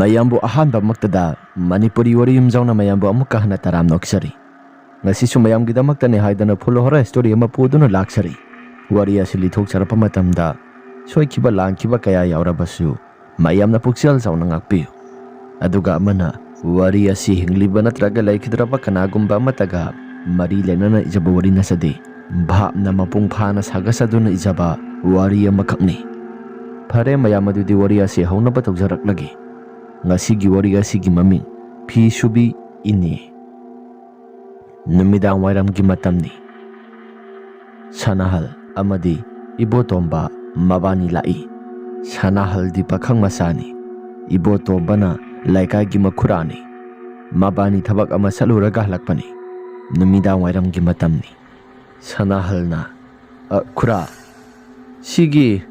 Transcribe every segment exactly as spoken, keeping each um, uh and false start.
ꯃꯌꯥꯝꯕꯨ ꯑꯍꯥꯟꯕꯃꯛꯇꯗ ꯃꯅꯤꯄꯨꯔꯤ ꯋꯥꯔꯤ ꯌꯨꯝꯖꯥꯎꯅ ꯃꯌꯥꯝꯕꯨ ꯑꯃꯨꯛꯀ ꯍꯟꯅ ꯇꯔꯥꯝꯅ ꯑꯣꯛꯆꯔꯤ꯫ ꯉꯁꯤꯁꯨ ꯃꯌꯥꯝꯒꯤꯗꯃꯛꯇꯅꯤ ꯍꯥꯏꯗꯅ full horror story ꯑꯃ ꯄꯨꯗꯨꯅ ꯂꯥꯛꯆꯔꯤ꯫ ꯋꯥꯔꯤ ꯑꯁꯤ ꯂꯤꯊꯣꯛꯆꯔꯛꯄ ꯃꯇꯝꯗ ꯁꯣꯏꯈꯤꯕ ꯂꯥꯟꯈꯤꯕ ꯀꯌꯥ ꯌꯥꯎꯔꯕꯁꯨ ꯃꯌꯥꯝꯅ ꯄꯨꯛꯆꯦꯜ ꯆꯥꯎꯅ ꯉꯥꯛꯄꯤꯌꯨ꯫ ꯑꯗꯨꯒ ꯑꯃꯅ, ꯋꯥꯔꯤ ꯑꯁꯤ ꯍꯤꯡꯂꯤꯕ ꯅꯠꯇ꯭ꯔꯒ ꯂꯩꯈꯤꯗ꯭ꯔꯕ ꯀꯅꯥꯒꯨꯝꯕ ꯑꯃꯠꯇꯒ ꯃꯔꯤ ꯂꯩꯅꯅ ꯏꯖꯕ ꯋꯥꯔꯤ ꯅꯠꯆꯗꯦ꯫ ꯚꯥꯞꯅ ꯃꯄꯨꯡ ꯐꯥꯅ ꯁꯥꯒꯠꯆꯗꯨꯅ ꯏꯖꯕ ꯋꯥꯔꯤ ꯑꯃꯈꯛꯅꯤ꯫ ꯐꯔꯦ ꯃꯌꯥꯝ, ꯑꯗꯨꯗꯤ ꯋꯥꯔꯤ ꯑꯁꯤ ꯍꯧꯅꯕ ꯇꯧꯖꯔꯛꯂꯒꯦ꯫ ꯉꯁꯤꯒꯤ ꯋꯥꯔꯤ ꯑꯁꯤꯒꯤ ꯃꯃꯤꯡ ꯐꯤ ꯁꯨꯕꯤ ꯏꯅꯦ꯫ ꯅꯨꯃꯤꯗꯥꯡ ꯋꯥꯏꯔꯝꯒꯤ ꯃꯇꯝꯅꯤ꯫ ꯁꯅꯥꯍꯜ ꯑꯃꯗꯤ ꯏꯕꯣꯇꯣꯝꯕ ꯃꯕꯥꯅꯤ ꯂꯥꯛꯏ꯫ ꯁꯅꯥꯍꯜꯗꯤ ꯄꯥꯈꯪ ꯃꯆꯥꯅꯤ꯫ ꯏꯕꯣꯇꯣꯝꯕꯅ ꯂꯩꯀꯥꯏꯒꯤ ꯃꯈꯨꯔꯥꯅꯤ꯫ ꯃꯕꯥꯅꯤ ꯊꯕꯛ ꯑꯃ ꯆꯠꯂꯨꯔꯒ ꯍꯜꯂꯛꯄꯅꯤ꯫ ꯅꯨꯃꯤꯗꯥꯡ ꯋꯥꯏꯔꯝꯒꯤ ꯃꯇꯝꯅꯤ꯫ ꯁꯅꯥꯍꯜꯅ, "ꯑ, ꯈꯨꯔꯥ, ꯁꯤꯒꯤ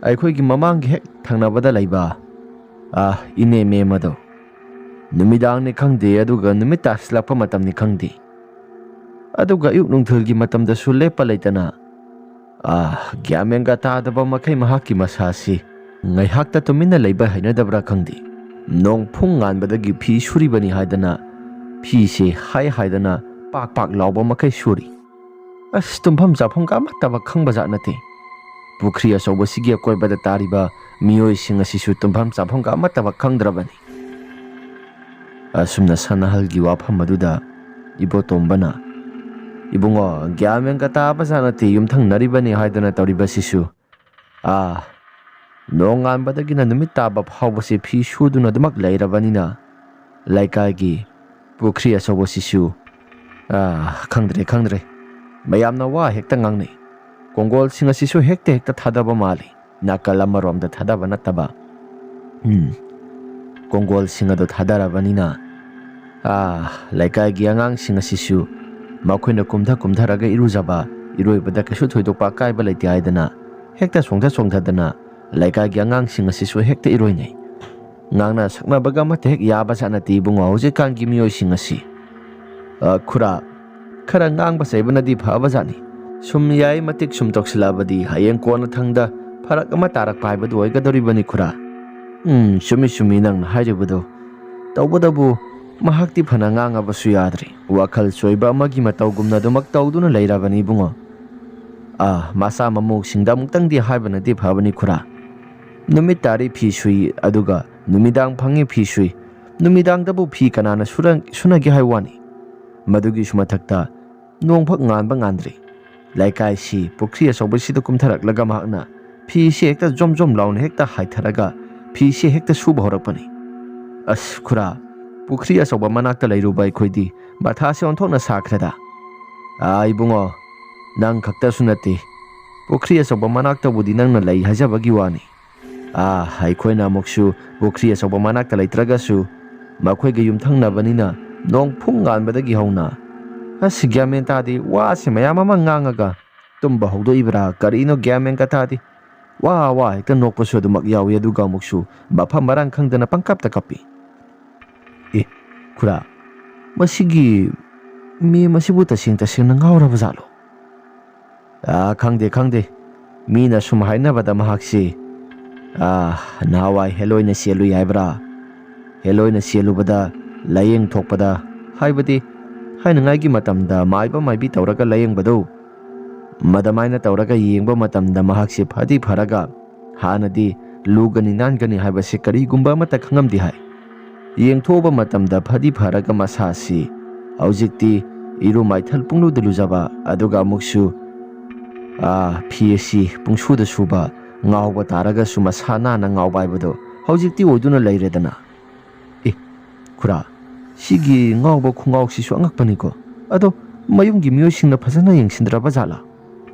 ꯑꯩꯈꯣꯏꯒꯤ ꯃꯃꯥꯡꯒꯤ ꯍꯦꯛ ꯊꯪꯅꯕꯗ ꯂꯩꯕ, ꯑ, ꯏꯅꯦ ꯃꯦꯝ ꯑꯗꯣ, ꯅꯨꯃꯤꯗꯥꯡꯅꯤ ꯈꯪꯗꯦ, ꯑꯗꯨꯒ ꯅꯨꯃꯤꯠ ꯇꯥꯁꯤꯜꯂꯛꯄ ꯃꯇꯝꯅꯤ ꯈꯪꯗꯦ, ꯑꯗꯨꯒ ꯑꯌꯨꯛ ꯅꯨꯡꯊꯤꯜꯒꯤ ꯃꯇꯝꯗꯁꯨ ꯂꯦꯞꯄ ꯂꯩꯇꯅ, ꯑ, ꯒ꯭ꯌꯥꯟ ꯃꯦꯟꯒ ꯇꯥꯗꯕ ꯃꯈꯩ ꯃꯍꯥꯛꯀꯤ ꯃꯁꯥꯁꯤ ꯉꯥꯏꯍꯥꯛꯇ ꯇꯨꯃꯤꯟꯅ ꯂꯩꯕ ꯍꯩꯅꯗꯕ꯭ꯔꯥ ꯈꯪꯗꯦ꯫ ꯅꯣꯡ ꯐꯨꯡ ꯉꯥꯟꯕꯗꯒꯤ ꯐꯤ ꯁꯨꯔꯤꯕꯅꯤ ꯍꯥꯏꯗꯅ ꯐꯤꯁꯦ ꯍꯥꯏ ꯍꯥꯏꯗꯅ ꯄꯥꯛ ꯄꯥꯛ ꯂꯥꯎꯕ ꯃꯈꯩ ꯁꯨꯔꯤ꯫ ꯑꯁ, ꯇꯨꯝꯐꯝ ꯆꯥꯐꯝꯒ ꯑꯃꯠꯇꯃꯛ ꯈꯪꯕꯖꯥꯠ ꯅꯠꯇꯦ꯫ ꯄꯨꯈ꯭ꯔꯤ ꯑꯆꯧꯕꯁꯤꯒꯤ ꯑꯀꯣꯏꯕꯗ ꯇꯥꯔꯤꯕ ꯃꯤꯑꯣꯏꯁꯤꯡ ꯑꯁꯤꯁꯨ ꯇꯨꯝꯐꯝ ꯆꯥꯐꯝꯒ ꯑꯃꯠꯇꯃꯛ ꯈꯪꯗ꯭ꯔꯕꯅꯤ꯫" ꯑꯁꯨꯝꯅ ꯁꯅꯥꯍꯜꯒꯤ ꯋꯥꯐꯝ ꯑꯗꯨꯗ ꯏꯕꯣꯇꯣꯝꯕꯅ, "ꯏꯕꯨꯡꯉꯣ, ꯒ꯭ꯌꯥꯟ ꯃꯦꯟꯒ ꯇꯥꯕꯖꯥꯠ ꯅꯠꯇꯦ, ꯌꯨꯝꯊꯪꯅꯔꯤꯕꯅꯤ ꯍꯥꯏꯗꯅ ꯇꯧꯔꯤꯕꯁꯤꯁꯨ꯫ ꯑꯥ, ꯅꯣꯡꯉꯥꯟꯕꯗꯒꯤꯅ ꯅꯨꯃꯤꯠ ꯇꯥꯕ ꯐꯥꯎꯕꯁꯦ ꯐꯤ ꯁꯨꯗꯨꯅ ꯑꯗꯨꯃꯛ ꯂꯩꯔꯕꯅꯤꯅ, ꯂꯩꯀꯥꯏꯒꯤ ꯄꯨꯈ꯭ꯔꯤ ꯑꯆꯧꯕꯁꯤꯁꯨ, ꯑꯥ, ꯈꯪꯗ꯭ꯔꯦ, ꯈꯪꯗ꯭ꯔꯦ꯫ ꯃꯌꯥꯝꯅ ꯋꯥ ꯍꯦꯛꯇ ꯉꯥꯡꯅꯩ꯫ ꯀꯣꯡꯒꯣꯜꯁꯤꯡ ꯑꯁꯤꯁꯨ ꯍꯦꯛꯇ, ꯍꯦꯛꯇ ꯊꯥꯗꯕ ꯃꯥꯜꯂꯤ꯫ ꯅꯥꯀꯜ ꯑꯃꯔꯣꯝꯗ ꯊꯥꯗꯕ ꯅꯠꯇꯕ꯫ ꯎꯝ, ꯀꯣꯡꯒꯣꯜꯁꯤꯡ ꯑꯗꯨ ꯊꯥꯗꯔꯕꯅꯤꯅ, ꯑꯥ, ꯂꯩꯀꯥꯏꯒꯤ ꯑꯉꯥꯡꯁꯤꯡ ꯑꯁꯤꯁꯨ ꯃꯈꯣꯏꯅ ꯀꯨꯝꯊ ꯀꯨꯝꯊꯔꯒ ꯏꯔꯨꯖꯕ, ꯏꯔꯣꯏꯕꯗ ꯀꯩꯁꯨ ꯊꯣꯏꯗꯣꯛꯄ ꯑꯀꯥꯏꯕ ꯂꯩꯇꯦ ꯍꯥꯏꯗꯅ ꯍꯦꯛꯇ ꯆꯣꯡꯊ ꯆꯣꯡꯊꯗꯅ ꯂꯩꯀꯥꯏꯒꯤ ꯑꯉꯥꯡꯁꯤꯡ ꯑꯁꯤꯁꯨ ꯍꯦꯛꯇ ꯏꯔꯣꯏꯅꯩ꯫ ꯉꯥꯡꯅ ꯁꯛꯅꯕꯒ ꯑꯃꯠꯇ ꯍꯦꯛ ꯌꯥꯕ ꯖꯥꯠ ꯅꯠꯇꯦ ꯏꯕꯨꯡꯉꯣ ꯍꯧꯖꯤꯛꯀꯥꯟꯒꯤ ꯃꯤꯑꯣꯏꯁꯤꯡ ꯑꯁꯤ꯫ ꯑ, ꯈꯨꯔꯥ, ꯈꯔ ꯉꯥꯡꯕ ꯆꯩꯕꯅꯗꯤ ꯐꯕ ꯖꯥꯠꯅꯤ꯫ ꯁꯨꯝ ꯌꯥꯏ ꯃꯇꯤꯛ ꯁꯨꯝ ꯇꯧꯁꯤꯜꯂꯛꯑꯕꯗꯤ ꯍꯌꯦꯡ ꯀꯣꯟꯅ ꯊꯪꯗ ꯐꯔꯛ ꯑꯃ ꯇꯥꯔꯛꯄ ꯍꯥꯏꯕꯗꯨ ꯑꯣꯏꯒꯗꯧꯔꯤꯕꯅꯤ ꯈꯨꯔꯥ꯫ "ꯎꯝ, ꯆꯨꯝꯃꯤ, ꯆꯨꯝꯃꯤ ꯅꯪꯅ ꯍꯥꯏꯔꯤꯕꯗꯨ꯫ ꯇꯧꯕꯇꯕꯨ ꯃꯍꯥꯛꯇꯤ ꯐꯅ ꯉꯥꯡꯉꯕꯁꯨ ꯌꯥꯗ꯭ꯔꯤ꯫ ꯋꯥꯈꯜ ꯆꯣꯏꯕ ꯑꯃꯒꯤ ꯃꯇꯧꯒꯨꯝꯅ ꯑꯗꯨꯃꯛ ꯇꯧꯗꯨꯅ ꯂꯩꯔꯕꯅꯤ ꯏꯕꯨꯡꯉꯣ꯫ ꯑꯥ, ꯃꯆꯥ ꯃꯃꯧꯁꯤꯡꯗ ꯑꯃꯨꯛꯇꯪꯗꯤ ꯍꯥꯏꯕꯅꯗꯤ ꯐꯕꯅꯤ ꯈꯨꯔꯥ꯫ ꯅꯨꯃꯤꯠ ꯇꯥꯔꯤ ꯐꯤ ꯁꯨꯏ, ꯑꯗꯨꯒ ꯅꯨꯃꯤꯗꯥꯡ ꯐꯪꯉꯤ ꯐꯤ ꯁꯨꯏ꯫ ꯅꯨꯃꯤꯗꯥꯡꯗꯕꯨ ꯐꯤ ꯀꯅꯥꯅ ꯁꯨꯔ-, ꯁꯨꯅꯒꯦ ꯍꯥꯏ ꯋꯥꯅꯤ? ꯃꯗꯨꯒꯤꯁꯨ ꯃꯊꯛꯇ ꯅꯣꯡꯐꯛ ꯉꯥꯟꯕ ꯉꯥꯟꯗ꯭ꯔꯤ꯫ ꯂꯩꯀꯥꯏꯁꯤ ꯄꯨꯈ꯭ꯔꯤ ꯑꯆꯧꯕꯁꯤꯗ ꯀꯨꯝꯊꯔꯛꯂꯒ ꯃꯍꯥꯛꯅ ꯐꯤꯁꯤ ꯍꯦꯛꯇ ꯖꯣꯝ ꯖꯣꯝ ꯂꯥꯎꯅ ꯍꯦꯛꯇ ꯍꯥꯏꯊꯔꯒ ꯐꯤꯁꯤ ꯍꯦꯛꯇ ꯁꯨꯕ ꯍꯧꯔꯛꯄꯅꯤ꯫ ꯑꯁ ꯈꯨꯔꯥ, ꯄꯨꯈ꯭ꯔꯤ ꯑꯆꯧꯕ ꯃꯅꯥꯛꯇ ꯂꯩꯔꯨꯕ ꯑꯩꯈꯣꯏꯗꯤ ꯃꯊꯥꯁꯦ ꯑꯣꯟꯊꯣꯛꯅ ꯁꯥꯈ꯭ꯔꯦꯗ꯫ ꯑꯥ ꯏꯕꯨꯡꯉꯣ, ꯅꯪ ꯈꯛꯇꯁꯨ ꯅꯠꯇꯦ, ꯄꯨꯈ꯭ꯔꯤ ꯑꯆꯧꯕ ꯃꯅꯥꯛꯇꯕꯨꯗꯤ ꯅꯪꯅ ꯂꯩ ꯍꯥꯏꯖꯕꯒꯤ ꯋꯥꯅꯤ꯫ ꯑꯥ, ꯑꯩꯈꯣꯏꯅ ꯑꯃꯨꯛꯁꯨ ꯄꯨꯈ꯭ꯔꯤ ꯑꯆꯧꯕ ꯃꯅꯥꯛꯇ ꯂꯩꯇ꯭ꯔꯒꯁꯨ ꯃꯈꯣꯏꯒ ꯌꯨꯝꯊꯪꯅꯕꯅꯤꯅ ꯅꯣꯡ ꯐꯨꯡ ꯉꯥꯟꯕꯗꯒꯤ ꯍꯧꯅ꯫ ꯑꯁ, ꯒ꯭ꯌꯥꯟ ꯃꯦꯟ ꯇꯥꯗꯦ, ꯋꯥꯁꯤ ꯃꯌꯥꯝ ꯑꯃ ꯉꯥꯡꯉꯒ ꯇꯨꯝꯕ ꯍꯧꯗꯣꯛꯏꯕ꯭ꯔꯥ ꯀꯔꯤꯅꯣ ꯒ꯭ꯌꯥꯟ ꯃꯦꯟꯒ ꯇꯥꯗꯦ꯫ ꯋꯥ ꯋꯥ ꯍꯦꯛꯇ ꯅꯣꯛꯄꯁꯨ ꯑꯗꯨꯃꯛ ꯌꯥꯎꯏ, ꯑꯗꯨꯒ ꯑꯃꯨꯛꯁꯨ ꯃꯐꯝ ꯃꯔꯥꯡ ꯈꯪꯗꯅ ꯄꯪꯀꯞꯇ ꯀꯞꯄꯤ꯫ ꯑꯦ, ꯈꯨꯔꯥ, ꯃꯁꯤꯒꯤ ꯃꯦꯝ ꯑꯁꯤꯕꯨ ꯇꯁꯦꯡ ꯇꯁꯦꯡꯅ ꯉꯥꯎꯔꯕ ꯖꯥꯠꯂꯣ? ꯑꯥ, ꯈꯪꯗꯦ, ꯈꯪꯗꯦ꯫ ꯃꯤꯅ ꯁꯨꯝ ꯍꯥꯏꯅꯕꯗ ꯃꯍꯥꯛꯁꯤ, ꯑꯥ, ꯅꯍꯥꯟꯋꯥꯏ ꯍꯦꯂꯣꯏꯅ ꯆꯦꯜꯂꯨꯏ ꯍꯥꯏꯕ꯭ꯔꯥ? ꯍꯦꯂꯣꯏꯅ ꯆꯦꯜꯂꯨꯕꯗ ꯂꯥꯏꯌꯦꯡ ꯊꯣꯛꯄꯗ, ꯍꯥꯏꯕꯗꯤ ꯍꯥꯏꯅꯉꯥꯏꯒꯤ ꯃꯇꯝꯗ ꯃꯥꯏꯕ ꯃꯥꯏꯕꯤ ꯇꯧꯔꯒ ꯂꯥꯏꯌꯦꯡꯕꯗꯨ, ꯃꯗꯃꯥꯏꯅ ꯇꯧꯔꯒ ꯌꯦꯡꯕ ꯃꯇꯝꯗ ꯃꯍꯥꯛꯁꯤ ꯐꯗꯤ ꯐꯔꯒ ꯍꯥꯟꯅꯗꯤ ꯂꯨꯒꯅꯤ ꯅꯥꯟꯒꯅꯤ ꯍꯥꯏꯕꯁꯤ ꯀꯔꯤꯒꯨꯝꯕ ꯑꯃꯠꯇ ꯈꯪꯉꯝꯗꯦ ꯍꯥꯏ꯫ ꯌꯦꯡꯊꯣꯛꯑꯕ ꯃꯇꯝꯗ ꯐꯗꯤ ꯐꯔꯒ ꯃꯁꯥꯁꯤ ꯍꯧꯖꯤꯛꯇꯤ ꯏꯔꯨ ꯃꯥꯏꯊꯜ ꯄꯨꯡꯂꯨꯗ ꯂꯨꯖꯕ, ꯑꯗꯨꯒ ꯑꯃꯨꯛꯁꯨ, ꯑꯥ, ꯐꯤ ꯑꯁꯤ ꯄꯨꯡꯁꯨꯗ ꯁꯨꯕ, ꯉꯥꯎꯕ ꯇꯥꯔꯒꯁꯨ ꯃꯁꯥ ꯅꯥꯟꯅ ꯉꯥꯎꯕ ꯍꯥꯏꯕꯗꯣ ꯍꯧꯖꯤꯛꯇꯤ ꯑꯣꯏꯗꯨꯅ ꯂꯩꯔꯦꯗꯅ꯫ ꯑꯦ, ꯈꯨꯔꯥ, ꯁꯤꯒꯤ ꯉꯥꯎꯕ ꯈꯨꯉꯥꯎꯁꯤꯁꯨ ꯑꯉꯛꯄꯅꯤꯀꯣ꯫ ꯑꯗꯣ ꯃꯌꯨꯝꯒꯤ ꯃꯤꯑꯣꯏꯁꯤꯡꯅ ꯐꯖꯅ ꯌꯦꯡꯁꯤꯟꯗ꯭ꯔꯕ ꯖꯥꯠꯂꯥ?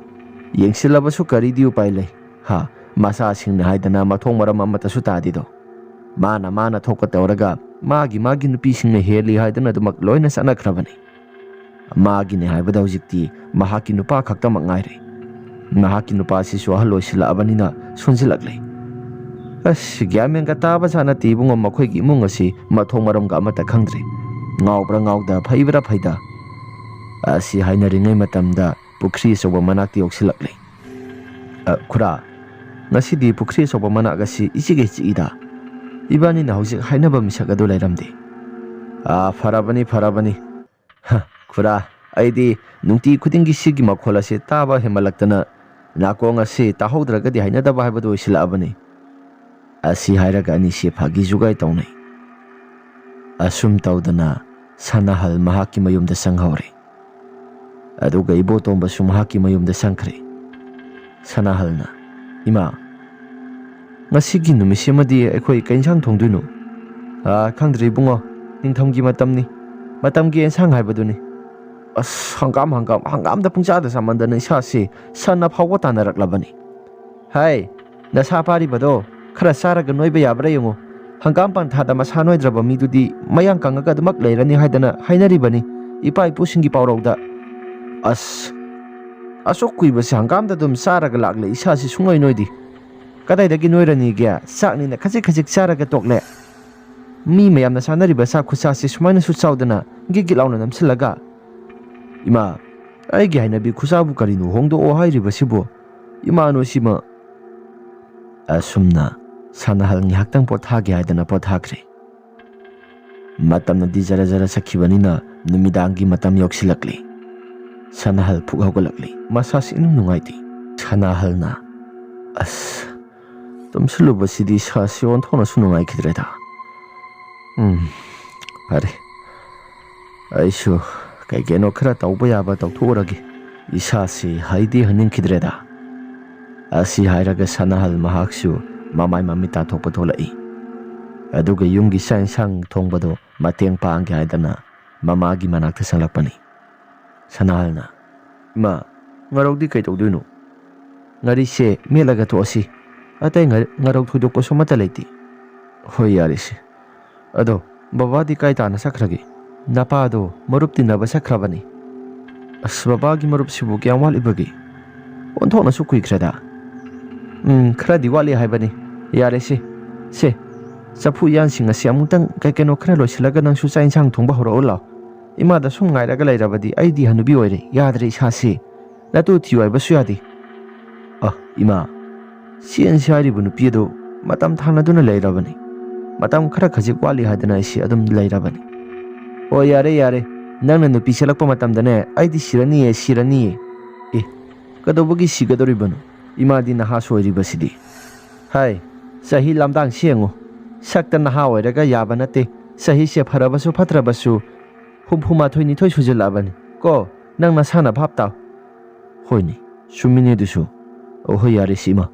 ꯌꯦꯡꯁꯤꯜꯂꯕꯁꯨ ꯀꯔꯤꯗꯤ ꯎꯄꯥꯏ ꯂꯩ? ꯍꯥ, ꯃꯆꯥꯁꯤꯡꯅ ꯍꯥꯏꯗꯅ ꯃꯊꯣꯡ ꯃꯔꯝ ꯑꯃꯠꯇꯁꯨ ꯇꯥꯗꯦꯗꯣ꯫ ꯃꯥꯅ ꯃꯥꯅ ꯊꯣꯛꯄ ꯇꯧꯔꯒ ꯃꯥꯒꯤ ꯃꯥꯒꯤ ꯅꯨꯄꯤꯁꯤꯡꯅ ꯍꯦꯜꯂꯤ ꯍꯥꯏꯗꯨꯅ ꯑꯗꯨꯃꯛ ꯂꯣꯏꯅ ꯆꯠꯅꯈ꯭ꯔꯕꯅꯤ꯫ ꯃꯥꯒꯤꯅꯦ ꯍꯥꯏꯕꯗ ꯍꯧꯖꯤꯛꯇꯤ ꯃꯍꯥꯛꯀꯤ ꯅꯨꯄꯥ ꯈꯛꯇꯃꯛ ꯉꯥꯏꯔꯦ꯫ ꯃꯍꯥꯛꯀꯤ ꯅꯨꯄꯥꯁꯤꯁꯨ ꯑꯍꯜ ꯑꯣꯏꯁꯤꯜꯂꯛꯑꯕꯅꯤꯅ ꯁꯣꯟꯖꯤꯜꯂꯛꯂꯦ꯫ ꯑꯁ, ꯒ꯭ꯌꯥꯟ ꯃꯦꯟꯒ ꯇꯥꯕ ꯖꯥꯠ ꯅꯠꯇꯦ ꯏꯕꯨꯡꯉꯣ, ꯃꯈꯣꯏꯒꯤ ꯏꯃꯨꯡ ꯑꯁꯤ ꯃꯊꯣꯡ ꯃꯔꯝꯒ ꯑꯃꯠꯇ ꯈꯪꯗ꯭ꯔꯦ꯫ ꯉꯥꯎꯕ꯭ꯔꯥ ꯉꯥꯎꯗ, ꯐꯩꯕ꯭ꯔꯥ ꯐꯩꯗ꯫ ꯑꯁꯤ ꯍꯥꯏꯅꯔꯤꯉꯩ ꯃꯇꯝꯗ ꯄꯨꯈ꯭ꯔꯤ ꯑꯆꯧꯕ ꯃꯅꯥꯛꯇ ꯌꯧꯁꯤꯜꯂꯛꯂꯦ꯫ "ꯑ, ꯈꯨꯔꯥ, ꯉꯁꯤꯗꯤ ꯄꯨꯈ꯭ꯔꯤ ꯑꯆꯧꯕ ꯃꯅꯥꯛ ꯑꯁꯤ ꯏꯆꯤꯛ ꯍꯦꯛ ꯆꯤꯛꯏꯗ꯫ ꯏꯕꯥꯅꯤꯅ ꯍꯧꯖꯤꯛ ꯍꯥꯏꯅꯕ ꯃꯤꯁꯛ ꯑꯗꯨ ꯂꯩꯔꯝꯗꯦ꯫ "ꯑꯥ, ꯐꯔꯕꯅꯤ, ꯐꯔꯕꯅꯤ꯫ ꯍ, ꯈꯨꯔꯥ, ꯑꯩꯗꯤ ꯅꯨꯡꯇꯤ ꯈꯨꯗꯤꯡꯒꯤ ꯁꯤꯒꯤ ꯃꯈꯣꯜ ꯑꯁꯤ ꯇꯥꯕ ꯍꯦꯟꯃꯜꯂꯛꯇꯅ ꯅꯥꯀꯣꯡ ꯑꯁꯤ ꯇꯥꯍꯧꯗ꯭ꯔꯒꯗꯤ ꯍꯩꯅꯗꯕ ꯍꯥꯏꯕꯗꯨ ꯑꯣꯏꯁꯤꯜꯂꯛꯑꯕꯅꯤ"꯫ ꯑꯁꯤ ꯍꯥꯏꯔꯒ ꯑꯅꯤꯁꯤ ꯐꯥꯒꯤ ꯖꯨꯒꯥꯏ ꯇꯧꯅꯩ꯫ ꯑꯁꯨꯝ ꯇꯧꯗꯅ ꯁꯅꯥꯍꯜ ꯃꯍꯥꯛꯀꯤ ꯃꯌꯨꯝꯗ ꯆꯪꯍꯧꯔꯦ꯫ ꯑꯗꯨꯒ ꯏꯕꯣꯇꯣꯝꯕꯁꯨ ꯃꯍꯥꯛꯀꯤ ꯃꯌꯨꯝꯗ ꯆꯪꯈ꯭ꯔꯦ꯫ ꯁꯅꯥꯍꯜꯅ, "ꯏꯃꯥ, ꯉꯁꯤꯒꯤ ꯅꯨꯃꯤꯠꯁꯤꯃꯗꯤ ꯑꯩꯈꯣꯏ ꯀꯩ ꯏꯟꯁꯥꯡ ꯊꯣꯡꯗꯣꯏꯅꯣ?" "ꯑꯥ, ꯈꯪꯗ꯭ꯔꯤ ꯏꯕꯨꯡꯉꯣ, ꯅꯤꯡꯊꯝꯒꯤ ꯃꯇꯝꯅꯤ, ꯃꯇꯝꯒꯤ ꯏꯟꯁꯥꯡ ꯍꯥꯏꯕꯗꯨꯅꯤ꯫ ꯑꯁ, ꯍꯪꯒꯥꯝ, ꯍꯪꯒꯥꯝ, ꯍꯪꯒꯥꯝꯗ ꯄꯨꯡꯆꯥꯗ ꯆꯥꯃꯟꯗꯅ ꯏꯁꯥꯁꯤ ꯁꯟꯅ ꯐꯥꯎꯕ ꯇꯥꯟꯅꯔꯛꯂꯕꯅꯤ"꯫ "ꯍꯥꯏ, ꯅꯁꯥ ꯄꯥꯔꯤꯕꯗꯣ ꯈꯔ ꯆꯥꯔꯒ ꯅꯣꯏꯕ ꯌꯥꯕ꯭ꯔꯥ ꯌꯦꯡꯉꯨ꯫ ꯍꯪꯒꯥꯝ ꯄꯟꯊꯥꯗ ꯃꯁꯥ ꯅꯣꯏꯗ꯭ꯔꯕ ꯃꯤꯗꯨꯗꯤ ꯃꯌꯥꯡ ꯀꯪꯉꯒ ꯑꯗꯨꯃꯛ ꯂꯩꯔꯅꯤ ꯍꯥꯏꯗꯅ ꯍꯥꯏꯅꯔꯤꯕꯅꯤ ꯏꯄꯥ ꯏꯄꯨꯁꯤꯡꯒꯤ ꯄꯥꯎꯔꯧꯗ"꯫ "ꯑꯁ, ꯑꯁꯨꯛ ꯀꯨꯏꯕꯁꯦ ꯍꯪꯒꯥꯝꯗ ꯑꯗꯨꯝ ꯆꯥꯔꯒ ꯂꯥꯛꯂꯦ, ꯏꯁꯥꯁꯤ ꯁꯨꯡꯅꯣꯏ ꯅꯣꯏꯗꯦ꯫ ꯀꯗꯥꯏꯗꯒꯤ ꯅꯣꯏꯔꯅꯤꯒꯦ? ꯆꯥꯛꯅꯤꯅ ꯈꯖꯤꯛ ꯈꯖꯤꯛ ꯆꯥꯔꯒ ꯇꯣꯛꯂꯦ꯫ ꯃꯤ ꯃꯌꯥꯝꯅ ꯆꯥꯅꯔꯤꯕ ꯆꯥꯛ ꯈꯨꯠꯆꯥꯁꯤ ꯁꯨꯃꯥꯏꯅꯁꯨ ꯆꯥꯎꯗꯅ ꯒꯤꯠ ꯒꯤꯠ ꯂꯥꯎꯅ ꯅꯝꯁꯤꯜꯂꯒ꯫ ꯏꯃꯥ, ꯑꯩꯒꯤ ꯍꯩꯅꯕꯤ ꯈꯨꯆꯥꯕꯨ ꯀꯔꯤꯅꯣ ꯍꯣꯡꯗꯣꯛꯑꯣ ꯍꯥꯏꯔꯤꯕꯁꯤꯕꯨ? ꯏꯃꯥ ꯅꯣꯏꯁꯤꯃ"꯫ ꯑꯁꯨꯝꯅ ꯁꯅꯥꯍꯜ ꯉꯥꯏꯍꯥꯛꯇꯪ ꯄꯣꯊꯥꯒꯦ ꯍꯥꯏꯗꯅ ꯄꯣꯊꯥꯈ꯭ꯔꯦ꯫ ꯃꯇꯝꯅꯗꯤ ꯖꯔ ꯖꯔ ꯆꯠꯈꯤꯕꯅꯤꯅ ꯅꯨꯃꯤꯗꯥꯡꯒꯤ ꯃꯇꯝ ꯌꯧꯁꯤꯜꯂꯛꯂꯦ꯫ ꯁꯅꯥꯍꯜ ꯐꯨꯛ ꯍꯧꯒꯠꯂꯛꯂꯦ꯫ ꯃꯁꯥꯁꯤ ꯏꯅꯨꯡ ꯅꯨꯡꯉꯥꯏꯇꯦ꯫ ꯁꯅꯥꯍꯜꯅ, "ꯑꯁ, ꯇꯨꯝꯁꯤꯜꯂꯨꯕꯁꯤꯗꯤ ꯏꯁꯥꯁꯤ ꯑꯣꯟꯊꯣꯛꯅꯁꯨ ꯅꯨꯡꯉꯥꯏꯈꯤꯗ꯭ꯔꯦꯗ꯫ ꯎꯝ, ꯐꯔꯦ꯫ ꯑꯩꯁꯨ ꯀꯩ ꯀꯩꯅꯣ ꯈꯔ ꯇꯧꯕ ꯌꯥꯕ ꯇꯧꯊꯣꯛꯎꯔꯒꯦ꯫ ꯏꯁꯥꯁꯤ ꯍꯩꯗꯤ ꯍꯩꯅꯤꯡꯈꯤꯗ꯭ꯔꯦꯗ"꯫ ꯑꯁꯤ ꯍꯥꯏꯔꯒ ꯁꯅꯥꯍꯜ ꯃꯍꯥꯛꯁꯨ ꯃꯃꯥꯏ ꯃꯃꯤꯠ ꯇꯥꯊꯣꯛꯄ ꯊꯣꯛꯂꯛꯏ꯫ ꯑꯗꯨꯒ ꯌꯨꯝꯒꯤ ꯆꯥꯛ ꯏꯟꯁꯥꯡ ꯊꯣꯡꯕꯗꯣ ꯃꯇꯦꯡ ꯄꯥꯡꯒꯦ ꯍꯥꯏꯗꯅ ꯃꯃꯥꯒꯤ ꯃꯅꯥꯛꯇ ꯆꯪꯂꯛꯄꯅꯤ꯫ ꯁꯅꯥꯍꯜꯅ, "ꯏꯃꯥ, ꯉꯥꯔꯧꯗꯤ ꯀꯩ ꯇꯧꯗꯣꯏꯅꯣ?" "ꯉꯥꯔꯤꯁꯦ ꯃꯦꯠꯂꯒ ꯇꯣꯛꯑꯁꯤ꯫ ꯑꯇꯩ ꯉꯥ-, ꯉꯥꯔꯧ ꯊꯣꯏꯗꯣꯛꯄꯁꯨ ꯑꯃꯠꯇ ꯂꯩꯇꯦ"꯫ "ꯍꯣꯏ, ꯌꯥꯔꯦꯁꯦ꯫ ꯑꯗꯣ ꯕꯕꯥꯗꯤ ꯀꯥꯏ ꯇꯥꯅ ꯆꯠꯈ꯭ꯔꯒꯦ? ꯅꯄꯥꯗꯣ ꯃꯔꯨꯞ ꯇꯤꯟꯅꯕ ꯆꯠꯈ꯭ꯔꯕꯅꯤ"꯫ "ꯑꯁ, ꯕꯕꯥꯒꯤ ꯃꯔꯨꯞꯁꯤꯕꯨ ꯀꯌꯥꯝ ꯋꯥꯠꯂꯤꯕꯒꯦ? ꯑꯣꯟꯊꯣꯛꯅꯁꯨ ꯀꯨꯏꯈ꯭ꯔꯦꯗ"꯫ "ꯎꯝ, ꯈꯔꯗꯤ ꯋꯥꯠꯂꯤ ꯍꯥꯏꯕꯅꯤ꯫ ꯌꯥꯔꯦꯁꯦ꯫ ꯁꯦ, ꯆꯐꯨ ꯎꯌꯥꯟꯁꯤꯡ ꯑꯁꯤ ꯑꯃꯨꯛꯇꯪ ꯀꯩ ꯀꯩꯅꯣ ꯈꯔ ꯂꯣꯏꯁꯤꯜꯂꯒ ꯅꯪꯁꯨ ꯆꯥꯛ ꯏꯟꯁꯥꯡ ꯊꯣꯡꯕ ꯍꯧꯔꯛꯎ ꯂꯥꯎ꯫ ꯏꯃꯥꯗ ꯁꯨꯝ ꯉꯥꯏꯔꯒ ꯂꯩꯔꯕꯗꯤ ꯑꯩꯗꯤ ꯍꯅꯨꯕꯤ ꯑꯣꯏꯔꯦ, ꯌꯥꯗ꯭ꯔꯦ ꯏꯁꯥꯁꯤ꯫ ꯅꯇꯨ ꯊꯤꯌꯨ ꯍꯥꯏꯕꯁꯨ ꯌꯥꯗꯦ"꯫ "ꯑ, ꯏꯃꯥ, ꯆꯦꯟꯁꯤ ꯍꯥꯏꯔꯤꯕ ꯅꯨꯄꯤ ꯑꯗꯨ ꯃꯇꯝ ꯊꯥꯅꯗꯨꯅ ꯂꯩꯔꯕꯅꯤ"꯫ ꯃꯇꯝ ꯈꯔ ꯈꯖꯤꯛ ꯋꯥꯠꯂꯤ ꯍꯥꯏꯗꯅ ꯑꯩꯁꯤ ꯑꯗꯨꯝ ꯂꯩꯔꯕꯅꯤ꯫ "ꯑꯣ, ꯌꯥꯔꯦ, ꯌꯥꯔꯦ, ꯅꯪꯅ ꯅꯨꯄꯤ ꯆꯦꯜꯂꯛꯄ ꯃꯇꯝꯗꯅꯦ, ꯑꯩꯗꯤ ꯁꯤꯔꯅꯤꯌꯦ, ꯁꯤꯔꯅꯤꯌꯦ"꯫ "ꯑꯦ, ꯀꯩꯗꯧꯕꯒꯤ ꯁꯤꯒꯗꯧꯔꯤꯕꯅꯣ? ꯏꯃꯥꯗꯤ ꯅꯍꯥꯁꯨ ꯑꯣꯏꯔꯤꯕꯁꯤꯗꯤ"꯫ "ꯍꯥꯏ, ꯆꯍꯤ ꯂꯝꯗꯥꯡꯁꯤ ꯌꯦꯡꯉꯨ꯫ ꯁꯛꯇ ꯅꯍꯥ ꯑꯣꯏꯔꯒ ꯌꯥꯕ ꯅꯠꯇꯦ꯫ ꯆꯍꯤꯁꯦ ꯐꯔꯕꯁꯨ ꯐꯠꯇ꯭ꯔꯕꯁꯨ ꯍꯨꯝꯐꯨ ꯃꯥꯊꯣꯏ ꯅꯤꯊꯣꯏ ꯁꯨꯖꯜꯂꯛꯑꯕꯅꯤ꯫ ꯀꯣ, ꯅꯪ ꯅꯁꯥꯅ ꯚꯥꯞ ꯇꯥꯎ"꯫ "ꯍꯣꯏꯅꯦ, ꯆꯨꯝꯃꯤꯅꯦ ꯑꯗꯨꯁꯨ꯫ ꯑꯣ, ꯍꯣꯏ, ꯌꯥꯔꯦ ꯁꯤ ꯏꯃꯥ꯫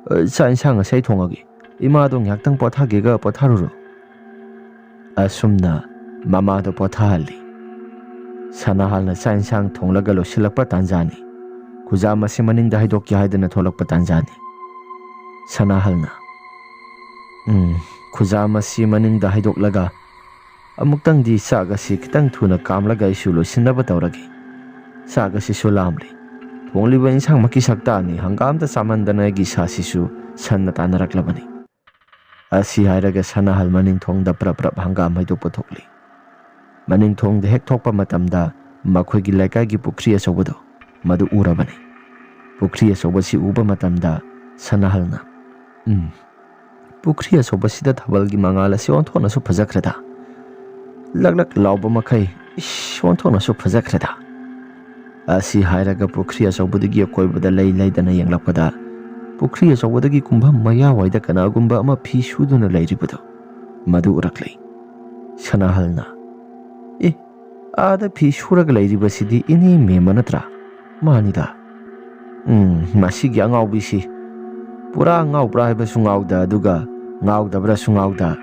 ꯑ, ꯆꯥꯛ ꯏꯟꯁꯥꯡ ꯉꯁꯥꯏ ꯊꯣꯡꯉꯒꯦ꯫ ꯏꯃꯥꯗꯣ ꯉꯥꯏꯍꯥꯛꯇꯪ ꯄꯣꯊꯥꯒꯦꯒ ꯄꯣꯊꯥꯔꯨꯔꯣ"꯫ ꯑꯁꯨꯝꯅ ꯃꯃꯥꯗꯣ ꯄꯣꯊꯥꯍꯜꯂꯤ꯫ ꯁꯅꯥꯍꯜꯅ ꯆꯥꯛ ꯏꯟꯁꯥꯡ ꯊꯣꯡꯂꯒ ꯂꯣꯏꯁꯤꯜꯂꯛꯄ ꯇꯥꯟꯖꯥꯅꯤ꯫ ꯈꯨꯖꯥꯝ ꯑꯁꯤ ꯃꯅꯤꯡꯗ ꯍꯩꯗꯣꯛꯀꯦ ꯍꯥꯏꯗꯅ ꯊꯣꯛꯂꯛꯄ ꯇꯥꯟꯖꯥꯅꯤ꯫ ꯁꯅꯥꯍꯜꯅ, "ꯎꯝ, ꯈꯨꯖꯥꯝ ꯑꯁꯤ ꯃꯅꯤꯡꯗ ꯍꯩꯗꯣꯛꯂꯒ ꯑꯃꯨꯛꯇꯪꯗꯤ ꯆꯥꯛ ꯑꯁꯤ ꯈꯤꯇꯪ ꯊꯨꯅ ꯀꯥꯝꯂꯒ ꯑꯩꯁꯨ ꯂꯣꯏꯁꯤꯟꯅꯕ ꯇꯧꯔꯒꯦ꯫ ꯆꯥꯛ ꯑꯁꯤꯁꯨ ꯂꯥꯝꯂꯦ꯫ ꯊꯣꯡꯂꯤꯕ ꯏꯟꯁꯥꯡꯃꯛꯀꯤ ꯁꯛꯇꯥꯅꯤ, ꯍꯪꯒꯥꯝꯇ ꯆꯥꯃꯟꯗꯅ ꯑꯩꯒꯤ ꯏꯁꯥꯁꯤꯁꯨ ꯁꯟꯅ ꯇꯥꯟꯅꯔꯛꯂꯕꯅꯤ"꯫ ꯑꯁꯤ ꯍꯥꯏꯔꯒ ꯁꯅꯥꯍꯜ ꯃꯅꯤꯡ ꯊꯣꯡꯗ ꯄ꯭ꯔꯞ ꯄ꯭ꯔꯞ ꯍꯪꯒꯥꯝ ꯍꯩꯗꯣꯛꯄ ꯊꯣꯛꯂꯤ꯫ ꯃꯅꯤꯡ ꯊꯣꯡꯗ ꯍꯦꯛ ꯊꯣꯛꯄ ꯃꯇꯝꯗ ꯃꯈꯣꯏꯒꯤ ꯂꯩꯀꯥꯏꯒꯤ ꯄꯨꯈ꯭ꯔꯤ ꯑꯆꯧꯕꯗꯣ, ꯃꯗꯨ ꯎꯔꯕꯅꯤ꯫ ꯄꯨꯈ꯭ꯔꯤ ꯑꯆꯧꯕꯁꯤ ꯎꯕ ꯃꯇꯝꯗ ꯁꯅꯥꯍꯜꯅ, "ꯎꯝ, ꯄꯨꯈ꯭ꯔꯤ ꯑꯆꯧꯕꯁꯤꯗ ꯊꯥꯕꯜꯒꯤ ꯃꯉꯥꯜ ꯑꯁꯤ ꯑꯣꯟꯊꯣꯛꯅꯁꯨ ꯐꯖꯈ꯭ꯔꯦꯗ꯫ ꯂꯛ ꯂꯛ ꯂꯥꯎꯕ ꯃꯈꯩ, ꯏꯁ, ꯑꯣꯟꯊꯣꯛꯅꯁꯨ ꯐꯖꯈ꯭ꯔꯦꯗ"꯫ ꯑꯁꯤ ꯍꯥꯏꯔꯒ ꯄꯨꯈ꯭ꯔꯤ ꯑꯆꯧꯕꯗꯨꯒꯤ ꯑꯀꯣꯏꯕꯗ ꯂꯩ ꯂꯩꯗꯅ ꯌꯦꯡꯂꯛꯄꯗ, ꯄꯨꯈ꯭ꯔꯤ ꯑꯆꯧꯕꯗꯒꯤ ꯀꯨꯝꯐꯝ ꯃꯌꯥꯋꯥꯏꯗ ꯀꯅꯥꯒꯨꯝꯕ ꯑꯃ ꯐꯤ ꯁꯨꯗꯨꯅ ꯂꯩꯔꯤꯕꯗꯨ, ꯃꯗꯨ ꯎꯔꯛꯂꯦ꯫ ꯁꯅꯥꯍꯜꯅ, "ꯑꯦ, ꯑꯥꯗ ꯐꯤ ꯁꯨꯔꯒ ꯂꯩꯔꯤꯕꯁꯤꯗꯤ ꯏꯅꯦ ꯃꯦꯝꯃ ꯅꯠꯇ꯭ꯔꯥ? ꯃꯥꯅꯤꯗ꯫ ꯎꯝ, ꯃꯁꯤꯒꯤ ꯑꯉꯥꯎꯕꯤꯁꯤ ꯄꯨꯔꯥ ꯉꯥꯎꯕ꯭ꯔꯥ ꯍꯥꯏꯕꯁꯨ ꯉꯥꯎꯗ, ꯑꯗꯨꯒ ꯉꯥꯎꯗꯕ꯭ꯔꯥꯁꯨ ꯉꯥꯎꯗ꯫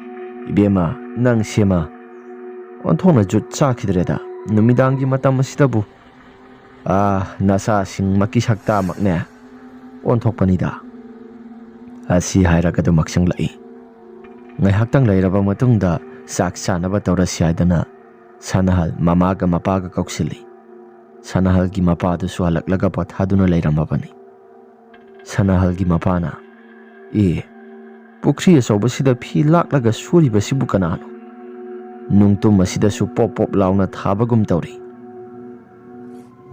ꯏꯕꯦꯝꯃ, ꯅꯪ ꯁꯦꯝꯃ ꯑꯣꯟꯊꯣꯛꯅ ꯖꯨꯠ ꯆꯥꯈꯤꯗ꯭ꯔꯦꯗ꯫ ꯅꯨꯃꯤꯗꯥꯡꯒꯤ ꯃꯇꯝ ꯑꯁꯤꯗꯕꯨ, ꯑꯥ, ꯅꯆꯥꯁꯤꯡꯃꯛꯀꯤ ꯁꯛꯇꯥꯃꯛꯅꯦ ꯑꯣꯟꯊꯣꯛꯄꯅꯤꯗ"꯫ ꯑꯁꯤ ꯍꯥꯏꯔꯒ ꯑꯗꯨꯝ ꯃꯛꯁꯪꯂꯛꯏ꯫ ꯉꯥꯏꯍꯥꯛꯇꯪ ꯂꯩꯔꯕ ꯃꯇꯨꯡꯗ ꯆꯥꯛ ꯆꯥꯅꯕ ꯇꯧꯔꯁꯤ ꯍꯥꯏꯗꯅ ꯁꯅꯥꯍꯜ ꯃꯃꯥꯒ ꯃꯄꯥꯒ ꯀꯧꯁꯤꯜꯂꯤ꯫ ꯁꯅꯥꯍꯜꯒꯤ ꯃꯄꯥꯗꯨꯁꯨ ꯍꯜꯂꯛꯂꯒ ꯄꯣꯊꯥꯗꯨꯅ ꯂꯩꯔꯝꯃꯕꯅꯤ꯫ ꯁꯅꯥꯍꯜꯒꯤ ꯃꯄꯥꯅ, "ꯑꯦ, ꯄꯨꯈ꯭ꯔꯤ ꯑꯆꯧꯕꯁꯤꯗ ꯐꯤ ꯂꯥꯛꯂꯒ ꯁꯨꯔꯤꯕꯁꯤꯕꯨ ꯀꯅꯥꯅꯣ? ꯅꯨꯡꯇꯨꯝ ꯑꯁꯤꯗꯁꯨ ꯄꯣꯞ ꯄꯣꯞ ꯂꯥꯎꯅ ꯊꯥꯕꯒꯨꯝ ꯇꯧꯔꯤ"꯫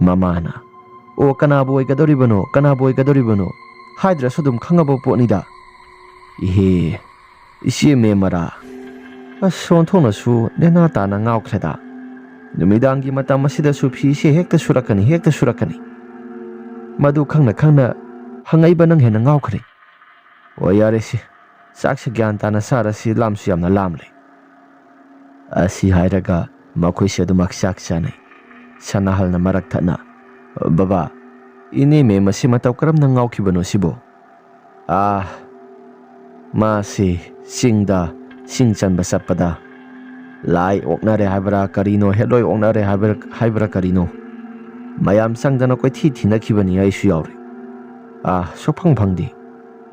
ꯃꯃꯥꯅ, "ꯑꯣ, ꯀꯅꯥꯕꯨ ꯑꯣꯏꯒꯗꯧꯔꯤꯕꯅꯣ, ꯀꯅꯥꯕꯨ ꯑꯣꯏꯒꯗꯧꯔꯤꯕꯅꯣ? ꯍꯥꯏꯗ꯭ꯔꯁꯨ ꯑꯗꯨꯝ ꯈꯪꯉꯕ ꯄꯣꯠꯅꯤꯗ"꯫ "ꯏꯍꯦ, ꯏꯆꯦ ꯃꯦꯝꯃꯔꯥ? ꯑꯁ, ꯑꯣꯟꯊꯣꯛꯅꯁꯨ ꯅꯦꯅꯥ ꯇꯥꯅ ꯉꯥꯎꯈ꯭ꯔꯦꯗ꯫ ꯅꯨꯃꯤꯗꯥꯡꯒꯤ ꯃꯇꯝ ꯑꯁꯤꯗꯁꯨ ꯐꯤꯁꯦ ꯍꯦꯛꯇ ꯁꯨꯔꯛꯀꯅꯤ, ꯍꯦꯛꯇ ꯁꯨꯔꯛꯀꯅꯤ꯫ ꯃꯗꯨ ꯈꯪꯅ ꯈꯪꯅ ꯍꯪꯉꯛꯏꯕ ꯅꯪ ꯍꯦꯟꯅ ꯉꯥꯎꯈ꯭ꯔꯦ꯫ ꯑꯣ, ꯌꯥꯔꯦꯁꯦ, ꯆꯥꯛꯁꯦ ꯒ꯭ꯌꯥꯟ ꯇꯥꯅ ꯆꯥꯔꯁꯤ, ꯂꯥꯝꯁꯨ ꯌꯥꯝꯅ ꯂꯥꯝꯂꯦ꯫ ꯑꯁꯤ ꯍꯥꯏꯔꯒ ꯃꯈꯣꯏꯁꯦ ꯑꯗꯨꯃꯛ ꯆꯥꯛ ꯆꯥꯅꯩ꯫ ꯁꯅꯥꯍꯜꯅ ꯃꯔꯛ ꯊꯠꯅ, "ꯕꯕꯥ, ꯏꯅꯦ ꯃꯦꯝ ꯑꯁꯤ ꯃꯇꯧ ꯀꯔꯝꯅ ꯉꯥꯎꯈꯤꯕꯅꯣ ꯁꯤꯕꯣ?" "ꯑꯥ, ꯃꯥꯁꯤ ꯆꯤꯡꯗ ꯁꯤꯡ ꯆꯟꯕ ꯆꯠꯄꯗ ꯂꯥꯏ ꯑꯣꯛꯅꯔꯦ ꯍꯥꯏꯕ꯭ꯔꯥ ꯀꯔꯤꯅꯣ, ꯍꯦꯂꯣꯏ ꯑꯣꯛꯅꯔꯦ ꯍꯥꯏꯕ꯭ꯔꯥ, ꯍꯥꯏꯕ꯭ꯔꯥ ꯀꯔꯤꯅꯣ, ꯃꯌꯥꯝ ꯆꯪꯗꯅ ꯀꯣꯏꯊꯤ ꯊꯤꯅꯈꯤꯕꯅꯤ, ꯑꯩꯁꯨ ꯌꯥꯎꯔꯤ꯫ ꯑꯥ, ꯁꯨꯛꯐꯪ ꯐꯪꯗꯦ꯫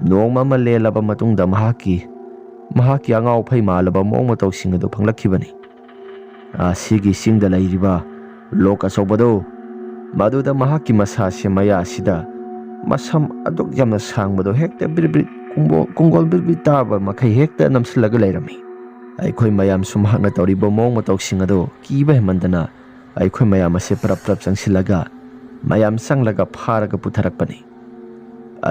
ꯅꯣꯡꯃ ꯑꯃ ꯂꯦꯜꯂꯕ ꯃꯇꯨꯡꯗ ꯃꯍꯥꯛꯀꯤ, ꯃꯍꯥꯛꯀꯤ ꯑꯉꯥꯎ ꯑꯐꯩ ꯃꯥꯜꯂꯕ ꯃꯑꯣꯡ ꯃꯇꯧꯁꯤꯡ ꯑꯗꯨ ꯐꯪꯂꯛꯈꯤꯕꯅꯤ꯫ ꯑꯥ, ꯁꯤꯒꯤ ꯆꯤꯡꯗ ꯂꯩꯔꯤꯕ ꯂꯣꯛ ꯑꯆꯧꯕꯗꯣ, ꯃꯗꯨꯗ ꯃꯍꯥꯛꯀꯤ ꯃꯁꯥꯁꯦ ꯃꯌꯥ ꯑꯁꯤꯗ ꯃꯁꯝ ꯑꯗꯨꯛ ꯌꯥꯝꯅ ꯁꯥꯡꯕꯗꯣ ꯍꯦꯛꯇ ꯕ꯭ꯔꯤꯠ ꯕ꯭ꯔꯤꯠ ꯀꯨꯡꯒꯣ-, ꯀꯨꯡꯒꯣꯜ ꯕ꯭ꯔꯤꯠ ꯕ꯭ꯔꯤꯠ ꯇꯥꯕ ꯃꯈꯩ ꯍꯦꯛꯇ ꯅꯝꯁꯤꯜꯂꯒ ꯂꯩꯔꯝꯃꯤ꯫ ꯑꯩꯈꯣꯏ ꯃꯌꯥꯝꯁꯨ ꯃꯍꯥꯛꯅ ꯇꯧꯔꯤꯕ ꯃꯑꯣꯡ ꯃꯇꯧꯁꯤꯡ ꯑꯗꯣ ꯀꯤꯕ ꯍꯦꯟꯃꯟꯗꯅ ꯑꯩꯈꯣꯏ ꯃꯌꯥꯝ ꯑꯁꯦ ꯄꯔꯞ ꯄꯔꯞ ꯆꯪꯁꯤꯜꯂꯒ ꯃꯌꯥꯝ ꯆꯪꯂꯒ ꯐꯥꯔꯒ ꯄꯨꯊꯔꯛꯄꯅꯤ꯫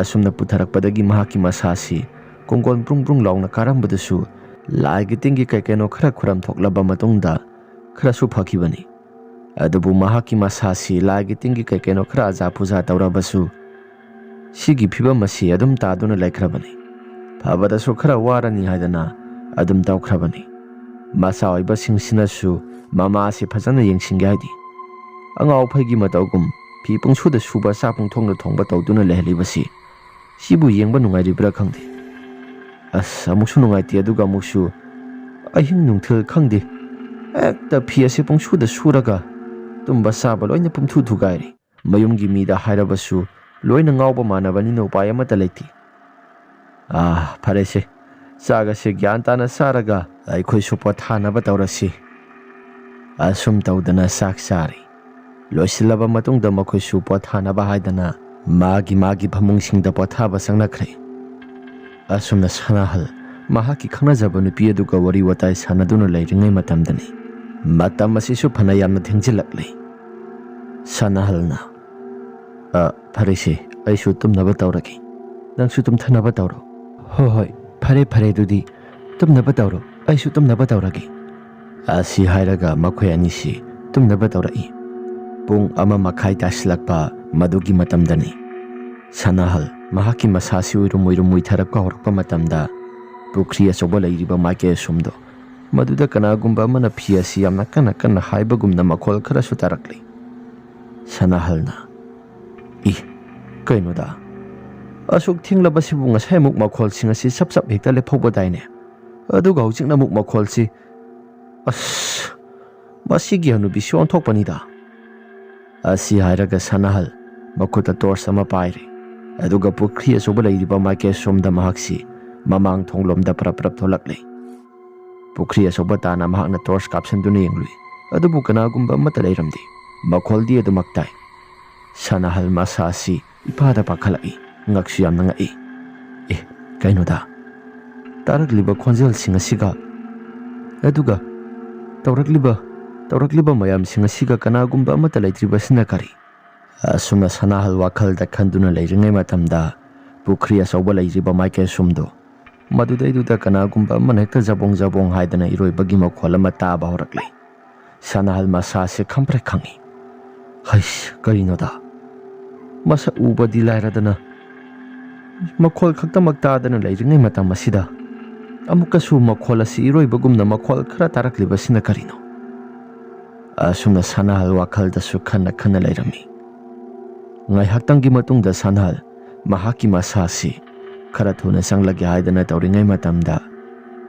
ꯑꯁꯨꯝꯅ ꯄꯨꯊꯔꯛꯄꯗꯒꯤ ꯃꯍꯥꯛꯀꯤ ꯃꯁꯥꯁꯤ ꯀꯨꯡꯒꯣꯜ ꯕ꯭ꯔꯨꯡ ꯕ꯭ꯔꯨꯡ ꯂꯥꯎꯅ ꯀꯥꯔꯝꯕꯗꯨꯁꯨ ꯂꯥꯏꯒꯤ ꯇꯤꯟꯒꯤ ꯀꯩ ꯀꯩꯅꯣ ꯈꯔ ꯈꯨꯔꯝ ꯊꯣꯛꯂꯕ ꯃꯇꯨꯡꯗ ꯈꯔꯁꯨ ꯐꯈꯤꯕꯅꯤ꯫ ꯑꯗꯨꯕꯨ ꯃꯍꯥꯛꯀꯤ ꯃꯁꯥꯁꯤ ꯂꯥꯏꯒꯤ ꯇꯤꯟꯒꯤ ꯀꯩ ꯀꯩꯅꯣ ꯈꯔ ꯑꯖꯥ ꯄꯨꯖꯥ ꯇꯧꯔꯕꯁꯨ ꯁꯤꯒꯤ ꯐꯤꯕꯝ ꯑꯁꯤ ꯑꯗꯨꯝ ꯇꯥꯗꯨꯅ ꯂꯩꯈ꯭ꯔꯕꯅꯤ꯫ ꯐꯕꯗꯁꯨ ꯈꯔ ꯋꯥꯔꯅꯤ ꯍꯥꯏꯗꯅ ꯑꯗꯨꯝ ꯇꯧꯈ꯭ꯔꯕꯅꯤ꯫ ꯃꯆꯥ ꯑꯣꯏꯕꯁꯤꯡꯁꯤꯅꯁꯨ ꯃꯃꯥ ꯑꯁꯤ ꯐꯖꯅ ꯌꯦꯡꯁꯤꯟꯒꯦ ꯍꯥꯏꯗꯤ ꯑꯉꯥꯎ ꯑꯐꯩꯒꯤ ꯃꯇꯧꯒꯨꯝ ꯐꯤ ꯄꯨꯡꯁꯨꯗ ꯁꯨꯕ, ꯆꯥꯛ ꯄꯨꯡꯊꯣꯡꯗ ꯊꯣꯡꯕ ꯇꯧꯗꯨꯅ ꯂꯩꯍꯜꯂꯤꯕꯁꯤ ꯁꯤꯕꯨ ꯌꯦꯡꯕ ꯅꯨꯡꯉꯥꯏꯔꯤꯕ꯭ꯔꯥ ꯈꯪꯗꯦ꯫ ꯑꯁ, ꯑꯃꯨꯛꯁꯨ ꯅꯨꯡꯉꯥꯏꯇꯦ, ꯑꯗꯨꯒ ꯑꯃꯨꯛꯁꯨ ꯑꯍꯤꯡ ꯅꯨꯡꯊꯤꯜ ꯈꯪꯗꯦ, ꯍꯦꯛꯇ ꯐꯤ ꯑꯁꯤ ꯄꯨꯡꯁꯨꯗ ꯁꯨꯔꯒ ꯇꯨꯝꯕ ꯆꯥꯕ ꯂꯣꯏꯅ ꯄꯨꯝꯊꯨ ꯊꯨꯒꯥꯏꯔꯦ꯫ ꯃꯌꯨꯝꯒꯤ ꯃꯤꯗ ꯍꯥꯏꯔꯕꯁꯨ ꯂꯣꯏꯅ ꯉꯥꯎꯕ ꯃꯥꯟꯅꯕꯅꯤꯅ ꯎꯄꯥꯏ ꯑꯃꯠꯇ ꯂꯩꯇꯦ꯫ ꯑꯥ, ꯐꯔꯦꯁꯦ, ꯆꯥꯛ ꯑꯁꯦ ꯒ꯭ꯌꯥꯟ ꯇꯥꯅ ꯆꯥꯔꯒ ꯑꯩꯈꯣꯏꯁꯨ ꯄꯣꯊꯥꯅꯕ ꯇꯧꯔꯁꯤ꯫ ꯑꯁꯨꯝ ꯇꯧꯗꯅ ꯆꯥꯛ ꯆꯥꯔꯤ꯫ ꯂꯣꯏꯁꯤꯜꯂꯕ ꯃꯇꯨꯡꯗ ꯃꯈꯣꯏꯁꯨ ꯄꯣꯊꯥꯅꯕ ꯍꯥꯏꯗꯅ ꯃꯥꯒꯤ ꯃꯥꯒꯤ ꯐꯃꯨꯡꯁꯤꯡꯗ ꯄꯣꯊꯥꯕ ꯆꯪꯅꯈ꯭ꯔꯦ꯫ ꯑꯁꯨꯝꯅ ꯁꯅꯥꯍꯜ ꯃꯍꯥꯛꯀꯤ ꯈꯪꯅꯖꯕ ꯅꯨꯄꯤ ꯑꯗꯨꯒ ꯋꯥꯔꯤ ꯋꯥꯇꯥꯏ ꯁꯥꯟꯅꯗꯨꯅ ꯂꯩꯔꯤꯉꯩ ꯃꯇꯝꯗꯅꯤ꯫ ꯃꯇꯝ ꯑꯁꯤꯁꯨ ꯐꯅ ꯌꯥꯝꯅ ꯊꯦꯡꯖꯤꯜꯂꯛꯂꯦ꯫ ꯁꯅꯥꯍꯜꯅ, "ꯑ, ꯐꯔꯦꯁꯦ, ꯑꯩꯁꯨ ꯇꯨꯝꯅꯕ ꯇꯧꯔꯒꯦ꯫ ꯅꯪꯁꯨ ꯇꯨꯝꯊꯅꯕ ꯇꯧꯔꯣ꯫" "ꯍꯣꯏ, ꯍꯣꯏ, ꯐꯔꯦ, ꯐꯔꯦ, ꯑꯗꯨꯗꯤ ꯇꯨꯝꯅꯕ ꯇꯧꯔꯣ꯫ ꯑꯩꯁꯨ ꯇꯨꯝꯅꯕ ꯇꯧꯔꯒꯦ꯫ ꯑꯁꯤ ꯍꯥꯏꯔꯒ ꯃꯈꯣꯏ ꯑꯅꯤꯁꯤ ꯇꯨꯝꯅꯕ ꯇꯧꯔꯛꯏ꯫ ꯄꯨꯡ ꯑꯃ ꯃꯈꯥꯏ ꯇꯥꯁꯤꯜꯂꯛꯄ ꯃꯗꯨꯒꯤ ꯃꯇꯝꯗꯅꯤ꯫ ꯁꯅꯥꯍꯜ ꯃꯍꯥꯛꯀꯤ ꯃꯁꯥꯁꯤ ꯎꯏꯔꯨꯝ ꯎꯏꯔꯨꯝ ꯃꯨꯏꯊꯔꯛꯄ ꯍꯧꯔꯛꯄ ꯃꯇꯝꯗ ꯄꯨꯈ꯭ꯔꯤ ꯑꯆꯧꯕ ꯂꯩꯔꯤꯕ ꯃꯥꯏꯀꯩ ꯑꯁꯣꯝꯗꯣ, ꯃꯗꯨꯗ ꯀꯅꯥꯒꯨꯝꯕ ꯑꯃꯅ ꯐꯤ ꯑꯁꯤ ꯌꯥꯝꯅ ꯀꯟꯅ ꯀꯟꯅ ꯍꯥꯏꯕꯒꯨꯝꯅ ꯃꯈꯣꯜ ꯈꯔꯁꯨ ꯇꯥꯔꯛꯂꯤ꯫ ꯁꯅꯥꯍꯜꯅ, "ꯏ, ꯀꯩꯅꯣꯗ? ꯑꯁꯨꯛ ꯊꯦꯡꯂꯕꯁꯤꯕꯨ ꯉꯁꯥꯏ ꯑꯃꯨꯛ ꯃꯈꯣꯜꯁꯤꯡ ꯑꯁꯤ ꯆꯞ ꯆꯞ ꯍꯦꯛꯇ ꯂꯦꯞꯍꯧꯕꯗꯥꯏꯅꯦ? ꯑꯗꯨꯒ ꯍꯧꯖꯤꯛꯅ ꯑꯃꯨꯛ ꯃꯈꯣꯜꯁꯤ, ꯑꯁ, ꯃꯁꯤꯒꯤ ꯍꯅꯨꯕꯤꯁꯤ ꯑꯣꯟꯊꯣꯛꯄꯅꯤꯗ!" ꯑꯁꯤ ꯍꯥꯏꯔꯒ ꯁꯅꯥꯍꯜ ꯃꯈꯨꯠꯇ ꯇꯣꯔꯆ ꯑꯃ ꯄꯥꯏꯔꯦ꯫ ꯑꯗꯨꯒ ꯄꯨꯈ꯭ꯔꯤ ꯑꯆꯧꯕ ꯂꯩꯔꯤꯕ ꯃꯥꯏꯀꯩ ꯑꯁꯣꯝꯗ ꯃꯍꯥꯛꯁꯤ ꯃꯃꯥꯡ ꯊꯣꯡꯂꯣꯝꯗ ꯄꯔꯞ ꯄꯔꯞ ꯊꯣꯛꯂꯛꯂꯦ꯫ ꯄꯨꯈ꯭ꯔꯤ ꯑꯆꯧꯕ ꯇꯥꯅ ꯃꯍꯥꯛꯅ ꯇꯣꯔꯆ ꯀꯥꯞꯁꯤꯟꯗꯨꯅ ꯌꯦꯡꯂꯨꯏ, ꯑꯗꯨꯕꯨ ꯀꯅꯥꯒꯨꯝꯕ ꯑꯃꯠꯇ ꯂꯩꯔꯝꯗꯦ꯫ ꯃꯈꯣꯜꯗꯤ ꯑꯗꯨꯃꯛ ꯇꯥꯏ꯫ ꯁꯅꯥꯍꯜ ꯃꯁꯥ ꯑꯁꯤ ꯏꯄꯥꯗ ꯄꯥꯈꯠꯂꯛꯏ, ꯉꯛꯁꯨ ꯌꯥꯝꯅ ꯉꯛꯏ꯫ "ꯑꯦ, ꯀꯩꯅꯣꯗ? ꯇꯥꯔꯛꯂꯤꯕ ꯈꯣꯟꯖꯦꯜꯁꯤꯡ ꯑꯁꯤꯒ, ꯑꯗꯨꯒ ꯇꯧꯔꯛꯂꯤꯕ, ꯇꯧꯔꯛꯂꯤꯕ ꯃꯌꯥꯝꯁꯤꯡ ꯑꯁꯤꯒ ꯀꯅꯥꯒꯨꯝꯕ ꯑꯃꯠꯇ ꯂꯩꯇ꯭ꯔꯤꯕꯁꯤꯅ ꯀꯔꯤ?" ꯑꯁꯨꯝꯅ ꯁꯅꯥꯍꯜ ꯋꯥꯈꯜꯗ ꯈꯟꯗꯨꯅ ꯂꯩꯔꯤꯉꯩ ꯃꯇꯝꯗ, ꯄꯨꯈ꯭ꯔꯤ ꯑꯆꯧꯕ ꯂꯩꯔꯤꯕ ꯃꯥꯏꯀꯩ ꯑꯁꯣꯝꯗꯣ, ꯃꯗꯨꯗꯩꯗꯨꯗ ꯀꯅꯥꯒꯨꯝꯕ ꯑꯃꯅ ꯍꯦꯛꯇ ꯖꯕꯣꯡ ꯖꯕꯣꯡ ꯍꯥꯏꯗꯅ ꯏꯔꯣꯏꯕꯒꯤ ꯃꯈꯣꯜ ꯑꯃ ꯇꯥꯕ ꯍꯧꯔꯛꯂꯦ꯫ ꯁꯅꯥꯍꯜ ꯃꯁꯥꯁꯦ ꯈꯪꯄ꯭ꯔꯦꯛ ꯈꯪꯉꯤ꯫ "ꯍꯩꯁ, ꯀꯔꯤꯅꯣꯗ? ꯃꯁꯛ ꯎꯕꯗꯤ ꯂꯥꯏꯔꯗꯅ, ꯃꯈꯣꯜ ꯈꯛꯇꯃꯛ ꯇꯥꯗꯅ ꯂꯩꯔꯤꯉꯩ ꯃꯇꯝ ꯑꯁꯤꯗ ꯑꯃꯨꯛꯀꯁꯨ ꯃꯈꯣꯜ ꯑꯁꯤ ꯏꯔꯣꯏꯕꯒꯨꯝꯅ ꯃꯈꯣꯜ ꯈꯔ ꯇꯥꯔꯛꯂꯤꯕꯁꯤꯅ ꯀꯔꯤꯅꯣ?" ꯑꯁꯨꯝꯅ ꯁꯅꯥꯍꯜ ꯋꯥꯈꯜꯗꯁꯨ ꯈꯟꯅ ꯈꯟꯅ ꯂꯩꯔꯝꯃꯤ꯫ ꯉꯥꯏꯍꯥꯛꯇꯪꯒꯤ ꯃꯇꯨꯡꯗ ꯁꯅꯥꯍꯜ ꯃꯍꯥꯛꯀꯤ ꯃꯁꯥꯁꯤ ꯈꯔ ꯊꯨꯅ ꯆꯪꯂꯒꯦ ꯍꯥꯏꯗꯅ ꯇꯧꯔꯤꯉꯩ ꯃꯇꯝꯗ,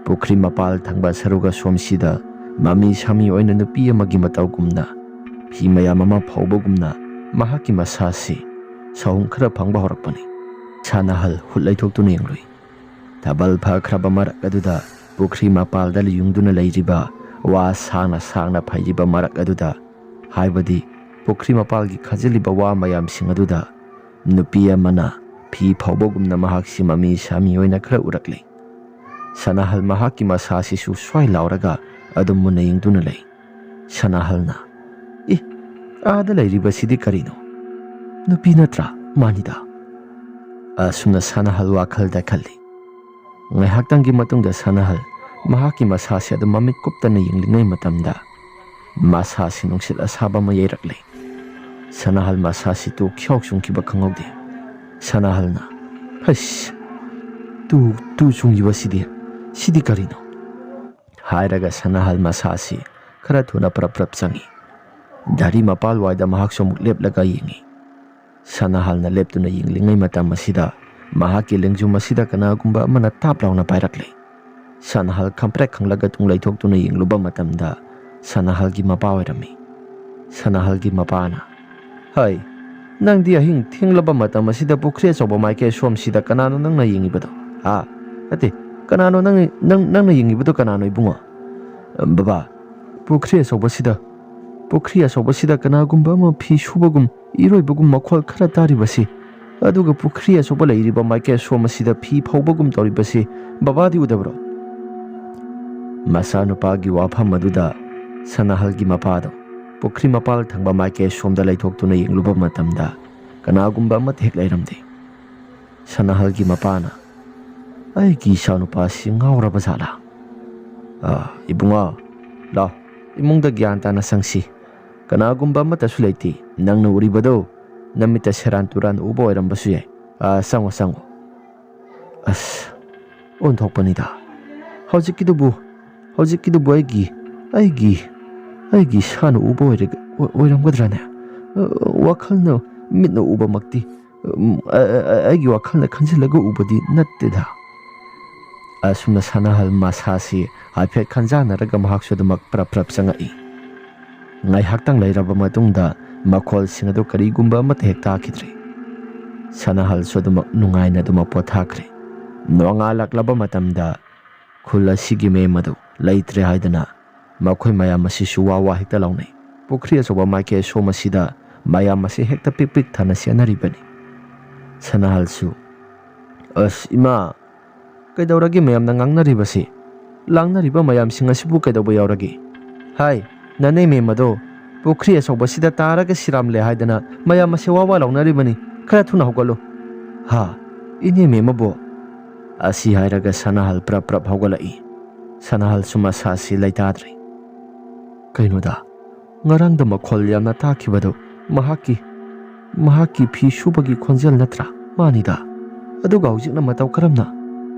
ꯄꯨꯈ꯭ꯔꯤ ꯃꯄꯥꯜ ꯊꯪꯕ ꯁꯔꯨꯛ ꯑꯁꯣꯝꯁꯤꯗ ꯃꯃꯤ ꯁꯥꯃꯤ ꯑꯣꯏꯅ ꯅꯨꯄꯤ ꯑꯃꯒꯤ ꯃꯇꯧꯒꯨꯝꯅ ꯐꯤ ꯃꯌꯥꯝ ꯑꯃ ꯐꯧꯕꯒꯨꯝꯅ ꯃꯍꯥꯛꯀꯤ ꯃꯁꯥꯁꯤ ꯁꯍꯨꯝ ꯈꯔ ꯐꯪꯕ ꯍꯧꯔꯛꯄꯅꯤ꯫ ꯁꯅꯥꯍꯜ ꯍꯨꯠ ꯂꯩꯊꯣꯛꯇꯨꯅ ꯌꯦꯡꯂꯨꯏ꯫ ꯊꯥꯕꯜ ꯐꯈ꯭ꯔꯕ ꯃꯔꯛ ꯑꯗꯨꯗ, ꯄꯨꯈ꯭ꯔꯤ ꯃꯄꯥꯜꯗ ꯌꯨꯡꯗꯨꯅ ꯂꯩꯔꯤꯕ ꯋꯥ ꯁꯥꯡꯅ ꯁꯥꯡꯅ ꯐꯩꯔꯤꯕ ꯃꯔꯛ ꯑꯗꯨꯗ, ꯍꯥꯏꯕꯗꯤ ꯄꯨꯈ꯭ꯔꯤ ꯃꯄꯥꯜꯒꯤ ꯈꯥꯖꯤꯜꯂꯤꯕ ꯋꯥ ꯃꯌꯥꯝꯁꯤꯡ ꯑꯗꯨꯗ, ꯅꯨꯄꯤ ꯑꯃꯅ ꯐꯤ ꯐꯧꯕꯒꯨꯝꯅ ꯃꯍꯥꯛꯁꯤ ꯃꯃꯤ ꯁꯥꯃꯤ ꯑꯣꯏꯅ ꯈꯔ ꯎꯔꯛꯂꯤ꯫ ꯁꯅꯥꯍꯜ ꯃꯍꯥꯛꯀꯤ ꯃꯁꯥꯁꯤꯁꯨ ꯁ꯭ꯋꯥꯏ ꯂꯥꯎꯔꯒ ꯑꯗꯨꯝ ꯃꯨꯟꯅ ꯌꯦꯡꯗꯨꯅ ꯂꯩ꯫ ꯁꯅꯥꯍꯜꯅ, "ꯏ, ꯑꯥꯗ ꯂꯩꯔꯤꯕꯁꯤꯗꯤ ꯀꯔꯤꯅꯣ? ꯅꯨꯄꯤ ꯅꯠꯇ꯭ꯔꯥ? ꯃꯥꯅꯤꯗ!" ꯑꯁꯨꯝꯅ ꯁꯅꯥꯍꯜ ꯋꯥꯈꯜꯗ ꯈꯜꯂꯤ꯫ ꯉꯥꯏꯍꯥꯛꯇꯪꯒꯤ ꯃꯇꯨꯡꯗ ꯁꯅꯥꯍꯜ ꯃꯍꯥꯛꯀꯤ ꯃꯁꯥꯁꯤ ꯑꯗꯨꯝ ꯃꯃꯤꯠ ꯀꯨꯞꯇꯅ ꯌꯦꯡꯂꯤꯉꯩ ꯃꯇꯝꯗ ꯃꯁꯥꯁꯤ ꯅꯨꯡꯁꯤꯠ ꯑꯁꯥꯕ ꯑꯃ ꯌꯩꯔꯛꯂꯦ꯫ ꯁꯅꯥꯍꯜ ꯃꯁꯥꯁꯤ ꯇꯨ ꯈ꯭ꯌꯥꯎ ꯆꯨꯡꯈꯤꯕ ꯈꯪꯍꯧꯗꯦ꯫ ꯁꯅꯥꯍꯜꯅ, "ꯍꯩꯁ, ꯇꯨ, ꯇꯨ ꯆꯨꯡꯈꯤꯕꯁꯤꯗꯤ, ꯁꯤꯗꯤ ꯀꯔꯤꯅꯣ?" ꯍꯥꯏꯔꯒ ꯁꯅꯥꯍꯜ ꯃꯁꯥꯁꯤ ꯈꯔ ꯊꯨꯅ ꯄ꯭ꯔꯞ ꯄ꯭ꯔꯞ ꯆꯪꯉꯤ꯫ ꯙꯔꯤ ꯃꯄꯥꯜꯋꯥꯏꯗ ꯃꯍꯥꯛꯁꯨ ꯑꯃꯨꯛ ꯂꯦꯞꯂꯒ ꯌꯦꯡꯉꯤ꯫ ꯁꯅꯥꯍꯜꯅ ꯂꯦꯞꯇꯨꯅ ꯌꯦꯡꯂꯤꯉꯩ ꯃꯇꯝ ꯑꯁꯤꯗ ꯃꯍꯥꯛꯀꯤ ꯂꯦꯡꯖꯨꯝ ꯑꯁꯤꯗ ꯀꯅꯥꯒꯨꯝꯕ ꯑꯃꯅ ꯇꯥꯞ ꯂꯥꯎꯅ ꯄꯥꯏꯔꯛꯂꯦ꯫ ꯁꯅꯥꯍꯜ ꯈꯪꯄ꯭ꯔꯦꯛ ꯈꯪꯂꯒ ꯇꯨꯡ ꯂꯩꯊꯣꯛꯇꯨꯅ ꯌꯦꯡꯂꯨꯕ ꯃꯇꯝꯗ ꯁꯅꯥꯍꯜꯒꯤ ꯃꯄꯥ ꯑꯣꯏꯔꯝꯃꯤ꯫ ꯁꯅꯥꯍꯜꯒꯤ ꯃꯄꯥꯅ, "ꯍꯩ, ꯅꯪꯗꯤ ꯑꯍꯤꯡ ꯊꯦꯡꯂꯕ ꯃꯇꯝ ꯑꯁꯤꯗ ꯄꯨꯈ꯭ꯔꯤ ꯑꯆꯧꯕ ꯃꯥꯏꯀꯩ ꯁꯣꯝꯁꯤꯗ ꯀꯅꯥꯅꯣ ꯅꯪꯅ ꯌꯦꯡꯉꯤꯕꯗꯣ? ꯍꯥ? ꯅꯠꯇꯦ, ꯀꯅꯥꯅꯣ ꯅꯪ, ꯅꯪ, ꯅꯪꯅ ꯌꯦꯡꯉꯤꯕꯗꯣ ꯀꯅꯥꯅꯣ ꯏꯕꯨꯡꯉꯣ?" "ꯕꯕꯥ, ꯄꯨꯈ꯭ꯔꯤ ꯑꯆꯧꯕꯁꯤꯗ, ꯄꯨꯈ꯭ꯔꯤ ꯑꯆꯧꯕꯁꯤꯗ ꯀꯅꯥꯒꯨꯝꯕ ꯑꯃ ꯐꯤ ꯁꯨꯕꯒꯨꯝ, ꯏꯔꯣꯏꯕꯒꯨꯝ ꯃꯈꯣꯜ ꯈꯔ ꯇꯥꯔꯤꯕꯁꯤ, ꯑꯗꯨꯒ ꯄꯨꯈ꯭ꯔꯤ ꯑꯆꯧꯕ ꯂꯩꯔꯤꯕ ꯃꯥꯏꯀꯩ ꯑꯁꯣꯝ ꯑꯁꯤꯗ ꯐꯤ ꯐꯧꯕꯒꯨꯝ ꯇꯧꯔꯤꯕꯁꯤ ꯕꯕꯥꯗꯤ ꯎꯗꯕ꯭ꯔꯣ?" ꯃꯆꯥꯅꯨꯄꯥꯒꯤ ꯋꯥꯐꯝ ꯑꯗꯨꯗ ꯁꯅꯥꯍꯜꯒꯤ ꯃꯄꯥꯗꯣ ꯄꯨꯈ꯭ꯔꯤ ꯃꯄꯥꯜ ꯊꯪꯕ ꯃꯥꯏꯀꯩ ꯑꯁꯣꯝꯗ ꯂꯩꯊꯣꯛꯇꯨꯅ ꯌꯦꯡꯂꯨꯕ ꯃꯇꯝꯗ ꯀꯅꯥꯒꯨꯝꯕ ꯑꯃꯠꯇ ꯍꯦꯛ ꯂꯩꯔꯝꯗꯦ꯫ ꯁꯅꯥꯍꯜꯒꯤ ꯃꯄꯥꯅ, "ꯑꯩꯒꯤ ꯏꯆꯥꯅꯨꯄꯥꯁꯤ ꯉꯥꯎꯔꯕ ꯖꯥꯠꯂꯥ? ꯑ, ꯏꯕꯨꯡꯉꯣ, ꯂꯥꯎ, ꯏꯃꯨꯡꯗ ꯒ꯭ꯌꯥꯟ ꯇꯥꯅ ꯆꯪꯁꯤ꯫ ꯀꯅꯥꯒꯨꯝꯕ ꯑꯃꯠꯇꯁꯨ ꯂꯩꯇꯦ꯫ ꯅꯪꯅ ꯎꯔꯤꯕꯗꯣ ꯅꯃꯤꯠꯇ ꯁꯦꯔꯥꯟ ꯇꯨꯔꯥꯟ ꯎꯕ ꯑꯣꯏꯔꯝꯕꯁꯨ ꯌꯥꯏ꯫ ꯑ, ꯆꯪꯉꯣ, ꯆꯪꯉꯣ꯫ ꯑꯁ, ꯑꯣꯟꯊꯣꯛꯄꯅꯤꯗ꯫ ꯍꯧꯖꯤꯛꯀꯤꯗꯨꯕꯨ, ꯍꯧꯖꯤꯛꯀꯤꯗꯨꯕꯨ ꯑꯩꯒꯤ, ꯑꯩꯒꯤ, ꯑꯩꯒꯤ ꯏꯁꯥꯅ ꯎꯕ ꯑꯣꯏꯔꯒ-, ꯑꯣꯏ-, ꯑꯣꯏꯔꯝꯒꯗ꯭ꯔꯥꯅꯦ? ꯑ, ꯋꯥꯈꯜꯅ, ꯃꯤꯠꯅ ꯎꯕꯃꯛꯇꯤ, ꯎꯝ, ꯑ, ꯑ, ꯑ, ꯑꯩꯒꯤ ꯋꯥꯈꯜꯅ ꯈꯟꯖꯤꯜꯂꯒ ꯎꯕꯗꯤ ꯅꯠꯇꯦꯗ꯫" ꯑꯁꯨꯝꯅ ꯁꯅꯥꯍꯜ ꯃꯁꯥꯁꯤ ꯍꯥꯏꯐꯦꯠ ꯈꯟꯖꯥꯟꯅꯔꯒ ꯃꯍꯥꯛꯁꯨ ꯑꯗꯨꯃꯛ ꯄ꯭ꯔꯞ ꯄ꯭ꯔꯞ ꯆꯪꯉꯛꯏ꯫ ꯉꯥꯏꯍꯥꯛꯇꯪ ꯂꯩꯔꯕ ꯃꯇꯨꯡꯗ ꯃꯈꯣꯜꯁꯤꯡ ꯑꯗꯨ ꯀꯔꯤꯒꯨꯝꯕ ꯑꯃꯠꯇ ꯍꯦꯛ ꯇꯥꯈꯤꯗ꯭ꯔꯦ꯫ ꯁꯅꯥꯍꯜꯁꯨ ꯑꯗꯨꯃꯛ ꯅꯨꯡꯉꯥꯏꯅ ꯑꯗꯨꯃꯛ ꯄꯣꯊꯥꯈ꯭ꯔꯦ꯫ ꯅꯣꯡꯉꯥꯜꯂꯛꯂꯕ ꯃꯇꯝꯗ ꯈꯨꯜ ꯑꯁꯤꯒꯤ ꯃꯦꯝ ꯑꯗꯨ ꯂꯩꯇ꯭ꯔꯦ ꯍꯥꯏꯗꯅ ꯃꯈꯣꯏ ꯃꯌꯥꯝ ꯑꯁꯤꯁꯨ ꯋꯥ ꯋꯥ ꯍꯦꯛꯇ ꯂꯥꯎꯅꯩ꯫ ꯄꯨꯈ꯭ꯔꯤ ꯑꯆꯧꯕ ꯃꯥꯏꯀꯩ ꯑꯁꯣꯝ ꯑꯁꯤꯗ ꯃꯌꯥꯝ ꯑꯁꯤ ꯍꯦꯛꯇ ꯄꯤꯛ ꯄꯤꯛ ꯊꯥꯅ ꯆꯦꯟꯅꯔꯤꯕꯅꯤ꯫ ꯁꯅꯥꯍꯜꯁꯨ, "ꯑꯁ ꯏꯃꯥ, ꯀꯩꯗꯧꯔꯒꯦ ꯃꯌꯥꯝꯅ ꯉꯥꯡꯅꯔꯤꯕꯁꯤ? ꯂꯥꯡꯅꯔꯤꯕ ꯃꯌꯥꯝꯁꯤꯡ ꯑꯁꯤꯕꯨ ꯀꯩꯗꯧꯕ ꯌꯥꯎꯔꯒꯦ? ꯍꯥꯏ, ꯅꯅꯦ ꯃꯦꯝ ꯑꯗꯣ ꯄꯨꯈ꯭ꯔꯤ ꯑꯆꯧꯕꯁꯤꯗ ꯇꯥꯔꯒ ꯁꯤꯔꯝꯂꯦ ꯍꯥꯏꯗꯅ ꯃꯌꯥꯝ ꯑꯁꯤ ꯋꯥ ꯋꯥ ꯂꯥꯎꯅꯔꯤꯕꯅꯤ꯫ ꯈꯔ ꯊꯨꯅ ꯍꯧꯒꯠꯂꯨ꯫" "ꯍꯥ, ꯏꯅꯦ ꯃꯦꯝ ꯑꯕꯣ?" ꯑꯁꯤ ꯍꯥꯏꯔꯒ ꯁꯅꯥꯍꯜ ꯄ꯭ꯔꯞ ꯄ꯭ꯔꯞ ꯍꯧꯒꯠꯂꯛꯏ꯫ ꯁꯅꯥꯍꯜꯁꯨ ꯃꯁꯥꯁꯤ ꯂꯩꯇꯥꯗ꯭ꯔꯦ꯫ "ꯀꯩꯅꯣꯗ, ꯉꯔꯥꯡꯗ ꯃꯈꯣꯜ ꯌꯥꯝꯅ ꯇꯥꯈꯤꯕꯗꯨ ꯃꯍꯥꯛꯀꯤ, ꯃꯍꯥꯛꯀꯤ ꯐꯤ ꯁꯨꯕꯒꯤ ꯈꯣꯟꯖꯦꯜ ꯅꯠꯇ꯭ꯔꯥ? ꯃꯥꯅꯤꯗ꯫ ꯑꯗꯨꯒ ꯍꯧꯖꯤꯛꯅ ꯃꯇꯧ ꯀꯔꯝꯅ?"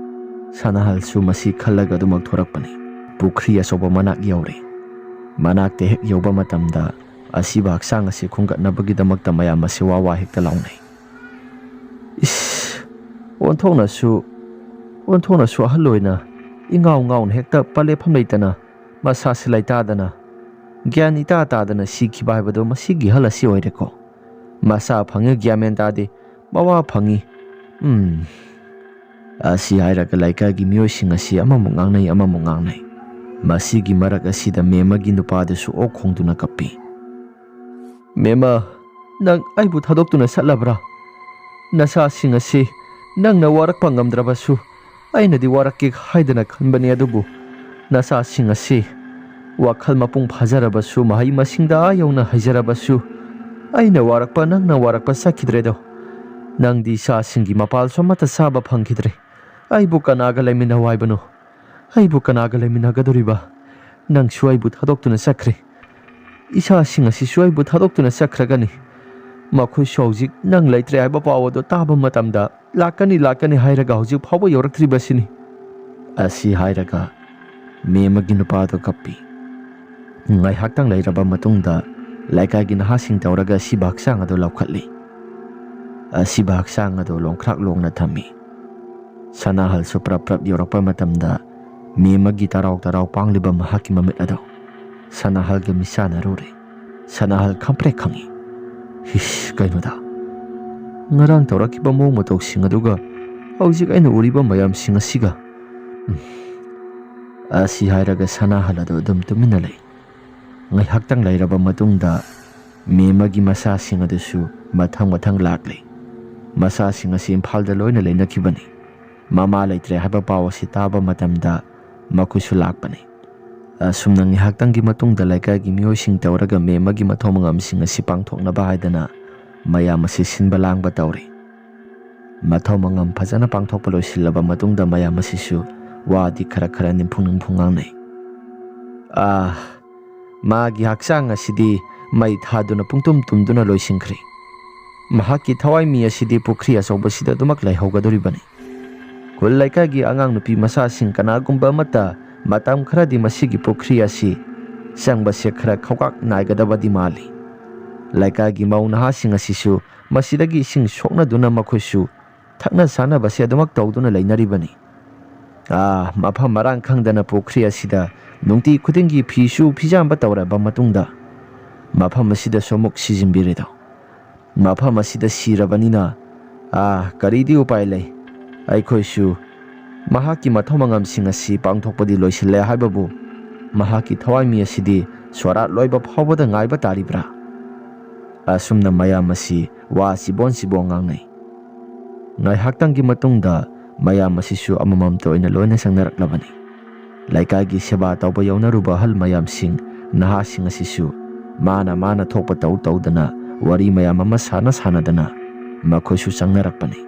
ꯁꯅꯥꯍꯜꯁꯨ ꯃꯁꯤ ꯈꯜꯂꯒ ꯑꯗꯨꯃꯛ ꯊꯣꯔꯛꯄꯅꯤ꯫ ꯄꯨꯈ꯭ꯔꯤ ꯑꯆꯧꯕ ꯃꯅꯥꯛ ꯌꯧꯔꯦ꯫ ꯃꯅꯥꯛꯇ ꯍꯦꯛ ꯌꯧꯕ ꯃꯇꯝꯗ ꯑꯁꯤꯕ ꯍꯛꯆꯥꯡ ꯑꯁꯤ ꯈꯨꯝꯒꯠꯅꯕꯒꯤꯗꯃꯛꯇ ꯃꯌꯥꯝ ꯑꯁꯤ ꯋꯥ ꯋꯥ ꯍꯦꯛꯇ ꯂꯥꯎꯅꯩ꯫ "ꯏꯁ, ꯑꯣꯟꯊꯣꯛꯅꯁꯨ, ꯑꯣꯟꯊꯣꯛꯅꯁꯨ ꯑꯍꯜ ꯑꯣꯏꯅ ꯏꯉꯥꯎ ꯉꯥꯎꯅ ꯍꯦꯛꯇ ꯄꯂꯦꯞꯐꯝ ꯂꯩꯇꯅ ꯃꯁꯥꯁꯤ ꯂꯩꯇꯥꯗꯅ ꯒ꯭ꯌꯥꯟ ꯏꯇꯥ ꯇꯥꯗꯅ ꯁꯤꯈꯤꯕ ꯍꯥꯏꯕꯗꯣ ꯃꯁꯤꯒꯤ ꯑꯍꯜ ꯑꯁꯤ ꯑꯣꯏꯔꯦꯀꯣ꯫ ꯃꯁꯥ ꯐꯪꯉꯤ ꯒ꯭ꯌꯥꯟ ꯃꯦꯟ ꯇꯥꯗꯦ, ꯃꯋꯥ ꯐꯪꯉꯤ꯫ ꯎꯝ"꯫ ꯑꯁꯤ ꯍꯥꯏꯔꯒ ꯂꯩꯀꯥꯏꯒꯤ ꯃꯤꯑꯣꯏꯁꯤꯡ ꯑꯁꯤ ꯑꯃꯃꯨꯛ ꯉꯥꯡꯅꯩ, ꯑꯃꯃꯨꯛ ꯉꯥꯡꯅꯩ꯫ ꯃꯁꯤꯒꯤ ꯃꯔꯛ ꯑꯁꯤꯗ ꯃꯦꯝꯃꯒꯤ ꯅꯨꯄꯥꯗꯨꯁꯨ ꯑꯣꯛ ꯈꯣꯡꯗꯨꯅ ꯀꯞꯄꯤ꯫ "ꯃꯦꯝꯃ, ꯅꯪ ꯑꯩꯕꯨ ꯊꯥꯗꯣꯛꯇꯨꯅ ꯆꯠꯂꯕ꯭ꯔꯥ? ꯅꯆꯥꯁꯤꯡ ꯑꯁꯤ ꯅꯪꯅ ꯋꯥꯔꯛꯄ ꯉꯝꯗ꯭ꯔꯕꯁꯨ ꯑꯩꯅꯗꯤ ꯋꯥꯔꯛꯀꯦ ꯍꯥꯏꯗꯅ ꯈꯟꯕꯅꯤ, ꯑꯗꯨꯕꯨ ꯅꯆꯥꯁꯤꯡ ꯑꯁꯤ ꯋꯥꯈꯜ ꯃꯄꯨꯡ ꯐꯥꯖꯔꯕꯁꯨ, ꯃꯍꯩ ꯃꯁꯤꯡꯗ ꯑꯥ ꯌꯧꯅ ꯍꯩꯖꯔꯕꯁꯨ, ꯑꯩꯅ ꯋꯥꯔꯛꯄ, ꯅꯪꯅ ꯋꯥꯔꯛꯄ ꯆꯠꯈꯤꯗ꯭ꯔꯦꯗꯣ꯫ ꯅꯪꯗꯤ ꯏꯆꯥꯁꯤꯡꯒꯤ ꯃꯄꯥꯜꯁꯨ ꯑꯃꯠꯇ ꯆꯥꯕ ꯐꯪꯈꯤꯗ꯭ꯔꯦ꯫ ꯑꯩꯕꯨ ꯀꯅꯥꯒ ꯂꯩꯃꯤꯟꯅꯧ ꯍꯥꯏꯕꯅꯣ? ꯑꯩꯕꯨ ꯀꯅꯥꯒ ꯂꯩꯃꯤꯟꯅꯒꯗꯧꯔꯤꯕ? ꯅꯪꯁꯨ ꯑꯩꯕꯨ ꯊꯥꯗꯣꯛꯇꯨꯅ ꯆꯠꯈ꯭ꯔꯦ꯫ ꯏꯆꯥꯁꯤꯡ ꯑꯁꯤꯁꯨ ꯑꯩꯕꯨ ꯊꯥꯗꯣꯛꯇꯨꯅ ꯆꯠꯈ꯭ꯔꯒꯅꯤ꯫ ꯃꯈꯣꯏꯁꯨ ꯍꯧꯖꯤꯛ ꯅꯪ ꯂꯩꯇ꯭ꯔꯦ ꯍꯥꯏꯕ ꯄꯥꯎ ꯑꯗꯨ ꯇꯥꯕ ꯃꯇꯝꯗ ꯂꯥꯛꯀꯅꯤ, ꯂꯥꯛꯀꯅꯤ ꯍꯥꯏꯔꯒ ꯍꯧꯖꯤꯛ ꯐꯥꯎꯕ ꯌꯧꯔꯛꯇ꯭ꯔꯤꯕꯁꯤꯅꯤ"꯫ ꯑꯁꯤ ꯍꯥꯏꯔꯒ ꯃꯦꯝꯃꯒꯤ ꯅꯨꯄꯥꯗꯨ ꯀꯞꯄꯤ꯫ ꯉꯥꯏꯍꯥꯛꯇꯪ ꯂꯩꯔꯕ ꯃꯇꯨꯡꯗ ꯂꯩꯀꯥꯏꯒꯤ ꯅꯍꯥꯁꯤꯡ ꯇꯧꯔꯒ ꯑꯁꯤꯕ ꯍꯛꯆꯥꯡ ꯑꯗꯨ ꯂꯧꯈꯠꯂꯤ꯫ ꯑꯁꯤꯕ ꯍꯛꯆꯥꯡ ꯑꯗꯨ ꯂꯣꯡꯈ꯭ꯔꯥꯛ ꯂꯣꯡꯅ ꯊꯝꯃꯤ꯫ ꯁꯅꯥꯍꯜꯁꯨ ꯄ꯭ꯔꯞ ꯄ꯭ꯔꯞ ꯌꯧꯔꯛꯄ ꯃꯇꯝꯗ ꯃꯦꯝꯃꯒꯤ ꯇꯔꯥꯎ ꯇꯔꯥꯎ ꯄꯥꯡꯂꯤꯕ ꯃꯍꯥꯛꯀꯤ ꯃꯃꯤꯠ ꯑꯗꯨ ꯁꯅꯥꯍꯜꯒ ꯃꯤꯠꯆꯥꯟꯅꯔꯨꯔꯦ꯫ ꯁꯅꯥꯍꯜ ꯈꯪꯄ꯭ꯔꯦꯛ ꯈꯪꯉꯤ꯫ "ꯏꯁ, ꯀꯩꯅꯣꯗ, ꯉꯔꯥꯡ ꯇꯧꯔꯛꯈꯤꯕ ꯃꯑꯣꯡ ꯃꯇꯧꯁꯤꯡ ꯑꯗꯨꯒ ꯍꯧꯖꯤꯛ ꯑꯩꯅ ꯎꯔꯤꯕ ꯃꯌꯥꯝꯁꯤꯡ ꯑꯁꯤꯒ"꯫ ꯎꯝ꯫ ꯑꯁꯤ ꯍꯥꯏꯔꯒ ꯁꯅꯥꯍꯜ ꯑꯗꯨ ꯑꯗꯨꯝ ꯇꯨꯃꯤꯟꯅ ꯂꯩ꯫ ꯉꯥꯏꯍꯥꯛꯇꯪ ꯂꯩꯔꯕ ꯃꯇꯨꯡꯗ ꯃꯦꯝꯃꯒꯤ ꯃꯆꯥꯁꯤꯡ ꯑꯗꯨꯁꯨ ꯃꯊꯪ ꯃꯊꯪ ꯂꯥꯛꯂꯦ꯫ ꯃꯆꯥꯁꯤꯡ ꯑꯁꯤ ꯏꯝꯐꯥꯜꯗ ꯂꯣꯏꯅ ꯂꯩꯅꯈꯤꯕꯅꯤ꯫ ꯃꯃꯥ ꯂꯩꯇ꯭ꯔꯦ ꯍꯥꯏꯕ ꯄꯥꯎ ꯑꯁꯤ ꯇꯥꯕ ꯃꯇꯝꯗ ꯃꯈꯣꯏꯁꯨ ꯂꯥꯛꯄꯅꯤ꯫ ꯑꯁꯨꯝꯅ ꯉꯥꯏꯍꯥꯛꯇꯪꯒꯤ ꯃꯇꯨꯡꯗ ꯂꯩꯀꯥꯏꯒꯤ ꯃꯤꯑꯣꯏꯁꯤꯡ ꯇꯧꯔꯒ ꯃꯦꯝꯃꯒꯤ ꯃꯊꯧ ꯃꯉꯝꯁꯤꯡ ꯑꯁꯤ ꯄꯥꯡꯊꯣꯛꯅꯕ ꯍꯥꯏꯗꯅ ꯃꯌꯥꯝ ꯑꯁꯤ ꯁꯤꯟꯕ ꯂꯥꯡꯕ ꯇꯧꯔꯤ꯫ ꯃꯊꯧ ꯃꯉꯝ ꯐꯖꯅ ꯄꯥꯡꯊꯣꯛꯄ ꯂꯣꯏꯁꯤꯜꯂꯕ ꯃꯇꯨꯡꯗ ꯃꯌꯥꯝ ꯑꯁꯤꯁꯨ ꯋꯥꯗꯤ ꯈꯔ ꯈꯔ ꯅꯤꯝꯐꯨ ꯅꯤꯝꯐꯨ ꯉꯥꯡꯅꯩ꯫ "ꯑꯥ, ꯃꯥꯒꯤ ꯍꯛꯆꯥꯡ ꯑꯁꯤꯗꯤ ꯃꯩ ꯊꯥꯗꯨꯅ ꯄꯨꯡꯇꯨꯝ ꯇꯨꯝꯗꯨꯅ ꯂꯣꯏꯁꯤꯟꯈ꯭ꯔꯦ꯫ ꯃꯍꯥꯛꯀꯤ ꯊꯋꯥꯏ ꯃꯤ ꯑꯁꯤꯗꯤ ꯄꯨꯈ꯭ꯔꯤ ꯑꯆꯧꯕꯁꯤꯗ ꯑꯗꯨꯃꯛ ꯂꯩꯍꯧꯒꯗꯧꯔꯤꯕꯅꯤ꯫ ꯈꯨꯜ ꯂꯩꯀꯥꯏꯒꯤ ꯑꯉꯥꯡ ꯅꯨꯄꯤ ꯃꯆꯥꯁꯤꯡ ꯀꯅꯥꯒꯨꯝꯕ ꯑꯃꯠꯇ ꯃꯇꯝ ꯈꯔꯗꯤ ꯃꯁꯤꯒꯤ ꯄꯨꯈ꯭ꯔꯤ ꯑꯁꯤ ꯆꯪꯕꯁꯦ ꯈꯔ ꯈꯧꯀꯥꯛ ꯅꯥꯏꯒꯗꯕꯗꯤ ꯃꯥꯜꯂꯤ꯫ ꯂꯩꯀꯥꯏꯒꯤ ꯃꯧ ꯅꯍꯥꯁꯤꯡ ꯑꯁꯤꯁꯨ ꯃꯁꯤꯗꯒꯤ ꯏꯁꯤꯡ ꯁꯣꯛꯅꯗꯨꯅ ꯃꯈꯣꯏꯁꯨ ꯊꯛꯅ ꯆꯥꯅꯕꯁꯦ ꯑꯗꯨꯃꯛ ꯇꯧꯗꯨꯅ ꯂꯩꯅꯔꯤꯕꯅꯤ꯫ ꯑꯥ, ꯃꯐꯝ ꯃꯔꯥꯡ ꯈꯪꯗꯅ ꯄꯨꯈ꯭ꯔꯤ ꯑꯁꯤꯗ ꯅꯨꯡꯇꯤ ꯈꯨꯗꯤꯡꯒꯤ ꯐꯤꯁꯨ ꯐꯤꯖꯥꯝꯕ ꯇꯧꯔꯕ ꯃꯇꯨꯡꯗ ꯃꯐꯝ ꯑꯁꯤꯗꯁꯨ ꯑꯃꯨꯛ ꯁꯤꯖꯤꯟꯕꯤꯔꯦꯗꯣ꯫ ꯃꯐꯝ ꯑꯁꯤꯗ ꯁꯤꯔꯕꯅꯤꯅ, ꯑꯥ, ꯀꯔꯤꯗꯤ ꯎꯄꯥꯏ ꯂꯩ? ꯑꯩꯈꯣꯏꯁꯨ ꯃꯍꯥꯛꯀꯤ ꯃꯊꯧ ꯃꯉꯝꯁꯤꯡ ꯑꯁꯤ ꯄꯥꯡꯊꯣꯛꯄꯗꯤ ꯂꯣꯏꯁꯤꯜꯂꯦ ꯍꯥꯏꯕꯕꯨ, ꯃꯍꯥꯛꯀꯤ ꯊꯋꯥꯏ ꯃꯤ ꯑꯁꯤꯗꯤ ꯁꯣꯔꯥꯠ ꯂꯣꯏꯕ ꯐꯥꯎꯕꯗ ꯉꯥꯏꯕ ꯇꯥꯔꯤꯕ꯭ꯔꯥ?" ꯑꯁꯨꯝꯅ ꯃꯌꯥꯝ ꯑꯁꯤ ꯋꯥ ꯆꯤꯕꯣꯟ ꯆꯤꯕꯣꯟ ꯉꯥꯡꯅꯩ꯫ ꯉꯥꯏꯍꯥꯛꯇꯪꯒꯤ ꯃꯇꯨꯡꯗ ꯃꯌꯥꯝ ꯑꯁꯤꯁꯨ ꯑꯃꯃꯝꯇ ꯑꯣꯏꯅ ꯂꯣꯏꯅ ꯆꯪꯅꯔꯛꯂꯕꯅꯤ꯫ ꯂꯩꯀꯥꯏꯒꯤ ꯁꯦꯕꯥ ꯇꯧꯕ ꯌꯥꯎꯅꯔꯨꯕ ꯑꯍꯜ ꯃꯌꯥꯝꯁꯤꯡ, ꯅꯍꯥꯁꯤꯡ ꯑꯁꯤꯁꯨ ꯃꯥꯅ ꯃꯥꯅ ꯊꯣꯛꯄ ꯇꯧ ꯇꯧꯗꯅ, ꯋꯥꯔꯤ ꯃꯌꯥꯝ ꯑꯃ ꯁꯥꯟꯅ ꯁꯥꯟꯅꯗꯅ ꯃꯈꯣꯏꯁꯨ ꯆꯪꯅꯔꯛꯄꯅꯤ꯫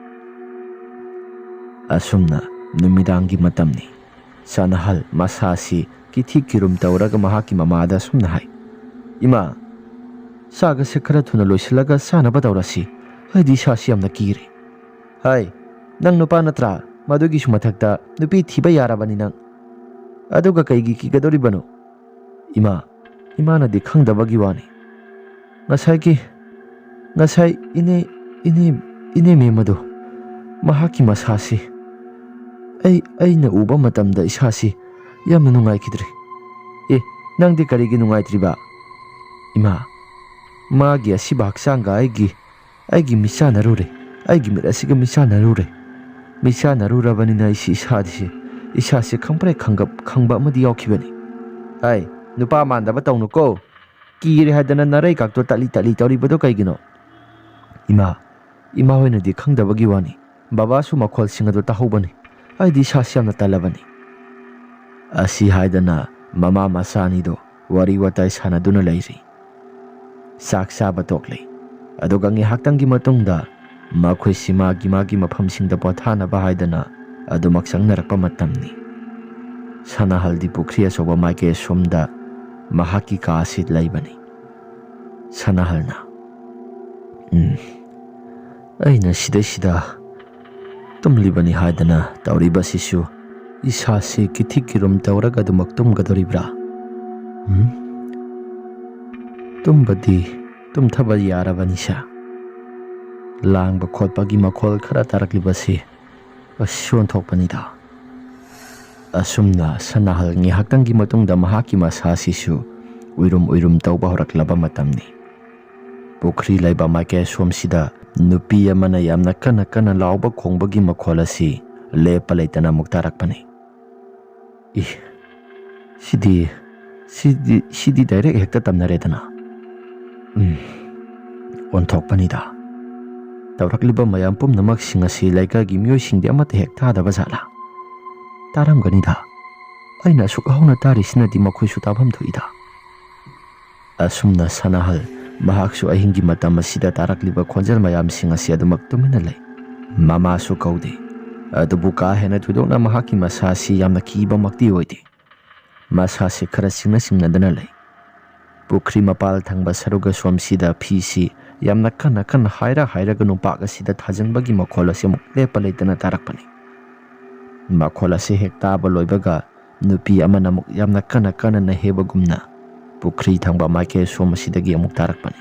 ꯑꯁꯨꯝꯅ ꯅꯨꯃꯤꯗꯥꯡꯒꯤ ꯃꯇꯝꯅꯤ꯫ ꯁꯅꯥꯍꯜ ꯃꯁꯥꯁꯤ ꯀꯤꯊꯤ ꯀꯤꯔꯨꯝ ꯇꯧꯔꯒ ꯃꯍꯥꯛꯀꯤ ꯃꯃꯥꯗ ꯑꯁꯨꯝꯅ ꯍꯥꯏ, "ꯏꯃꯥ, ꯆꯥꯒꯁꯦ ꯈꯔ ꯊꯨꯅ ꯂꯣꯏꯁꯤꯜꯂꯒ ꯆꯥꯅꯕ ꯇꯧꯔꯁꯤ꯫ ꯑꯩꯗꯤ ꯏꯁꯥꯁꯤ ꯌꯥꯝꯅ ꯀꯤꯔꯦ꯫" "ꯍꯥꯏ, ꯅꯪ ꯅꯨꯄꯥ ꯅꯠꯇ꯭ꯔꯥ? ꯃꯗꯨꯒꯤꯁꯨ ꯃꯊꯛꯇ ꯅꯨꯄꯤ ꯊꯤꯕ ꯌꯥꯔꯕꯅꯤ ꯅꯪ꯫ ꯑꯗꯨꯒ ꯀꯩꯒꯤ ꯀꯤꯒꯗꯧꯔꯤꯕꯅꯣ?" "ꯏꯃꯥ, ꯏꯃꯥꯅꯗꯤ ꯈꯪꯗꯕꯒꯤ ꯋꯥꯅꯤ꯫ ꯉꯁꯥꯏꯒꯤ, ꯉꯁꯥꯏ ꯏꯅꯦ, ꯏꯅꯦ, ꯏꯅꯦ ꯃꯦꯝ ꯑꯗꯣ, ꯃꯍꯥꯛꯀꯤ ꯃꯁꯥꯁꯤ ꯑꯩ, ꯑꯩꯅ ꯎꯕ ꯃꯇꯝꯗ ꯏꯁꯥꯁꯤ ꯌꯥꯝꯅ ꯅꯨꯡꯉꯥꯏꯈꯤꯗ꯭ꯔꯦ꯫" "ꯑꯦ, ꯅꯪꯗꯤ ꯀꯔꯤꯒꯤ ꯅꯨꯡꯉꯥꯏꯇ꯭ꯔꯤꯕ?" "ꯏꯃꯥ, ꯃꯥꯒꯤ ꯑꯁꯤꯕ ꯍꯛꯆꯥꯡꯒ ꯑꯩꯒꯤ, ꯑꯩꯒꯤ ꯃꯤꯠꯆꯥꯟꯅꯔꯨꯔꯦ꯫ ꯑꯩꯒꯤ ꯃꯤꯠ ꯑꯁꯤꯒ ꯃꯤꯠꯆꯥꯟꯅꯔꯨꯔꯦ꯫ ꯃꯤꯠꯆꯥꯟꯅꯔꯨꯔꯕꯅꯤꯅ ꯑꯩꯁꯤ ꯏꯁꯥꯁꯤ, ꯏꯁꯥꯁꯤ ꯈꯪꯄ꯭ꯔꯦꯛ ꯈꯪꯒꯞ ꯈꯪꯕ ꯑꯃꯗꯤ ꯌꯥꯎꯈꯤꯕꯅꯤ꯫" "ꯍꯥꯏ, ꯅꯨꯄꯥ ꯃꯥꯟꯗꯕ ꯇꯧꯅꯨꯀꯣ꯫ ꯀꯤꯔꯦ ꯍꯥꯏꯗꯅ ꯅꯔꯩ ꯀꯥꯛꯇꯣ ꯇꯠꯂꯤ ꯇꯠꯂꯤ ꯇꯧꯔꯤꯕꯗꯣ ꯀꯩꯒꯤꯅꯣ?" "ꯏꯃꯥ, ꯏꯃꯥ ꯍꯣꯏꯅꯗꯤ ꯈꯪꯗꯕꯒꯤ ꯋꯥꯅꯤ꯫ ꯕꯕꯥꯁꯨ ꯃꯈꯣꯜꯁꯤꯡ ꯑꯗꯨ ꯇꯥꯍꯧꯕꯅꯤ꯫ ꯑꯩꯗꯤ ꯏꯁꯥꯁꯤ ꯌꯥꯝꯅ ꯇꯜꯂꯕꯅꯤ꯫" ꯑꯁꯤ ꯍꯥꯏꯗꯅ ꯃꯃꯥ ꯃꯆꯥ ꯑꯅꯤꯗꯣ ꯋꯥꯔꯤ ꯋꯥꯇꯥꯏ ꯁꯥꯟꯅꯗꯨꯅ ꯂꯩꯔꯤ꯫ ꯆꯥꯛ ꯆꯥꯕ ꯇꯣꯛꯂꯦ꯫ ꯑꯗꯨꯒ ꯉꯥꯏꯍꯥꯛꯇꯪꯒꯤ ꯃꯇꯨꯡꯗ ꯃꯈꯣꯏꯁꯤ ꯃꯥꯒꯤ ꯃꯥꯒꯤ ꯃꯐꯝꯁꯤꯡꯗ ꯄꯣꯊꯥꯅꯕ ꯍꯥꯏꯗꯅ ꯑꯗꯨꯃꯛ ꯆꯪꯅꯔꯛꯄ ꯃꯇꯝꯅꯤ꯫ ꯁꯅꯥꯍꯜꯗꯤ ꯄꯨꯈ꯭ꯔꯤ ꯑꯆꯧꯕ ꯃꯥꯏꯀꯩ ꯑꯁꯣꯝꯗ ꯃꯍꯥꯛꯀꯤ ꯀꯥ ꯑꯁꯤ ꯂꯩꯕꯅꯤ꯫ ꯁꯅꯥꯍꯜꯅ, "ꯎꯝ, ꯑꯩꯅ ꯁꯤꯗꯩꯁꯤꯗ ꯇꯨꯝꯂꯤꯕꯅꯤ ꯍꯥꯏꯗꯅ ꯇꯧꯔꯤꯕꯁꯤꯁꯨ ꯏꯁꯥꯁꯤ ꯀꯤꯊꯤ ꯀꯤꯔꯨꯝ ꯇꯧꯔꯒ ꯑꯗꯨꯃꯛ ꯇꯨꯝꯒꯗꯧꯔꯤꯕ꯭ꯔꯥ? ꯎꯝ? ꯇꯨꯝꯕꯗꯤ ꯇꯨꯝꯊꯕ ꯌꯥꯔꯕꯅꯤꯁꯦ꯫ ꯂꯥꯡꯕ ꯈꯣꯠꯄꯒꯤ ꯃꯈꯣꯜ ꯈꯔ ꯇꯥꯔꯛꯂꯤꯕꯁꯤ ꯑꯁ, ꯑꯣꯟꯊꯣꯛꯄꯅꯤꯗ꯫" ꯑꯁꯨꯝꯅ ꯁꯅꯥꯍꯜ ꯉꯥꯏꯍꯥꯛꯇꯪꯒꯤ ꯃꯇꯨꯡꯗ ꯃꯍꯥꯛꯀꯤ ꯃꯁꯥꯁꯤꯁꯨ ꯎꯏꯔꯨꯝ ꯎꯏꯔꯨꯝ ꯇꯧꯕ ꯍꯧꯔꯛꯂꯕ ꯃꯇꯝꯅꯤ꯫ ꯄꯨꯈ꯭ꯔꯤ ꯂꯩꯕ ꯃꯥꯏꯀꯩ ꯑꯁꯣꯝꯁꯤꯗ ꯅꯨꯄꯤ ꯑꯃꯅ ꯌꯥꯝꯅ ꯀꯟꯅ ꯀꯟꯅ ꯂꯥꯎꯕ ꯈꯣꯡꯕꯒꯤ ꯃꯈꯣꯜ ꯑꯁꯤ ꯂꯦꯞꯄ ꯂꯩꯇꯅ ꯑꯃꯨꯛ ꯇꯥꯔꯛꯄꯅꯤ꯫ "ꯏ, ꯁꯤꯗꯤ, ꯁꯤꯗꯤ, ꯁꯤꯗꯤ ꯗꯥꯏꯔꯦꯛ ꯍꯦꯛꯇ ꯇꯝꯅꯔꯦꯗꯅ꯫ ꯎꯝ, ꯑꯣꯟꯊꯣꯛꯄꯅꯤꯗ꯫ ꯇꯧꯔꯛꯂꯤꯕ ꯃꯌꯥꯝ ꯄꯨꯝꯅꯃꯛꯁꯤꯡ ꯑꯁꯤ ꯂꯩꯀꯥꯏꯒꯤ ꯃꯤꯑꯣꯏꯁꯤꯡꯗꯤ ꯑꯃꯠꯇ ꯍꯦꯛ ꯇꯥꯗꯕ ꯖꯥꯠꯂꯥ? ꯇꯥꯔꯝꯒꯅꯤꯗ꯫ ꯑꯩꯅ ꯑꯁꯨꯛ ꯍꯧꯅ ꯇꯥꯔꯤꯁꯤꯅꯗꯤ ꯃꯈꯣꯏꯁꯨ ꯇꯥꯐꯝ ꯊꯣꯛꯏꯗ꯫" ꯑꯁꯨꯝꯅ ꯁꯅꯥꯍꯜ ꯃꯍꯥꯛꯁꯨ ꯑꯍꯤꯡꯒꯤ ꯃꯇꯝ ꯑꯁꯤꯗ ꯇꯥꯔꯛꯂꯤꯕ ꯈꯣꯟꯖꯦꯜ ꯃꯌꯥꯝꯁꯤꯡ ꯑꯁꯤ ꯑꯗꯨꯃꯛ ꯇꯨꯃꯤꯟꯅ ꯂꯩ꯫ ꯃꯃꯥꯁꯨ ꯀꯧꯗꯦ꯫ ꯑꯗꯨꯕꯨ ꯀꯥ ꯍꯦꯟꯅ ꯊꯣꯏꯗꯣꯛꯅ ꯃꯍꯥꯛꯀꯤ ꯃꯁꯥ ꯑꯁꯤ ꯌꯥꯝꯅ ꯀꯤꯕꯃꯛꯇꯤ ꯑꯣꯏꯗꯦ꯫ ꯃꯁꯥꯁꯤ ꯈꯔ ꯆꯤꯡꯅ ꯆꯤꯡꯅꯗꯅ ꯂꯩ꯫ ꯄꯨꯈ꯭ꯔꯤ ꯃꯄꯥꯜ ꯊꯪꯕ ꯁꯔꯨꯛ ꯑꯁꯣꯝꯁꯤꯗ ꯐꯤꯁꯤ ꯌꯥꯝꯅ ꯀꯟꯅ ꯀꯟꯅ ꯍꯥꯏꯔ ꯍꯥꯏꯔꯒ ꯅꯨꯡꯄꯥꯛ ꯑꯁꯤꯗ ꯊꯥꯖꯤꯟꯕꯒꯤ ꯃꯈꯣꯜ ꯑꯁꯤ ꯑꯃꯨꯛ ꯂꯦꯞꯄ ꯂꯩꯇꯅ ꯇꯥꯔꯛꯄꯅꯤ꯫ ꯃꯈꯣꯜ ꯑꯁꯤ ꯍꯦꯛ ꯇꯥꯕ ꯂꯣꯏꯕꯒ ꯅꯨꯄꯤ ꯑꯃꯅ ꯑꯃꯨꯛ ꯌꯥꯝꯅ ꯀꯟꯅ ꯀꯟꯅ ꯅꯩꯍꯦꯕꯒꯨꯝꯅ ꯄꯨꯈ꯭ꯔꯤ ꯊꯪꯕ ꯃꯥꯏꯀꯩ ꯑꯁꯣꯝ ꯑꯁꯤꯗꯒꯤ ꯑꯃꯨꯛ ꯇꯥꯔꯛꯄꯅꯤ꯫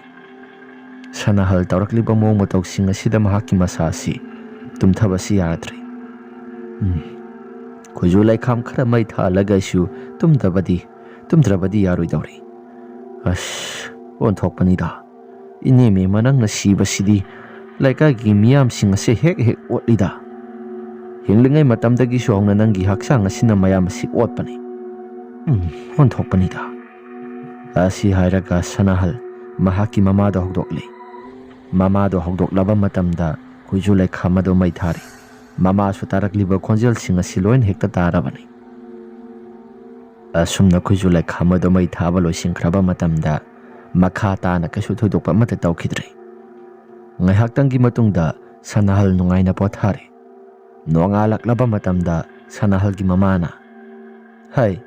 ꯁꯅꯥꯍꯜ ꯇꯧꯔꯛꯂꯤꯕ ꯃꯑꯣꯡ ꯃꯇꯧꯁꯤꯡ ꯑꯁꯤꯗ ꯃꯍꯥꯛꯀꯤ ꯃꯁꯥ ꯑꯁꯤ ꯇꯨꯝꯊꯕꯁꯤ ꯌꯥꯔꯗ꯭ꯔꯦ꯫ ꯎꯝ, ꯈꯨꯖꯨ ꯂꯩꯈꯥꯝ ꯈꯔ ꯃꯩ ꯊꯥꯜꯂꯒ ꯑꯩꯁꯨ ꯇꯨꯝꯗꯕꯗꯤ, ꯇꯨꯝꯗ꯭ꯔꯕꯗꯤ ꯌꯥꯔꯣꯏꯗꯧꯔꯤ꯫ ꯑꯁ, ꯑꯣꯟꯊꯣꯛꯄꯅꯤꯗ꯫ ꯏꯅꯦꯝ ꯏꯃ, ꯅꯪꯅ ꯁꯤꯕꯁꯤꯗꯤ ꯂꯩꯀꯥꯏꯒꯤ ꯃꯤꯌꯥꯝꯁꯤꯡ ꯑꯁꯦ ꯍꯦꯛ ꯍꯦꯛ ꯑꯣꯠꯂꯤꯗ꯫ ꯍꯤꯡꯂꯤꯉꯩ ꯃꯇꯝꯗꯒꯤꯁꯨ ꯍꯧꯅ ꯅꯪꯒꯤ ꯍꯛꯆꯥꯡ ꯑꯁꯤꯅ ꯃꯌꯥꯝ ꯑꯁꯤ ꯑꯣꯠꯄꯅꯤ꯫ ꯎꯝ, ꯑꯣꯟꯊꯣꯛꯄꯅꯤꯗ꯫ ꯑꯁꯤ ꯍꯥꯏꯔꯒ ꯁꯅꯥꯍꯜ ꯃꯍꯥꯛꯀꯤ ꯃꯃꯥꯗꯣ ꯍꯧꯗꯣꯛꯂꯤ꯫ ꯃꯃꯥꯗꯣ ꯍꯧꯗꯣꯛꯂꯕ ꯃꯇꯝꯗ ꯈꯨꯖꯨ ꯂꯩꯈꯥꯝ ꯑꯗꯨ ꯃꯩ ꯊꯥꯔꯤ꯫ ꯃꯃꯥꯁꯨ ꯇꯥꯔꯛꯂꯤꯕ ꯈꯣꯟꯖꯦꯜꯁꯤꯡ ꯑꯁꯤ ꯂꯣꯏꯅ ꯍꯦꯛꯇ ꯇꯥꯔꯕꯅꯤ꯫ ꯑꯁꯨꯝꯅ ꯈꯨꯖꯨ ꯂꯩꯈꯥꯝ ꯑꯗꯨ ꯃꯩ ꯊꯥꯕ ꯂꯣꯏꯁꯤꯟꯈ꯭ꯔꯕ ꯃꯇꯝꯗ ꯃꯈꯥ ꯇꯥꯅ ꯀꯩꯁꯨ ꯊꯣꯏꯗꯣꯛꯄ ꯑꯃꯠꯇ ꯇꯧꯈꯤꯗ꯭ꯔꯦ꯫ ꯉꯥꯏꯍꯥꯛꯇꯪꯒꯤ ꯃꯇꯨꯡꯗ ꯁꯅꯥꯍꯜ ꯅꯨꯡꯉꯥꯏꯅ ꯄꯣꯊꯥꯔꯦ꯫ ꯅꯣꯡꯉꯥꯜꯂꯛꯂꯕ ꯃꯇꯝꯗ ꯁꯅꯥꯍꯜꯒꯤ ꯃꯃꯥꯅ, "ꯍꯥꯏ,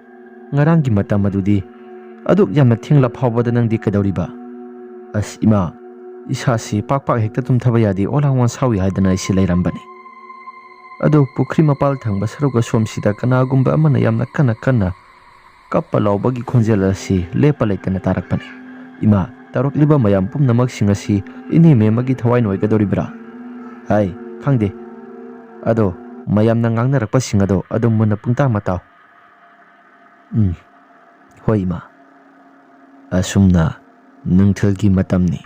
ꯉꯔꯥꯡꯒꯤ ꯃꯇꯝ ꯑꯗꯨꯗꯤ ꯑꯗꯨꯛ ꯌꯥꯝꯅ ꯊꯦꯡꯂ ꯐꯥꯎꯕꯗ ꯅꯪꯗꯤ ꯀꯩꯗꯧꯔꯤꯕ?" "ꯑꯁ ꯏꯃꯥ, ꯏꯁꯥꯁꯤ ꯄꯥꯛ ꯄꯥꯛ ꯍꯦꯛꯇ ꯇꯨꯝꯊꯕ ꯌꯥꯗꯦ, ꯑꯣꯂꯥꯡ ꯋꯥꯟ ꯁꯥꯎꯏ ꯍꯥꯏꯗꯅ ꯑꯩꯁꯤ ꯂꯩꯔꯝꯕꯅꯤ꯫ ꯑꯗꯣ ꯄꯨꯈ꯭ꯔꯤ ꯃꯄꯥꯜ ꯊꯪꯕ ꯁꯔꯨꯛ ꯑꯁꯣꯝꯁꯤꯗ ꯀꯅꯥꯒꯨꯝꯕ ꯑꯃꯅ ꯌꯥꯝꯅ ꯀꯟꯅ ꯀꯟꯅ ꯀꯞꯄ ꯂꯥꯎꯕꯒꯤ ꯈꯣꯟꯖꯦꯜ ꯑꯁꯤ ꯂꯦꯞꯄ ꯂꯩꯇꯅ ꯇꯥꯔꯛꯄꯅꯤ꯫ ꯏꯃꯥ, ꯇꯧꯔꯛꯂꯤꯕ ꯃꯌꯥꯝ ꯄꯨꯝꯅꯃꯛꯁꯤꯡ ꯑꯁꯤ ꯏꯅꯦ ꯃꯦꯝꯃꯒꯤ ꯊꯋꯥꯏꯅ ꯑꯣꯏꯒꯗꯧꯔꯤꯕ꯭ꯔꯥ? ꯍꯥꯏ, ꯈꯪꯗꯦ꯫ ꯑꯗꯣ ꯃꯌꯥꯝꯅ ꯉꯥꯡꯅꯔꯛꯄꯁꯤꯡ ꯑꯗꯣ ꯑꯗꯨꯝ ꯃꯨꯟꯅ ꯄꯨꯡꯇꯥ ꯑꯃ ꯇꯥꯎ꯫ ꯎꯝ, ꯍꯣꯏ ꯏꯃꯥ꯫ ꯑꯁꯨꯝꯅ ꯅꯨꯡꯊꯤꯜꯒꯤ ꯃꯇꯝꯅꯤ꯫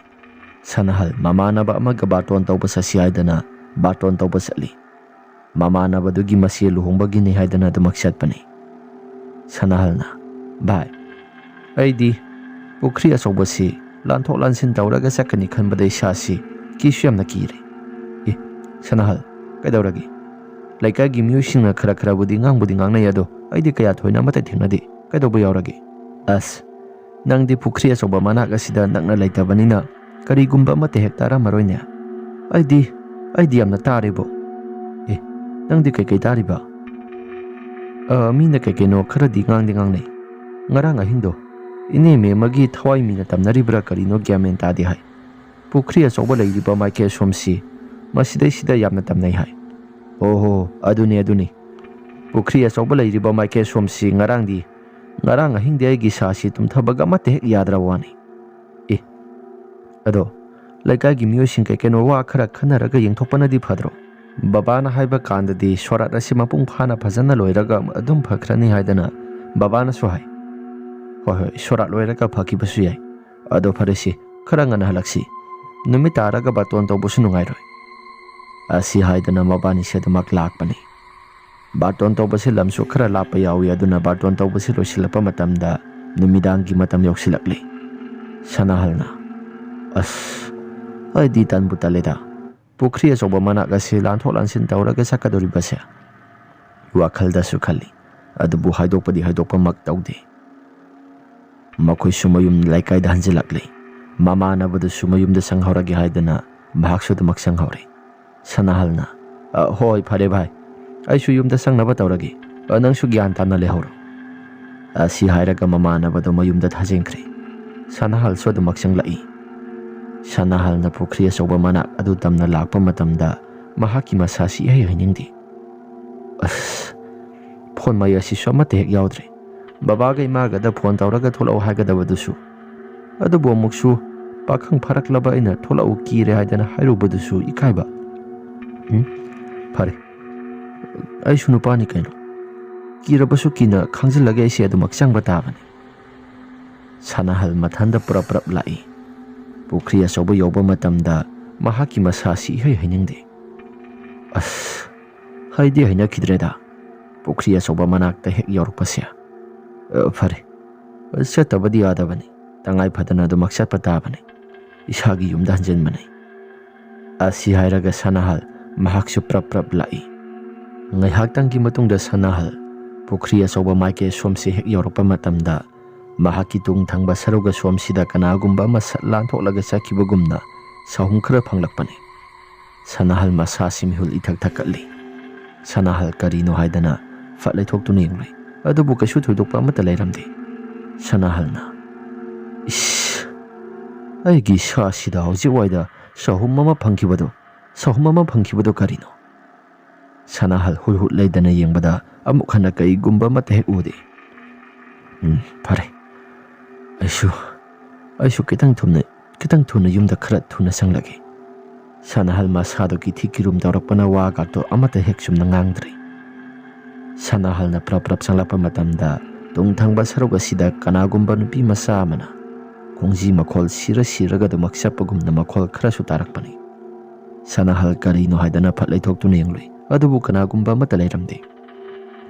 ꯁꯅꯥꯍꯜ ꯃꯃꯥꯟꯅꯕ ꯑꯃꯒ ꯕꯥꯔꯇꯣꯟ ꯇꯧꯕ ꯆꯠꯁꯤ ꯍꯥꯏꯗꯅ ꯕꯥꯔꯇꯣꯟ ꯇꯧꯕ ꯆꯠꯂꯤ꯫ ꯃꯃꯥꯟꯅꯕꯗꯨꯒꯤ ꯃꯆꯦ ꯂꯨꯍꯣꯡꯕꯒꯤꯅꯤ ꯍꯥꯏꯗꯅ ꯑꯗꯨꯃꯛ ꯆꯠꯄꯅꯤ꯫ ꯁꯅꯥꯍꯜꯅ, "ꯚꯥꯏ, ꯑꯩꯗꯤ ꯄꯨꯈ꯭ꯔꯤ ꯑꯆꯧꯕꯁꯤ ꯂꯥꯟꯊꯣꯛ ꯂꯥꯟꯁꯤꯟ ꯇꯧꯔꯒ ꯆꯠꯀꯅꯤ ꯈꯟꯕꯗ ꯏꯁꯥꯁꯤ ꯀꯤꯁꯨ ꯌꯥꯝꯅ ꯀꯤꯔꯦ꯫ ꯑꯦ, ꯁꯅꯥꯍꯜ, ꯀꯩꯗꯧꯔꯒꯦ? ꯂꯩꯀꯥꯏꯒꯤ ꯃꯤꯑꯣꯏꯁꯤꯡꯅ ꯈꯔ ꯈꯔꯕꯨꯗꯤ ꯉꯥꯡꯕꯨꯗꯤ ꯉꯥꯡꯅꯩ, ꯑꯗꯣ ꯑꯩꯗꯤ ꯀꯌꯥ ꯊꯣꯏꯅ ꯑꯃꯠꯇ ꯊꯦꯡꯅꯗꯦ꯫ ꯀꯩꯗꯧꯕ ꯌꯥꯎꯔꯒꯦ?" "ꯑꯁ, ꯅꯪꯗꯤ ꯄꯨꯈ꯭ꯔꯤ ꯑꯆꯧꯕ ꯃꯅꯥꯛ ꯑꯁꯤꯗ ꯅꯛꯅ ꯂꯩꯇꯕꯅꯤꯅ ꯀꯔꯤꯒꯨꯝꯕ ꯑꯃꯠꯇ ꯍꯦꯛ ꯇꯥꯔꯝꯃꯔꯣꯏꯅꯦ?" "ꯑꯩꯗꯤ, ꯑꯩꯗꯤ ꯌꯥꯝꯅ ꯇꯥꯔꯦꯕꯣ꯫" "ꯑꯦ, ꯅꯪꯗꯤ ꯀꯩꯀꯩ ꯇꯥꯔꯤꯕ?" "ꯑ, ꯃꯤꯅ ꯀꯩ ꯀꯩꯅꯣ ꯈꯔꯗꯤ ꯉꯥꯡꯗꯤ ꯉꯥꯡꯅꯩ꯫ ꯉꯔꯥꯡ ꯑꯍꯤꯡꯗꯣ ꯏꯅꯦ ꯃꯦꯝꯃꯒꯤ ꯊꯋꯥꯏ ꯃꯤꯅ ꯇꯝꯅꯔꯤꯕ꯭ꯔꯥ ꯀꯔꯤꯅꯣ ꯒ꯭ꯌꯥꯟ ꯃꯦꯟ ꯇꯥꯗꯦ ꯍꯥꯏ꯫ ꯄꯨꯈ꯭ꯔꯤ ꯑꯆꯧꯕ ꯂꯩꯔꯤꯕ ꯃꯥꯏꯀꯩ ꯑꯁꯣꯝꯁꯤ ꯃꯁꯤꯗꯩꯁꯤꯗ ꯌꯥꯝꯅ ꯇꯝꯅꯩ ꯍꯥꯏ꯫" "ꯑꯣ ꯍꯣ, ꯑꯗꯨꯅꯤ, ꯑꯗꯨꯅꯤ꯫ ꯄꯨꯈ꯭ꯔꯤ ꯑꯆꯧꯕ ꯂꯩꯔꯤꯕ ꯃꯥꯏꯀꯩ ꯑꯁꯣꯝꯁꯤ ꯉꯔꯥꯡꯗꯤ, ꯉꯔꯥꯡ ꯑꯍꯤꯡꯗꯤ ꯑꯩꯒꯤ ꯁꯥꯁꯤ ꯇꯨꯝꯊꯕꯒ ꯑꯃꯠꯇ ꯍꯦꯛ ꯌꯥꯗ꯭ꯔꯕ ꯋꯥꯅꯤ꯫ ꯑꯦ, ꯑꯗꯣ ꯂꯩꯀꯥꯏꯒꯤ ꯃꯤꯑꯣꯏꯁꯤꯡ ꯀꯩ ꯀꯩꯅꯣ ꯋꯥ ꯈꯔ ꯈꯟꯅꯔꯒ ꯌꯦꯡꯊꯣꯛꯄꯅꯗꯤ ꯐꯗ꯭ꯔꯣ? ꯕꯕꯥꯅ ꯍꯥꯏꯕ ꯀꯥꯟꯗꯗꯤ ꯁꯣꯔꯥꯠ ꯑꯁꯤ ꯃꯄꯨꯡ ꯐꯥꯅ ꯐꯖꯅ ꯂꯣꯏꯔꯒ ꯑꯗꯨꯝ ꯐꯈ꯭ꯔꯅꯤ ꯍꯥꯏꯗꯅ ꯕꯕꯥꯅꯁꯨ ꯍꯥꯏ꯫" "ꯍꯣꯏ, ꯍꯣꯏ, ꯁꯣꯔꯥꯠ ꯂꯣꯏꯔꯒ ꯐꯈꯤꯕꯁꯨ ꯌꯥꯏ꯫ ꯑꯗꯣ ꯐꯔꯦꯁꯤ, ꯈꯔ ꯉꯟꯅ ꯍꯜꯂꯛꯁꯤ꯫ ꯅꯨꯃꯤꯠ ꯇꯥꯔꯒ ꯕꯥꯔꯇꯣꯟ ꯇꯧꯕꯁꯨ ꯅꯨꯡꯉꯥꯏꯔꯣꯏ꯫" ꯑꯁꯤ ꯍꯥꯏꯗꯅ ꯃꯕꯥꯅꯤꯁꯦ ꯑꯗꯨꯃꯛ ꯂꯥꯛꯄꯅꯤ꯫ ꯕꯥꯔꯇꯣꯟ ꯇꯧꯕꯁꯤ ꯂꯝꯁꯨ ꯈꯔ ꯂꯥꯞꯄ ꯌꯥꯎꯏ, ꯑꯗꯨꯅ ꯕꯥꯔꯇꯣꯟ ꯇꯧꯕꯁꯤ ꯂꯣꯏꯁꯤꯜꯂꯛꯄ ꯃꯇꯝꯗ ꯅꯨꯃꯤꯗꯥꯡꯒꯤ ꯃꯇꯝ ꯌꯧꯁꯤꯜꯂꯛꯂꯤ꯫ ꯁꯅꯥꯍꯜꯅ, "ꯑꯁ, ꯑꯩꯗꯤ ꯇꯟꯕꯨ ꯇꯜꯂꯦꯗ꯫ ꯄꯨꯈ꯭ꯔꯤ ꯑꯆꯧꯕ ꯃꯅꯥꯛ ꯑꯁꯤ ꯂꯥꯟꯊꯣꯛ ꯂꯥꯟꯁꯤꯟ ꯇꯧꯔꯒ ꯆꯠꯀꯗꯧꯔꯤꯕꯁꯦ?" ꯋꯥꯈꯜꯗꯁꯨ ꯈꯜꯂꯤ꯫ ꯑꯗꯨꯕꯨ ꯍꯥꯏꯗꯣꯛꯄꯗꯤ ꯍꯥꯏꯗꯣꯛꯄꯃꯛ ꯇꯧꯗꯦ꯫ ꯃꯈꯣꯏꯁꯨ ꯃꯌꯨꯝ ꯂꯩꯀꯥꯏꯗ ꯍꯟꯖꯤꯜꯂꯛꯂꯤ꯫ ꯃꯃꯥꯟꯅꯕꯗꯨꯁꯨ ꯃꯌꯨꯝꯗ ꯆꯪꯍꯧꯔꯒꯦ ꯍꯥꯏꯗꯅ ꯃꯍꯥꯛꯁꯨ ꯑꯗꯨꯃꯛ ꯆꯪꯍꯧꯔꯦ꯫ ꯁꯅꯥꯍꯜꯅ, "ꯑ, ꯍꯣꯏ, ꯐꯔꯦ ꯚꯥꯏ, ꯑꯩꯁꯨ ꯌꯨꯝꯗ ꯆꯪꯅꯕ ꯇꯧꯔꯒꯦ꯫ ꯑ, ꯅꯪꯁꯨ ꯒ꯭ꯌꯥꯟ ꯇꯥꯅ ꯂꯩꯍꯧꯔꯣ꯫" ꯑꯁꯤ ꯍꯥꯏꯔꯒ ꯃꯃꯥꯟꯅꯕꯗꯣ ꯃꯌꯨꯝꯗ ꯊꯥꯖꯤꯟꯈ꯭ꯔꯦ꯫ ꯁꯅꯥꯍꯜꯁꯨ ꯑꯗꯨꯃꯛ ꯆꯪꯂꯛꯏ꯫ ꯁꯅꯥꯍꯜꯅ ꯄꯨꯈ꯭ꯔꯤ ꯑꯆꯧꯕ ꯃꯅꯥꯛ ꯑꯗꯨ ꯇꯝꯅ ꯂꯥꯛꯄ ꯃꯇꯝꯗ ꯃꯍꯥꯛꯀꯤ ꯃꯁꯥꯁꯤ ꯏꯍꯩ ꯍꯩꯅꯤꯡꯗꯦ꯫ ꯑꯁ, ꯐꯣꯟ ꯃꯩ ꯑꯁꯤꯁꯨ ꯑꯃꯠꯇ ꯍꯦꯛ ꯌꯥꯎꯗ꯭ꯔꯦ꯫ ꯕꯕꯥꯒ ꯏꯃꯥꯒꯗ ꯐꯣꯟ ꯇꯧꯔꯒ ꯊꯣꯛꯂꯛꯑꯣ ꯍꯥꯏꯒꯗꯕꯗꯨꯁꯨ꯫ ꯑꯗꯨꯕꯨ ꯑꯃꯨꯛꯁꯨ ꯄꯥꯈꯪ ꯐꯥꯔꯛꯂꯕ ꯑꯩꯅ ꯊꯣꯛꯂꯛꯎ ꯀꯤꯔꯦ ꯍꯥꯏꯗꯅ ꯍꯥꯏꯔꯨꯕꯗꯨꯁꯨ ꯏꯀꯥꯏꯕ꯫ ꯎꯝ, ꯐꯔꯦ꯫ ꯑꯩꯁꯨ ꯅꯨꯄꯥꯅꯤ ꯀꯩꯅꯣ꯫ ꯀꯤꯔꯕꯁꯨ ꯀꯤꯅ ꯈꯥꯡꯖꯤꯜꯂꯒ ꯑꯩꯁꯦ ꯑꯗꯨꯃꯛ ꯆꯪꯕ ꯇꯥꯕꯅꯤ꯫ ꯁꯅꯥꯍꯜ ꯃꯊꯟꯗ ꯄꯨꯔꯞ ꯄꯨꯔꯞ ꯂꯥꯛꯏ꯫ ꯄꯨꯈ꯭ꯔꯤ ꯑꯆꯧꯕ ꯌꯧꯕ ꯃꯇꯝꯗ ꯃꯍꯥꯛꯀꯤ ꯃꯁꯥꯁꯤ ꯏꯍꯩ ꯍꯩꯅꯤꯡꯗꯦ꯫ ꯑꯁ, ꯍꯩꯗꯤ ꯍꯩꯅꯈꯤꯗ꯭ꯔꯦꯗ꯫ ꯄꯨꯈ꯭ꯔꯤ ꯑꯆꯧꯕ ꯃꯅꯥꯛꯇ ꯍꯦꯛ ꯌꯧꯔꯛꯄꯁꯦ꯫ ꯑ, ꯐꯔꯦ꯫ ꯆꯠꯇꯕꯗꯤ ꯌꯥꯗꯕꯅꯤ꯫ ꯇꯉꯥꯏ ꯐꯗꯅ ꯑꯗꯨꯃꯛ ꯆꯠꯄ ꯇꯥꯕꯅꯤ꯫ ꯏꯁꯥꯒꯤ ꯌꯨꯝꯗ ꯍꯟꯖꯤꯟꯕꯅꯤ꯫ ꯑꯁꯤ ꯍꯥꯏꯔꯒ ꯁꯅꯥꯍꯜ ꯃꯍꯥꯛꯁꯨ ꯄ꯭ꯔꯞ ꯄ꯭ꯔꯞ ꯂꯥꯛꯏ꯫ ꯉꯥꯏꯍꯥꯛꯇꯪꯒꯤ ꯃꯇꯨꯡꯗ ꯁꯅꯥꯍꯜ ꯄꯨꯈ꯭ꯔꯤ ꯑꯆꯧꯕ ꯃꯥꯏꯀꯩ ꯁꯣꯝꯁꯤ ꯍꯦꯛ ꯌꯧꯔꯛꯄ ꯃꯇꯝꯗ ꯃꯍꯥꯛꯀꯤ ꯇꯨꯡ ꯊꯪꯕ ꯁꯔꯨꯛ ꯑꯁꯣꯝꯁꯤꯗ ꯀꯅꯥꯒꯨꯝꯕ ꯑꯃ ꯁꯠ ꯂꯥꯟꯊꯣꯛꯂꯒ ꯆꯠꯈꯤꯕꯒꯨꯝꯅ ꯁꯥꯍꯨꯝ ꯈꯔ ꯐꯪꯂꯛꯄꯅꯤ꯫ ꯁꯅꯥꯍꯜ ꯃꯁꯥꯁꯤ ꯃꯤꯍꯨꯜ ꯏꯊꯛ ꯊꯛꯀꯠꯂꯤ꯫ ꯁꯅꯥꯍꯜ ꯀꯔꯤꯅꯣ ꯍꯥꯏꯗꯅ ꯐꯠ ꯂꯩꯊꯣꯛꯇꯨꯅ ꯌꯦꯡꯂꯨꯏ꯫ ꯑꯗꯨꯕꯨ ꯀꯩꯁꯨ ꯊꯣꯏꯗꯣꯛꯄ ꯑꯃꯠꯇ ꯂꯩꯔꯝꯗꯦ꯫ ꯁꯅꯥꯍꯜꯅ, "ꯏꯁ! ꯑꯩꯒꯤ ꯏꯁꯥꯁꯤꯗ ꯍꯧꯖꯤꯛ ꯋꯥꯏꯗ ꯁꯥꯍꯨꯝ ꯑꯃ ꯐꯪꯈꯤꯕꯗꯣ, ꯁꯥꯍꯨꯝ ꯑꯃ ꯐꯪꯈꯤꯕꯗꯣ ꯀꯔꯤꯅꯣ?" ꯁꯅꯥꯍꯜ ꯍꯨꯠ ꯍꯨꯠ ꯂꯩꯗꯅ ꯌꯦꯡꯕꯗ ꯑꯃꯨꯛ ꯍꯟꯅ ꯀꯩꯒꯨꯝꯕ ꯑꯃꯠꯇ ꯍꯦꯛ ꯎꯗꯦ꯫ "ꯎꯝ, ꯐꯔꯦ꯫ ꯑꯩꯁꯨ, ꯑꯩꯁꯨ ꯈꯤꯇꯪ ꯊꯨꯅ, ꯈꯤꯇꯪ ꯊꯨꯅ ꯌꯨꯝꯗ ꯈꯔ ꯊꯨꯅ ꯆꯪꯂꯒꯦ꯫" ꯁꯅꯥꯍꯜ ꯃꯁꯥꯗꯣ ꯀꯤꯊꯤ ꯀꯤꯔꯨꯝ ꯇꯧꯔꯛꯄꯅ ꯋꯥꯒꯥꯛꯇꯣ ꯑꯃꯠꯇ ꯍꯦꯛ ꯆꯨꯝꯅ ꯉꯥꯡꯗ꯭ꯔꯦ꯫ ꯁꯅꯥꯍꯜꯅ ꯄ꯭ꯔꯞ ꯄ꯭ꯔꯞ ꯆꯪꯂꯛꯄ ꯃꯇꯝꯗ ꯇꯨꯡ ꯊꯪꯕ ꯁꯔꯨꯛ ꯑꯁꯤꯗ ꯀꯅꯥꯒꯨꯝꯕ ꯅꯨꯄꯤ ꯃꯆꯥ ꯑꯃꯅ ꯈꯣꯡꯖꯤ ꯃꯈꯣꯜ ꯁꯤꯔ ꯁꯤꯔꯒ ꯑꯗꯨꯃꯛ ꯆꯠꯄꯒꯨꯝꯅ ꯃꯈꯣꯜ ꯈꯔꯁꯨ ꯇꯥꯔꯛꯄꯅꯤ꯫ ꯁꯅꯥꯍꯜ ꯀꯔꯤꯅꯣ ꯍꯥꯏꯗꯅ ꯐꯠ ꯂꯩꯊꯣꯛꯇꯨꯅ ꯌꯦꯡꯂꯨꯏ, ꯑꯗꯨꯕꯨ ꯀꯅꯥꯒꯨꯝꯕ ꯑꯃꯠꯇ ꯂꯩꯔꯝꯗꯦ꯫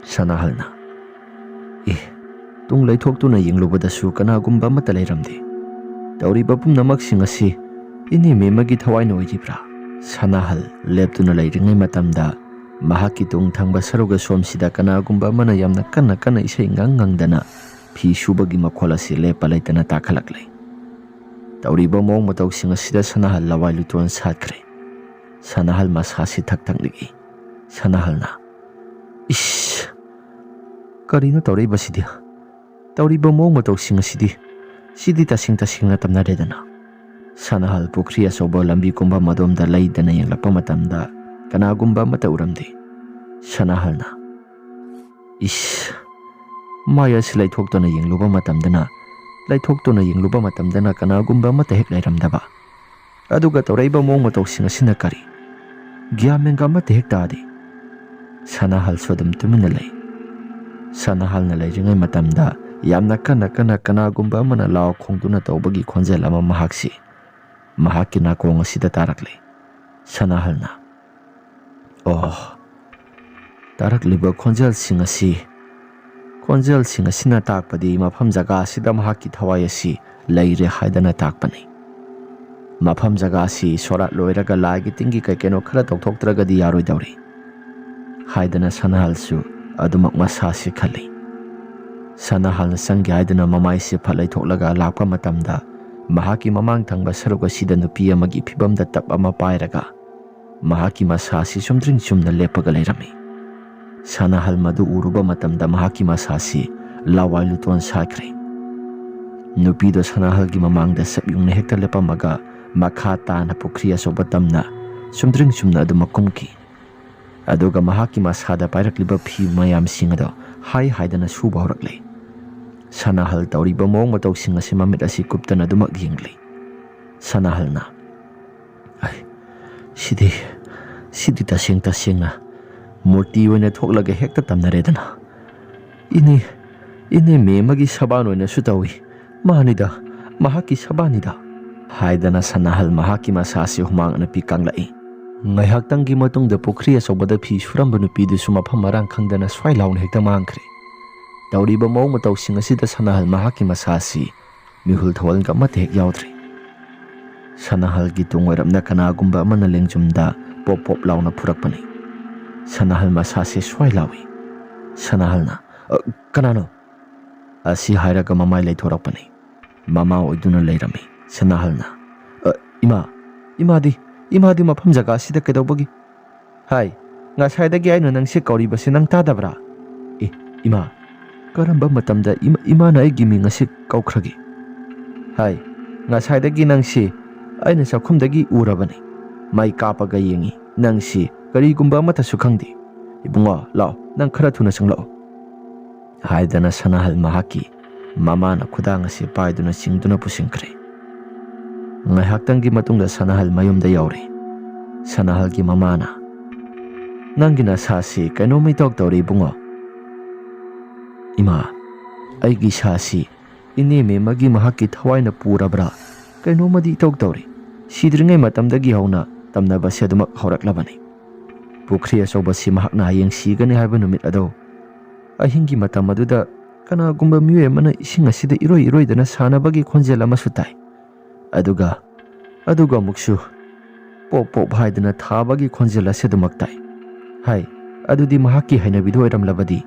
ꯁꯅꯥꯍꯜꯅ, "ꯑꯦ, ꯇꯨꯡ ꯂꯩꯊꯣꯛꯇꯨꯅ ꯌꯦꯡꯂꯨꯕꯗꯁꯨ ꯀꯅꯥꯒꯨꯝꯕ ꯑꯃꯠꯇ ꯂꯩꯔꯝꯗꯦ꯫ ꯇꯧꯔꯤꯕ ꯄꯨꯝꯅꯃꯛꯁꯤꯡ ꯑꯁꯤ ꯏꯅꯦ ꯃꯦꯝꯃꯒꯤ ꯊꯋꯥꯏꯅ ꯑꯣꯏꯔꯤꯕ꯭ꯔꯥ?" ꯁꯅꯥꯍꯜ ꯂꯦꯞꯇꯨꯅ ꯂꯩꯔꯤꯉꯩ ꯃꯇꯝꯗ ꯃꯍꯥꯛꯀꯤ ꯇꯨꯡ ꯊꯪꯕ ꯁꯔꯨꯛ ꯑꯁꯣꯝꯁꯤꯗ ꯀꯅꯥꯒꯨꯝꯕ ꯑꯃꯅ ꯌꯥꯝꯅ ꯀꯟꯅ ꯀꯟꯅ ꯏꯁꯩ ꯉꯪ ꯉꯪꯗꯅ ꯐꯤ ꯁꯨꯕꯒꯤ ꯃꯈꯣꯜ ꯑꯁꯤ ꯂꯦꯞꯄ ꯂꯩꯇꯅ ꯇꯥꯈꯠꯂꯛꯂꯦ꯫ ꯇꯧꯔꯤꯕ ꯃꯑꯣꯡ ꯃꯇꯧꯁꯤꯡ ꯑꯁꯤꯗ ꯁꯅꯥꯍꯜ ꯂꯋꯥꯏ ꯂꯨꯇꯣꯟ ꯁꯥꯠꯈ꯭ꯔꯦ꯫ ꯁꯅꯥꯍꯜ ꯃꯁꯥꯁꯤ ꯊꯛ ꯊꯛ ꯅꯤꯛꯏ꯫ ꯁꯅꯥꯍꯜꯅ, "ꯏꯁ! ꯀꯔꯤꯅꯣ ꯇꯧꯔꯛꯏꯕꯁꯤꯗꯤ? ꯇꯧꯔꯤꯕ ꯃꯑꯣꯡ ꯃꯇꯧꯁꯤꯡ ꯑꯁꯤꯗꯤ, ꯁꯤꯗꯤ ꯇꯁꯦꯡ ꯇꯁꯦꯡꯅ ꯇꯝꯅꯔꯦꯗꯅ꯫ ꯁꯅꯥꯍꯜ ꯄꯨꯈ꯭ꯔꯤ ꯑꯆꯧꯕ ꯂꯝꯕꯤ ꯀꯨꯝꯕ ꯑꯗꯣꯝꯗ ꯂꯩꯗꯅ ꯌꯦꯡꯂꯛꯄ ꯃꯇꯝꯗ ꯀꯅꯥꯒꯨꯝꯕ ꯑꯃꯠꯇ ꯎꯔꯝꯗꯦ꯫ ꯁꯅꯥꯍꯜꯅ, "ꯏꯁ!" ꯃꯥꯏ ꯑꯁꯤ ꯂꯩꯊꯣꯛꯇꯨꯅ ꯌꯦꯡꯂꯨꯕ ꯃꯇꯝꯗꯅ, ꯂꯩꯊꯣꯛꯇꯨꯅ ꯌꯦꯡꯂꯨꯕ ꯃꯇꯝꯗꯅ ꯀꯅꯥꯒꯨꯝꯕ ꯑꯃꯠꯇ ꯍꯦꯛ ꯂꯩꯔꯝꯗꯕ꯫ ꯑꯗꯨꯒ ꯇꯧꯔꯛꯏꯕ ꯃꯑꯣꯡ ꯃꯇꯧꯁꯤꯡ ꯑꯁꯤꯅ ꯀꯔꯤ? ꯒ꯭ꯌꯥꯟ ꯃꯦꯟꯒ ꯑꯃꯠꯇ ꯍꯦꯛ ꯇꯥꯗꯦ꯫ ꯁꯅꯥꯍꯜꯁꯨ ꯑꯗꯨꯝ ꯇꯨꯃꯤꯟꯅ ꯂꯩ꯫ ꯁꯅꯥꯍꯜꯅ ꯂꯩꯔꯤꯉꯩ ꯃꯇꯝꯗ ꯌꯥꯝꯅ ꯀꯟꯅ ꯀꯟꯅ ꯀꯅꯥꯒꯨꯝꯕ ꯑꯃꯅ ꯂꯥꯎ ꯈꯣꯡꯗꯨꯅ ꯇꯧꯕꯒꯤ ꯈꯣꯟꯖꯦꯜ ꯑꯃ ꯃꯍꯥꯛꯁꯤ, ꯃꯍꯥꯛꯀꯤ ꯅꯥꯀꯣꯡ ꯑꯁꯤꯗ ꯇꯥꯔꯛꯂꯦ꯫ ꯁꯅꯥꯍꯜꯅ, "ꯑꯣ, ꯇꯥꯔꯛꯂꯤꯕ ꯈꯣꯟꯖꯦꯜꯁꯤꯡ ꯑꯁꯤ, ꯈꯣꯟꯖꯦꯜꯁꯤꯡ ꯑꯁꯤꯅ ꯇꯥꯛꯄꯗꯤ ꯃꯐꯝ ꯖꯒꯥ ꯑꯁꯤꯗ ꯃꯍꯥꯛꯀꯤ ꯊꯋꯥꯏ ꯑꯁꯤ ꯂꯩꯔꯦ ꯍꯥꯏꯗꯅ ꯇꯥꯛꯄꯅꯤ꯫ ꯃꯐꯝ ꯖꯒꯥ ꯑꯁꯤ ꯁꯣꯔꯥꯠ ꯂꯣꯏꯔꯒ ꯂꯥꯏꯒꯤ ꯇꯤꯟꯒꯤ ꯀꯩ ꯀꯩꯅꯣ ꯈꯔ ꯇꯧꯊꯣꯛꯇ꯭ꯔꯒꯗꯤ ꯌꯥꯔꯣꯏꯗꯧꯔꯤ" ꯍꯥꯏꯗꯅ ꯁꯅꯥꯍꯜꯁꯨ ꯑꯗꯨꯃꯛ ꯃꯁꯥꯁꯤ ꯈꯜꯂꯤ꯫ ꯁꯅꯥꯍꯜꯅ ꯆꯪꯒꯦ ꯍꯥꯏꯗꯨꯅ ꯃꯃꯥꯏꯁꯤ ꯐꯠ ꯂꯩꯊꯣꯛꯂꯒ ꯂꯥꯛꯄ ꯃꯇꯝꯗ, ꯃꯍꯥꯛꯀꯤ ꯃꯃꯥꯡ ꯊꯪꯕ ꯁꯔꯨꯛ ꯑꯁꯤꯗ ꯅꯨꯄꯤ ꯑꯃꯒꯤ ꯐꯤꯕꯝꯗ ꯇꯞ ꯑꯃ ꯄꯥꯏꯔꯒ ꯃꯍꯥꯛꯀꯤ ꯃꯁꯥ ꯑꯁꯤ ꯆꯨꯝꯗ꯭ꯔꯤꯡ ꯆꯨꯝꯅ ꯂꯦꯞꯄꯒ ꯂꯩꯔꯝꯃꯤ꯫ ꯁꯅꯥꯍꯜ ꯃꯗꯨ ꯎꯔꯨꯕ ꯃꯇꯝꯗ ꯃꯍꯥꯛꯀꯤ ꯃꯁꯥ ꯑꯁꯤ ꯂꯋꯥꯏ ꯂꯨꯇꯣꯟ ꯁꯥꯈ꯭ꯔꯦ꯫ ꯅꯨꯄꯤꯗꯣ ꯁꯅꯥꯍꯜꯒꯤ ꯃꯃꯥꯡꯗ ꯆꯞ ꯌꯨꯡꯅ ꯍꯦꯛꯇ ꯂꯦꯞꯄꯝꯃꯒ ꯃꯈꯥ ꯇꯥꯅ ꯄꯨꯈ꯭ꯔꯤ ꯑꯆꯧꯕ ꯇꯝꯅ ꯆꯨꯝꯗ꯭ꯔꯤꯡ ꯆꯨꯝꯅ ꯑꯗꯨꯃꯛ ꯀꯨꯝꯈꯤ꯫ ꯑꯗꯨꯒ ꯃꯍꯥꯛꯀꯤ ꯃꯁꯥꯗ ꯄꯥꯏꯔꯛꯂꯤꯕ ꯐꯤ ꯃꯌꯥꯝꯁꯤꯡ ꯑꯗꯣ ꯍꯥꯏ ꯍꯥꯏꯗꯅ ꯁꯨꯕ ꯍꯧꯔꯛꯂꯦ꯫ ꯁꯅꯥꯍꯜ ꯇꯧꯔꯤꯕ ꯃꯑꯣꯡ ꯃꯇꯧꯁꯤꯡ ꯑꯁꯤ ꯃꯃꯤꯠ ꯑꯁꯤ ꯀꯨꯞꯇꯅ ꯑꯗꯨꯃꯛ ꯌꯦꯡꯂꯤ꯫ ꯁꯅꯥꯍꯜꯅ, "ꯑꯩ, ꯁꯤꯗꯤ, ꯁꯤꯗꯤ ꯇꯁꯦꯡ ꯇꯁꯦꯡꯅ ꯃꯨꯔꯇꯤ ꯑꯣꯏꯅ ꯊꯣꯛꯂꯒ ꯍꯦꯛꯇ ꯇꯝꯅꯔꯦꯗꯅ꯫ ꯏꯅꯦ, ꯏꯅꯦ ꯃꯦꯝ ꯑꯃꯒꯤ ꯁꯕꯥꯟ ꯑꯣꯏꯅꯁꯨ ꯇꯧꯏ꯫ ꯃꯥꯅꯤꯗ, ꯃꯍꯥꯛꯀꯤ ꯁꯕꯥꯟꯅꯤꯗ" ꯍꯥꯏꯗꯅ ꯁꯅꯥꯍꯜ ꯃꯍꯥꯛꯀꯤ ꯃꯁꯥꯁꯤ ꯍꯨꯃꯥꯡ ꯑꯅꯞꯄꯤ ꯀꯥꯡꯂꯛꯏ꯫ ꯉꯥꯏꯍꯥꯛꯇꯪꯒꯤ ꯃꯇꯨꯡꯗ ꯄꯨꯈ꯭ꯔꯤ ꯑꯆꯧꯕꯗ ꯐꯤ ꯁꯨꯔꯝꯕ ꯅꯨꯄꯤꯗꯨꯁꯨ ꯃꯐꯝ ꯃꯔꯥꯡ ꯈꯪꯗꯅ ꯁ꯭ꯋꯥꯏ ꯂꯥꯎꯅ ꯍꯦꯛꯇ ꯃꯥꯡꯈ꯭ꯔꯦ꯫ ꯇꯧꯔꯤꯕ ꯃꯑꯣꯡ ꯃꯇꯧꯁꯤꯡ ꯑꯁꯤꯗ ꯁꯅꯥꯍꯜ ꯃꯍꯥꯛꯀꯤ ꯃꯁꯥꯁꯤ ꯃꯤꯍꯨꯜ ꯊꯧꯍꯟꯒ ꯑꯃꯠꯇ ꯍꯦꯛ ꯌꯥꯎꯗ꯭ꯔꯦ꯫ ꯁꯅꯥꯍꯜꯒꯤ ꯇꯨꯡ ꯑꯣꯏꯔꯞꯅ ꯀꯅꯥꯒꯨꯝꯕ ꯑꯃꯅ ꯂꯦꯡꯖꯨꯝꯗ ꯄꯣꯞ ꯄꯣꯞ ꯂꯥꯎꯅ ꯐꯨꯔꯛꯄꯅꯤ꯫ ꯁꯅꯥꯍꯜ ꯃꯁꯥꯁꯦ ꯁ꯭ꯋꯥꯏ ꯂꯥꯎꯏ꯫ ꯁꯅꯥꯍꯜꯅ, "ꯑ, ꯀꯅꯥꯅꯣ?" ꯑꯁꯤ ꯍꯥꯏꯔꯒ ꯃꯃꯥꯏ ꯂꯩꯊꯣꯔꯛꯄꯅꯤ꯫ ꯃꯃꯥ ꯑꯣꯏꯗꯨꯅ ꯂꯩꯔꯝꯃꯤ꯫ ꯁꯅꯥꯍꯜꯅ, "ꯑ, ꯏꯃꯥ, ꯏꯃꯥꯗꯤ, ꯏꯃꯥꯗꯤ ꯃꯐꯝ ꯖꯒꯥ ꯑꯁꯤꯗ ꯀꯩꯗꯧꯕꯒꯤ?" "ꯍꯥꯏ, ꯉꯁꯥꯏꯗꯒꯤ ꯑꯩꯅ ꯅꯪꯁꯦ ꯀꯧꯔꯤꯕꯁꯤ ꯅꯪ ꯇꯥꯗꯕ꯭ꯔꯥ?" "ꯑꯦ, ꯏꯃꯥ, "ꯀꯔꯝꯕ ꯃꯇꯝꯗ ꯏꯃ-, ꯏꯃꯥꯅ ꯑꯩꯒꯤ ꯃꯤꯡ ꯑꯁꯤ ꯀꯧꯈ꯭ꯔꯒꯦ?" "ꯍꯥꯏ, ꯉꯁꯥꯏꯗꯒꯤ ꯅꯪꯁꯤ ꯑꯩꯅ ꯆꯥꯛꯈꯨꯝꯗꯒꯤ ꯎꯔꯕꯅꯤ꯫ ꯃꯩ ꯀꯥꯞꯄꯒ ꯌꯦꯡꯉꯤ꯫ ꯅꯪꯁꯤ ꯀꯔꯤꯒꯨꯝꯕ ꯑꯃꯠꯇꯁꯨ ꯈꯪꯗꯦ꯫ ꯏꯕꯨꯡꯉꯣ, ꯂꯥꯛꯑꯣ, ꯅꯪ ꯈꯔ ꯊꯨꯅ ꯆꯪꯂꯛꯑꯣ," ꯍꯥꯏꯗꯅ ꯁꯅꯥꯍꯜ ꯃꯍꯥꯛꯀꯤ ꯃꯃꯥꯅ ꯈꯨꯗꯥꯡ ꯑꯁꯤ ꯄꯥꯏꯗꯨꯅ ꯆꯤꯡꯗꯨꯅ ꯄꯨꯁꯤꯟꯈ꯭ꯔꯦ꯫ ꯉꯥꯏꯍꯥꯛꯇꯪꯒꯤ ꯃꯇꯨꯡꯗ ꯁꯅꯥꯍꯜ ꯃꯌꯨꯝꯗ ꯌꯧꯔꯦ꯫ ꯁꯅꯥꯍꯜꯒꯤ ꯃꯃꯥꯅ, "ꯅꯪꯒꯤ ꯅꯁꯥꯁꯤ ꯀꯩꯅꯣꯝ ꯏꯇꯧ ꯇꯧꯔꯦ ꯏꯕꯨꯡꯉꯣ꯫" "ꯏꯃꯥ, ꯑꯩꯒꯤ ꯏꯁꯥꯁꯤ ꯏꯅꯦ ꯃꯦꯝꯃꯒꯤ ꯃꯍꯥꯛꯀꯤ ꯊꯋꯥꯏꯅ ꯄꯨꯔꯕ꯭ꯔꯥ? ꯀꯩꯅꯣꯝꯃꯗꯤ ꯏꯇꯧ ꯇꯧꯔꯦ꯫ ꯁꯤꯗ꯭ꯔꯤꯉꯩ ꯃꯇꯝꯗꯒꯤ ꯍꯧꯅ ꯇꯝꯅꯕꯁꯦ ꯑꯗꯨꯃꯛ ꯍꯧꯔꯛꯂꯕꯅꯤ꯫ ꯄꯨꯈ꯭ꯔꯤ ꯑꯆꯧꯕꯁꯤ ꯃꯍꯥꯛꯅ ꯍꯌꯦꯡ ꯁꯤꯒꯅꯤ ꯍꯥꯏꯕ ꯅꯨꯃꯤꯠ ꯑꯗꯣ, ꯑꯍꯤꯡꯒꯤ ꯃꯇꯝ ꯑꯗꯨꯗ ꯀꯅꯥꯒꯨꯝꯕ ꯃꯤꯑꯣꯏ ꯑꯃꯅ ꯏꯁꯤꯡ ꯑꯁꯤꯗ ꯏꯔꯣꯏ ꯏꯔꯣꯏꯗꯅ ꯁꯥꯟꯅꯕꯒꯤ ꯈꯣꯟꯖꯦꯜ ꯑꯃꯁꯨ ꯇꯥꯏ꯫ ꯑꯗꯨꯒ, ꯑꯗꯨꯒ ꯑꯃꯨꯛꯁꯨ ꯄꯣꯞ ꯄꯣꯞ ꯍꯥꯏꯗꯅ ꯊꯥꯕꯒꯤ ꯈꯣꯟꯖꯦꯜ ꯑꯁꯤ ꯑꯗꯨꯃꯛ ꯇꯥꯏ꯫ ꯍꯥꯏ, ꯑꯗꯨꯗꯤ ꯃꯍꯥꯛꯀꯤ ꯍꯩꯅꯕꯤꯗꯨ ꯑꯣꯏꯔꯝꯂꯕꯗꯤ?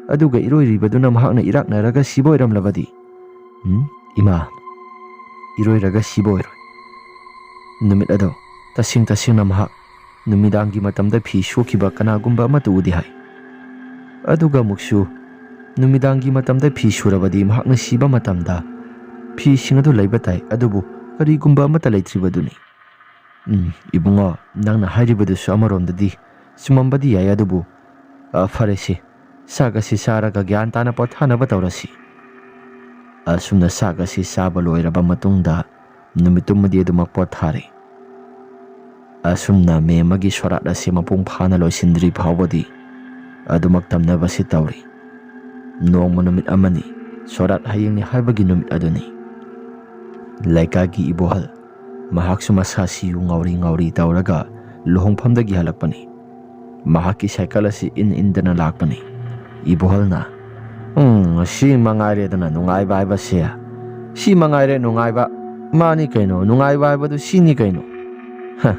ꯑꯗꯨꯒ ꯏꯔꯣꯏꯔꯤꯕꯗꯨꯅ ꯃꯍꯥꯛꯅ ꯏꯔꯥꯛꯅꯔꯒ ꯁꯤꯕ ꯑꯣꯏꯔꯝꯂꯕꯗꯤ?" "ꯎꯝ, ꯏꯃꯥ, ꯏꯔꯣꯏꯔꯒ ꯁꯤꯕ ꯑꯣꯏꯔꯣꯏ꯫ ꯅꯨꯃꯤꯠ ꯑꯗꯣ ꯇꯁꯦꯡ ꯇꯁꯦꯡꯅ ꯃꯍꯥꯛ ꯅꯨꯃꯤꯗꯥꯡꯒꯤ ꯃꯇꯝꯗ ꯐꯤ ꯁꯨꯈꯤꯕ ꯀꯅꯥꯒꯨꯝꯕ ꯑꯃꯠꯇ ꯎꯗꯦ ꯍꯥꯏ꯫ ꯑꯗꯨꯒ ꯑꯃꯨꯛꯁꯨ ꯅꯨꯃꯤꯗꯥꯡꯒꯤ ꯃꯇꯝꯗ ꯐꯤ ꯁꯨꯔꯕꯗꯤ ꯃꯍꯥꯛꯅ ꯁꯤꯕ ꯃꯇꯝꯗ ꯐꯤꯁꯤꯡ ꯑꯗꯨ ꯂꯩꯕ ꯇꯥꯏ, ꯑꯗꯨꯕꯨ ꯀꯔꯤꯒꯨꯝꯕ ꯑꯃꯠꯇ ꯂꯩꯇ꯭ꯔꯤꯕꯗꯨꯅꯤ꯫" "ꯎꯝ, ꯏꯕꯨꯡꯉꯣ, ꯅꯪꯅ ꯍꯥꯏꯔꯤꯕꯗꯨꯁꯨ ꯑꯃꯔꯣꯝꯗꯗꯤ ꯆꯨꯝꯃꯝꯕꯗꯤ ꯌꯥꯏ, ꯑꯗꯨꯕꯨ, ꯑ, ꯐꯔꯦꯁꯦ, ꯆꯥꯛ ꯑꯁꯤ ꯆꯥꯔꯒ ꯒ꯭ꯌꯥꯟ ꯇꯥꯅ ꯄꯣꯊꯥꯅꯕ ꯇꯧꯔꯁꯤ꯫" ꯑꯁꯨꯝꯅ ꯆꯥꯛ ꯑꯁꯤ ꯆꯥꯕ ꯂꯣꯏꯔꯕ ꯃꯇꯨꯡꯗ ꯅꯨꯃꯤꯠꯇꯨꯃꯗꯤ ꯑꯗꯨꯃꯛ ꯄꯣꯊꯥꯔꯦ꯫ ꯑꯁꯨꯝꯅ ꯃꯦꯝ ꯑꯃꯒꯤ ꯁꯣꯔꯥꯠ ꯑꯁꯤ ꯃꯄꯨꯡ ꯐꯥꯅ ꯂꯣꯏꯁꯤꯟꯗ꯭ꯔꯤ ꯐꯥꯎꯕꯗꯤ ꯑꯗꯨꯃꯛ ꯇꯝꯅꯕꯁꯤ ꯇꯧꯔꯤ꯫ ꯅꯣꯡꯃ ꯅꯨꯃꯤꯠ ꯑꯃꯅꯤ, ꯁꯣꯔꯥꯠ ꯍꯌꯦꯡꯅꯤ ꯍꯥꯏꯕꯒꯤ ꯅꯨꯃꯤꯠ ꯑꯗꯨꯅꯤ꯫ ꯂꯩꯀꯥꯏꯒꯤ ꯏꯕꯣꯍꯜ, ꯃꯍꯥꯛꯁꯨ ꯃꯁꯥꯁꯤ ꯌꯨ ꯉꯥꯎꯔꯤ ꯉꯥꯎꯔꯤ ꯇꯧꯔꯒ ꯂꯨꯍꯣꯡꯐꯝꯗꯒꯤ ꯍꯜꯂꯛꯄꯅꯤ꯫ ꯃꯍꯥꯛꯀꯤ ꯁꯥꯏꯀꯜ ꯑꯁꯤ ꯏꯟ ꯏꯟꯗꯅ ꯂꯥꯛꯄꯅꯤ꯫ ꯏꯕꯣꯍꯜꯅ, "ꯎꯝ, ꯁꯤ ꯃꯉꯥꯏꯔꯦꯗꯅ ꯅꯨꯡꯉꯥꯏꯕ ꯍꯥꯏꯕꯁꯦ꯫ ꯁꯤ ꯃꯉꯥꯏꯔꯦ ꯅꯨꯡꯉꯥꯏꯕ꯫ ꯃꯥꯅꯤ ꯀꯩꯅꯣ, ꯅꯨꯡꯉꯥꯏꯕ ꯍꯥꯏꯕꯗꯨ ꯁꯤꯅꯤ ꯀꯩꯅꯣ꯫ ꯍ,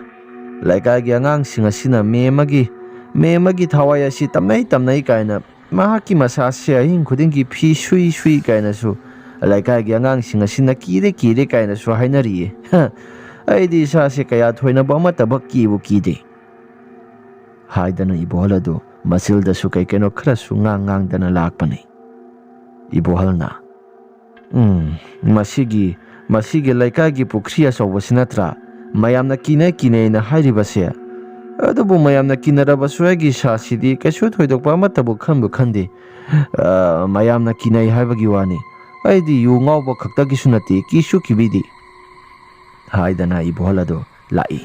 ꯂꯩꯀꯥꯏꯒꯤ ꯑꯉꯥꯡꯁꯤꯡ ꯑꯁꯤꯅ ꯃꯦꯝ ꯑꯃꯒꯤ, ꯃꯦꯝ ꯑꯃꯒꯤ ꯊꯋꯥꯏ ꯑꯁꯤ ꯇꯝꯅꯩ ꯇꯝꯅꯩ ꯀꯥꯏꯅ ꯃꯍꯥꯛꯀꯤ ꯃꯁꯥꯁꯦ ꯑꯍꯤꯡ ꯈꯨꯗꯤꯡꯒꯤ ꯐꯤ ꯁꯨꯏ ꯁꯨꯏ ꯀꯥꯏꯅꯁꯨ ꯂꯩꯀꯥꯏꯒꯤ ꯑꯉꯥꯡꯁꯤꯡ ꯑꯁꯤꯅ ꯀꯤꯔꯦ ꯀꯤꯔꯦ ꯀꯥꯏꯅꯁꯨ ꯍꯥꯏꯅꯔꯤꯌꯦ꯫ ꯍ, ꯑꯩꯗꯤ ꯏꯁꯥꯁꯦ ꯀꯌꯥ ꯊꯣꯏꯅꯕꯨ ꯑꯃꯠꯇꯕꯛ ꯀꯤꯕꯨ ꯀꯤꯗꯦ," ꯍꯥꯏꯗꯅ ꯏꯕꯣꯍꯜ ꯑꯗꯨ ꯃꯆꯤꯜꯗꯁꯨ ꯀꯩ ꯀꯩꯅꯣ ꯈꯔꯁꯨ ꯉꯥꯡ ꯉꯥꯡꯗꯅ ꯂꯥꯛꯄꯅꯤ꯫ ꯏꯕꯣꯍꯜꯅ, "ꯎꯝ, ꯃꯁꯤꯒꯤ, ꯃꯁꯤꯒꯤ ꯂꯩꯀꯥꯏꯒꯤ ꯄꯨꯈ꯭ꯔꯤ ꯑꯆꯧꯕꯁꯤ ꯅꯠꯇ꯭ꯔꯥ ꯃꯌꯥꯝꯅ ꯀꯤꯅꯩ ꯀꯤꯅꯩꯅ ꯍꯥꯏꯔꯤꯕꯁꯦ? ꯑꯗꯨꯕꯨ ꯃꯌꯥꯝꯅ ꯀꯤꯅꯔꯕꯁꯨ ꯑꯩꯒꯤ ꯏꯁꯥꯁꯤꯗꯤ ꯀꯩꯁꯨ ꯊꯣꯏꯗꯣꯛꯄ ꯑꯃꯠꯇꯕꯨ ꯈꯟꯕꯨ ꯈꯟꯗꯦ꯫ ꯑ, ꯃꯌꯥꯝꯅ ꯀꯤꯅꯩ ꯍꯥꯏꯕꯒꯤ ꯋꯥꯅꯤ꯫ ꯑꯩꯗꯤ ꯌꯨ ꯉꯥꯎꯕ ꯈꯛꯇꯒꯤꯁꯨ ꯅꯠꯇꯦ, ꯀꯤꯁꯨ ꯀꯤꯕꯤꯗꯦ" ꯍꯥꯏꯗꯅ ꯏꯕꯣꯍꯜ ꯑꯗꯨ ꯂꯥꯛꯏ꯫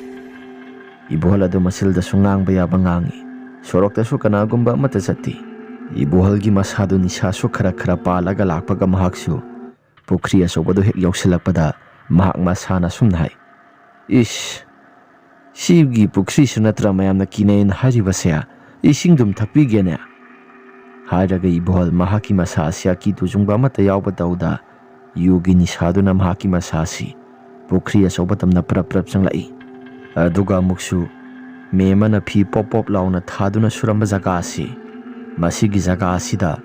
ꯏꯕꯣꯍꯜ ꯑꯗꯨ ꯃꯆꯤꯜꯗꯁꯨ ꯉꯥꯡꯕ ꯌꯥꯕ ꯉꯥꯡꯏ꯫ ꯁꯣꯔꯣꯛꯇꯁꯨ ꯀꯅꯥꯒꯨꯝꯕ ꯑꯃꯠꯇ ꯆꯠꯇꯦ꯫ ꯏꯕꯣꯍꯜꯒꯤ ꯃꯁꯥꯗꯨ ꯅꯤꯁꯥꯁꯨ ꯈꯔ ꯈꯔ ꯄꯥꯜꯂꯒ ꯂꯥꯛꯄꯒ ꯃꯍꯥꯛꯁꯨ ꯄꯨꯈ꯭ꯔꯤ ꯑꯆꯧꯕꯗꯨ ꯍꯦꯛ ꯌꯧꯁꯤꯜꯂꯛꯄꯗ ꯃꯍꯥꯛ ꯃꯁꯥꯅ ꯑꯁꯨꯝꯅ ꯍꯥꯏ, "ꯏꯁ, ꯁꯤꯒꯤ ꯄꯨꯈ꯭ꯔꯤꯁꯨ ꯅꯠꯇ꯭ꯔ ꯃꯌꯥꯝꯅ ꯀꯤꯅꯩꯅ ꯍꯥꯏꯔꯤꯕꯁꯦ? ꯏꯁꯤꯡꯗꯨꯝ ꯊꯛꯄꯤꯒꯦꯅꯦ?" ꯍꯥꯏꯔꯒ ꯏꯕꯣꯍꯜ ꯃꯍꯥꯛꯀꯤ ꯃꯁꯥ ꯑꯁꯤ ꯑꯀꯤ ꯇꯨꯖꯨꯡꯕ ꯑꯃꯠꯇ ꯌꯥꯎꯕ ꯇꯧꯗ ꯌꯨꯒꯤ ꯅꯤꯁꯥꯗꯨꯅ ꯃꯍꯥꯛꯀꯤ ꯃꯁꯥ ꯑꯁꯤ ꯄꯨꯈ꯭ꯔꯤ ꯑꯆꯧꯕ ꯇꯝꯅ ꯄ꯭ꯔꯞ ꯄ꯭ꯔꯞ ꯆꯪꯂꯛꯏ꯫ ꯑꯗꯨꯒ ꯑꯃꯨꯛꯁꯨ ꯃꯦ ꯑꯃꯅ ꯐꯤ ꯄꯣꯞ ꯄꯣꯞ ꯂꯥꯎꯅ ꯊꯥꯗꯨꯅ ꯁꯨꯔꯝꯕ ꯖꯒꯥ ꯑꯁꯤ, ꯃꯁꯤꯒꯤ ꯖꯒꯥ ꯑꯁꯤꯗ